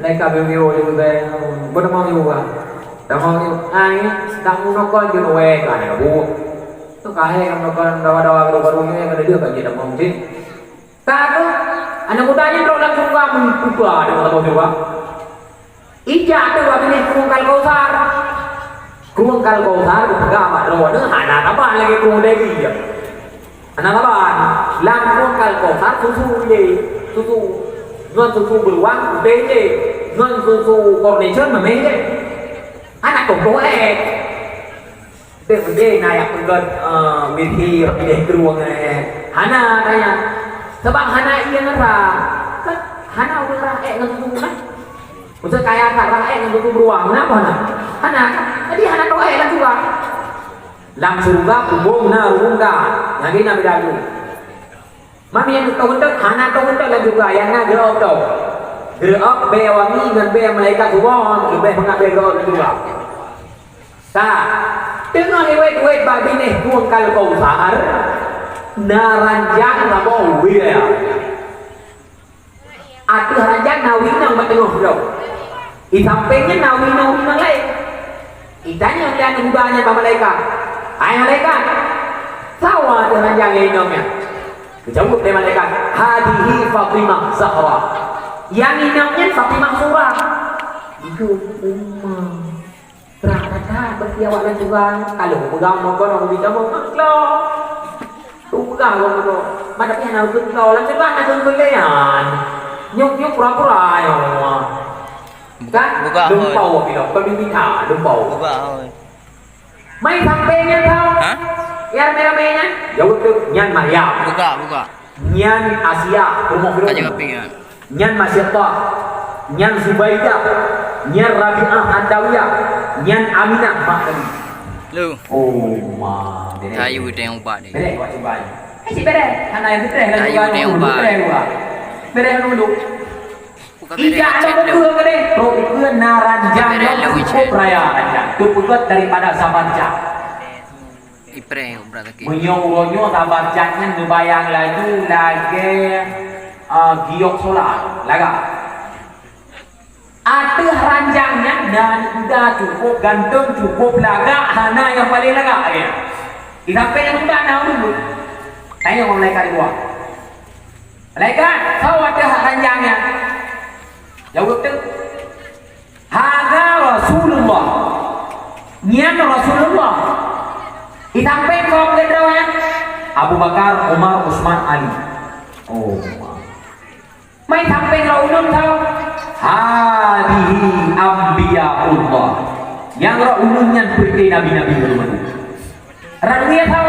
Malaikat geuyue lé ipe, "Beutamong yue, Bang. Tamong yue." Ai, tak meunokon jeuet wèe ka na bu. Tu ka hèn meunokon dawa-dawa baru-baru nyoe ka deuh ka jeuet tamong cit. Ka tu, aneuk muda nyan trok lam syeuruga meutuba deungon Allah syeuruga. Ijak teuh bak binéh Krueng Kal Kausar. Krueng Kal Kausar geupeugah bak droeneuh hana saban lagèe krueng Deli nyan. Hana saban. Lam Krueng Kal Kausar susu ilèe, susu. Ngon susu beuruang ubé ilèe. Ngon susu Carnation mamèh ilèe. Hana toh-toh èk. Deuh meunyoe na nyang peugöt, eh, mirhi, mirhi krueng, eh, hana tanya. Sabab hana ié ngon rhah. Kan hana ureueng rhah èk ngon susu meunan. Maksud kaya that rhah èk ngon susu beuruang, meunan apa hana? Hana, kan? Jadi hana toh èk lam syeuruga. Lam syeuruga kubông na ruweueng that. Nyang di na beda lagèe. Mami nyang teuh-teuh hana teuh-teuh lam syeuruga, nyang na geuh-ôb teuh. Geuh-ôb bèe wangi ngon bèe malaikat subon, leubèh mangat bèe geuh-ôb lam syeuruga. Ka, teungoh iwèt-wèt bak binéh Krueng Kal Kausar, na ranjang saboh wie. Ateueh ranjang na wie inong bak teungoh sidroe. Di sampéng nyan na wie inong, wie inong laén. Itanyong lé aneuk muda nyan bak malaikat, "Hai malaikat, soe ateueh ranjang nyang inong nyan?" Geujaweueb lé malaikat, "Hadhihi Fatimah Zahra." Nyang inong nyan Fatimah Zahra. Itu uma. Rhah that-that bak awak lam syeuruga, ka lheueh peugah meukeurong di kamoe meukeurong. Peugah lom meukeurong. Mata pih hana keukeurong, lam syeuruga hana keukeurong. Nyup-nyup pura-pura nyoe. Buka, kan? Buka, hôi. Lumpau pih lom, kon mita, lumpau. Buka, hôi. Mai sampéng nyan tau. Hah? Nyang ramé-ramé nyan. Jaweueb tu, nyan Maryam. Buka, buka. Nyan Asia, rumoh Firaun. Aja kapi, ya. Nyan Masyatah. Nyan Zubaidah. Nyan Rabi'ah Adawiyah. Nyan Aminah mak Nabi. Lu. Oh, ma. Bereh. Kayu dia yang ubat ni. Bereh, awak cuba. Eh, si bereh. Hana yang bereh. Kayu dia yang ubat. Bereh dulu. Bukan bereh. Ijak ada buku ke deh? Buku na ranjang yang cukup raya ranjang. Tu peugöt daripada Sabarjah. Ipreh, brat sakét. Meunyoe uroe nyoe Sabarjah nyan neubayang laju lagèe, ah, giok solar, lagak. Ateueh ranjang nyan na aneuk muda cukôp ganteng, cukôp lagak, hana nyang paleng lagak lagèe nyan. Di sampéng aneuk muda na ureueng. Tanyong bak malaikat di luwa. "Malaikat, soe ateueh ranjang nyan?" Jaweueb teuk. "Hadza Rasulullah." Nyan Rasulullah. Di sampéng keu droe nyan, Abu Bakar, Umar, Utsman, Ali. Oh. Mai sampéng droe ulôn tau. "Hadhihi anbiyaullah." Nyang droe ulôn nyan peureuté nabi-nabi ulôn. Rot wie tau.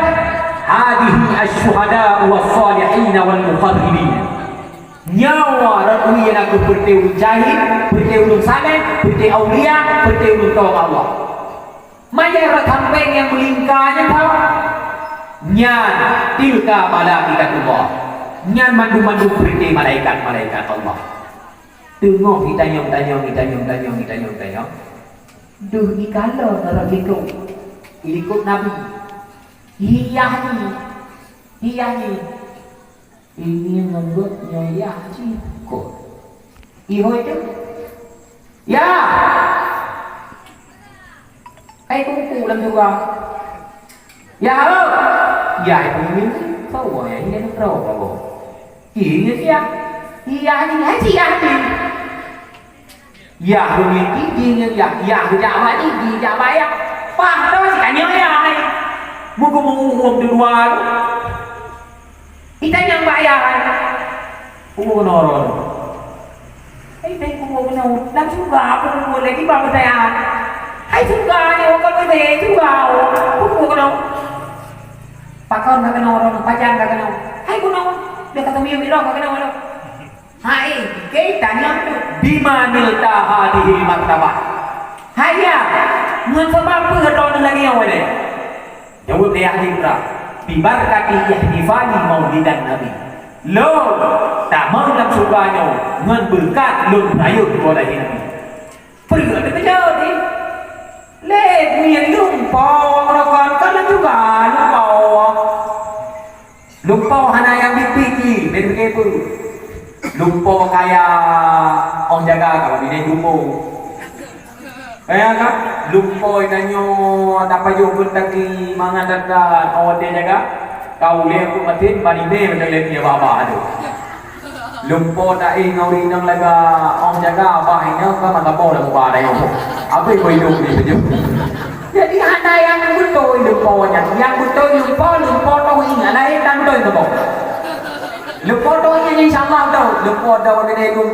"Hadhihi asy-syuhada was-shalihin wal muqarrabin." Nyoe rot wie na kheueh peureuté ureueng syahid, peureuté ureueng saleh, peureuté aulia, peureuté ureueng tông Allah. Maka rot sampéng nyang meulingka nyan tau. Nyan tilka malaikatullah. Nyan mandum-mandum peureuté malaikat-malaikat Allah. Teungoh jitanyong-tanyong, jitanyong-tanyong, jitanyong-tanyong. Deuh ikalon rot likôt. Ilikôt Nabi. Iyah nyan. Iyah nyan. Ini ngon geuh nyoe yah cit kot. Ihôi teuh. Yah! Hai kungku lam syeuruga. Yah, ho! Yah, hai kungku. Kau, yah, ini droe, kau. Ini siah. Yah, ini hai siah, ini. Yah, beungieng jih ngon yah, yah geujak bak jih, jih jak bak yah. Paih droe si tanyoe yah hai. Mugo meuuhuem dua-dua tu. Di tanyoe bak yah hai. Kubu keunoe droe. Hai, hai, kubu keunoe. Lam syeuruga, kubu lé, kiban beuteuan. Hai, syeuruga nyoe, kon beuteuan, syeuruga, oh. Kubu keunoe. Pakon ka keunoe droe, pajan ka keunoe. Hai, keunoe. Dia kata miyueb droe ka keunoe, droe. Hai, kita nyoe tu. Bima nilta hadhil martabah. Hai ya, ngon sabab peue droeneuh lagée nyoe lé? Jaweueb lé Yahya Ibrahim, "Bibarakati ihtifali maulidan Nabi." Lôn tamong lam syeuruga nyoe ngon beureukat lôn peurayeuk uroe lahé Nabi. Peue teukeujot jih? Lé bunoe lumpoe, rokon ka lam syeuruga lumpoe. Lumpoe hana nyang biet-biet jih, bèk pike peue. Lumpoe kaya ong jaga ka bini lumpoe. Kaya ka, lumpoe tanyoe tapajoh pun taki mangat that-that ong watèe jaga. Ka ulèe pun maté bani mè mantong lé nyoe baba tu. Lumpoe taéh ngon ureueng inong lagak ong jaga, bah inong ka mata boh lam muka tanyoe. Abéh boh idong ni beujeuet. Jadi hana nyang beutôi lumpoe nyan. Nyang beutôi lumpoe, lumpoe toh ingat laén dan beutôi lumpoe. Lumpoe toh ingat nyan insya Allah toh. Lumpoe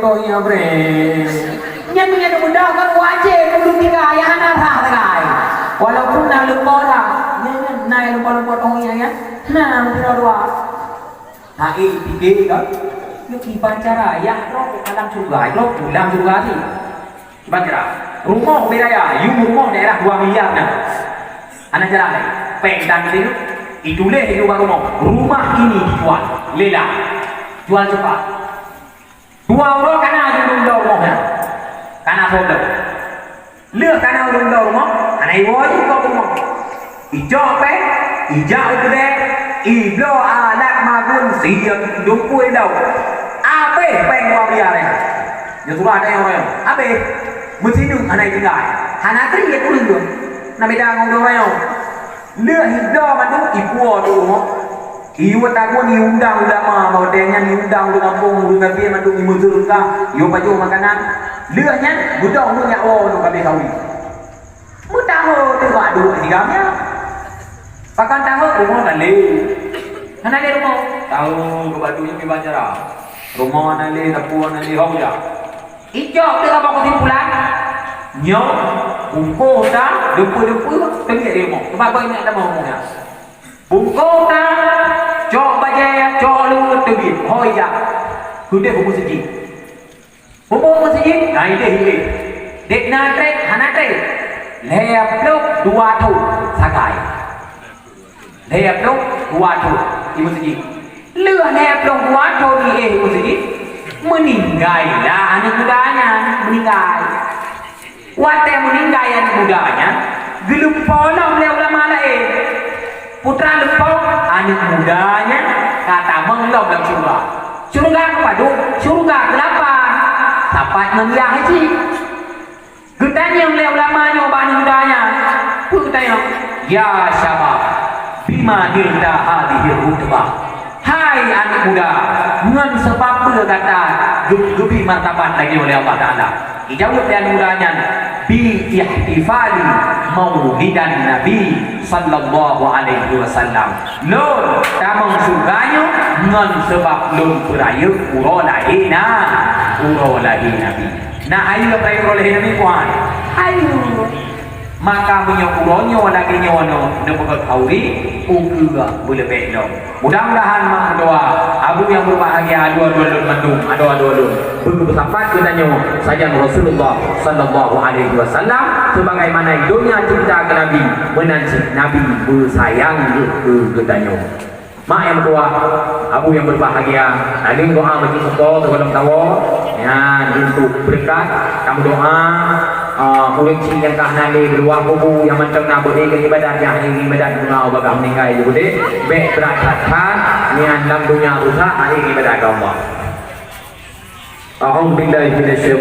toh ingat bre. Nyan meunyo mudah kan wajéb kudu tiga nyang hana rhah sagai. Walaupun na lumpoe dah. Nyan, nyan, na lumpoe-lumpoe toh ingat nyan. Na, meusidroe dua. Hai, pike ka. Nyoe kiban cara, yah droe alam syeuruga, droe pulang syeuruga sih. Kiban cara. Rumoh wilayah, yum rumoh daerah dua miliar nyan. Ana cara laén. Péng dan teuh, ituléh di luwa rumoh. Rumah ini dijual, lelang. Jual cepat. Dua uroe kana jeuet lom rumoh nyan. Kana soe lom. Lheueh kana ureueng lom rumoh, hana iwoe jih keu rumoh. Icok péng, ijak u keudè, ibloe alat magun siat dumpue lom. Abéh péng dua miliar nyan. Nyoe surah ada nyang royong. Abéh. Meusineuk hana itinggai. Hana kriet ureueng tu. Na beda ngon ureueng royong. Lheueh ibloe mandum ipuwoe di rumoh. Iyue tagun iundang ulama, bak watèe nyan iundang ureueng gampông, ureueng gasien mandum imeuseureukah, iyue pajoh makanan. Lheueh nyan beudôh ureueng jak woe lôn ka abéh kawin. Meutaho teuh bak duek sigam nyan. Pakon taho rumoh na lé. Hana lé rumoh. Taho keu bak duek nyoe kiban cara. Rumoh na lé, dapur na lé, ho jak. Icok teuh bak keusimpulan. Nyoe bungkôh ta, deumpeue-deumpeue, teubiet di rumoh. Teuma bak ingat tamong rumoh nyan. Bungkôh ta, cok bajèe, cok luweue teubiet, ho ijak. Keudeh u meuseujid. Muphom meuseujid, na ideh ilée. Dek na trép, hana trép. Lhèe ploh dua thon sagai. Lhèe ploh dua thon di meuseujid. Lheueh lhèe ploh dua thon iéh di meuseujid, meuninggai lah aneuk muda nyan, meuninggai. Watèe meuninggai aneuk muda nyan, geulumpoe lom lé ulama laén. Putra lumpoe, aneuk muda nyan ka tamong lom lam syeuruga. Syeuruga keu padum, syeuruga keu lapan. Sapat ngon yah cit. Geutanyong lé ulama nyoe bak aneuk muda nyan. Peue geutanyong? "Ya syabab, bima nilta hadhihir rutbah?" Hai aneuk muda, ngon sabab peue gata geu-, geubri martabat lagèe nyoe lé Allah Taala? Jijaweueb lé aneuk muda nyan, "Bi ihtifali maulidan Nabi sallallahu alaihi wasallam." Lôn tamong syeuruga nyoe ngon sabab lôn peurayeuk uroe lahé na, uroe lahé Nabi. Na ayeue peurayeuk uroe lahé Nabi, puan? Ayeue. Maka meunyoe uroe nyoe lagèe nyoe nyoe neupeugöt khauri, ukeue beuleubeh lom. Mudah-mudahan mak meudoa, abu nyang beubahgia, adoe-adoe lôn mandum, adoe-adoe lôn, beugeupeusafat geutanyoe sajan Rasulullah sallallahu alaihi wasallam, sebagaimana i donya cinta keu Nabi, meunan cit Nabi beusayang geuh keu geutanyoe. Mak nyang meutuah, abu nyang beubahgia, naleueng doa bagi seupôt sigohlom tawoe, nyan untuk beureukat, tameudoa, Ah, ureueng chik nyang ka hana lé, di luwa kubu nyang mantong na beuhe keu ibadat, nyang akhé ibadat guna ubak ka meuninggai jih udeb, bèk brat that-that, nyan lam dunya rusak, akhé ibadat keu Allah. A'udzubillahi minasyaitonir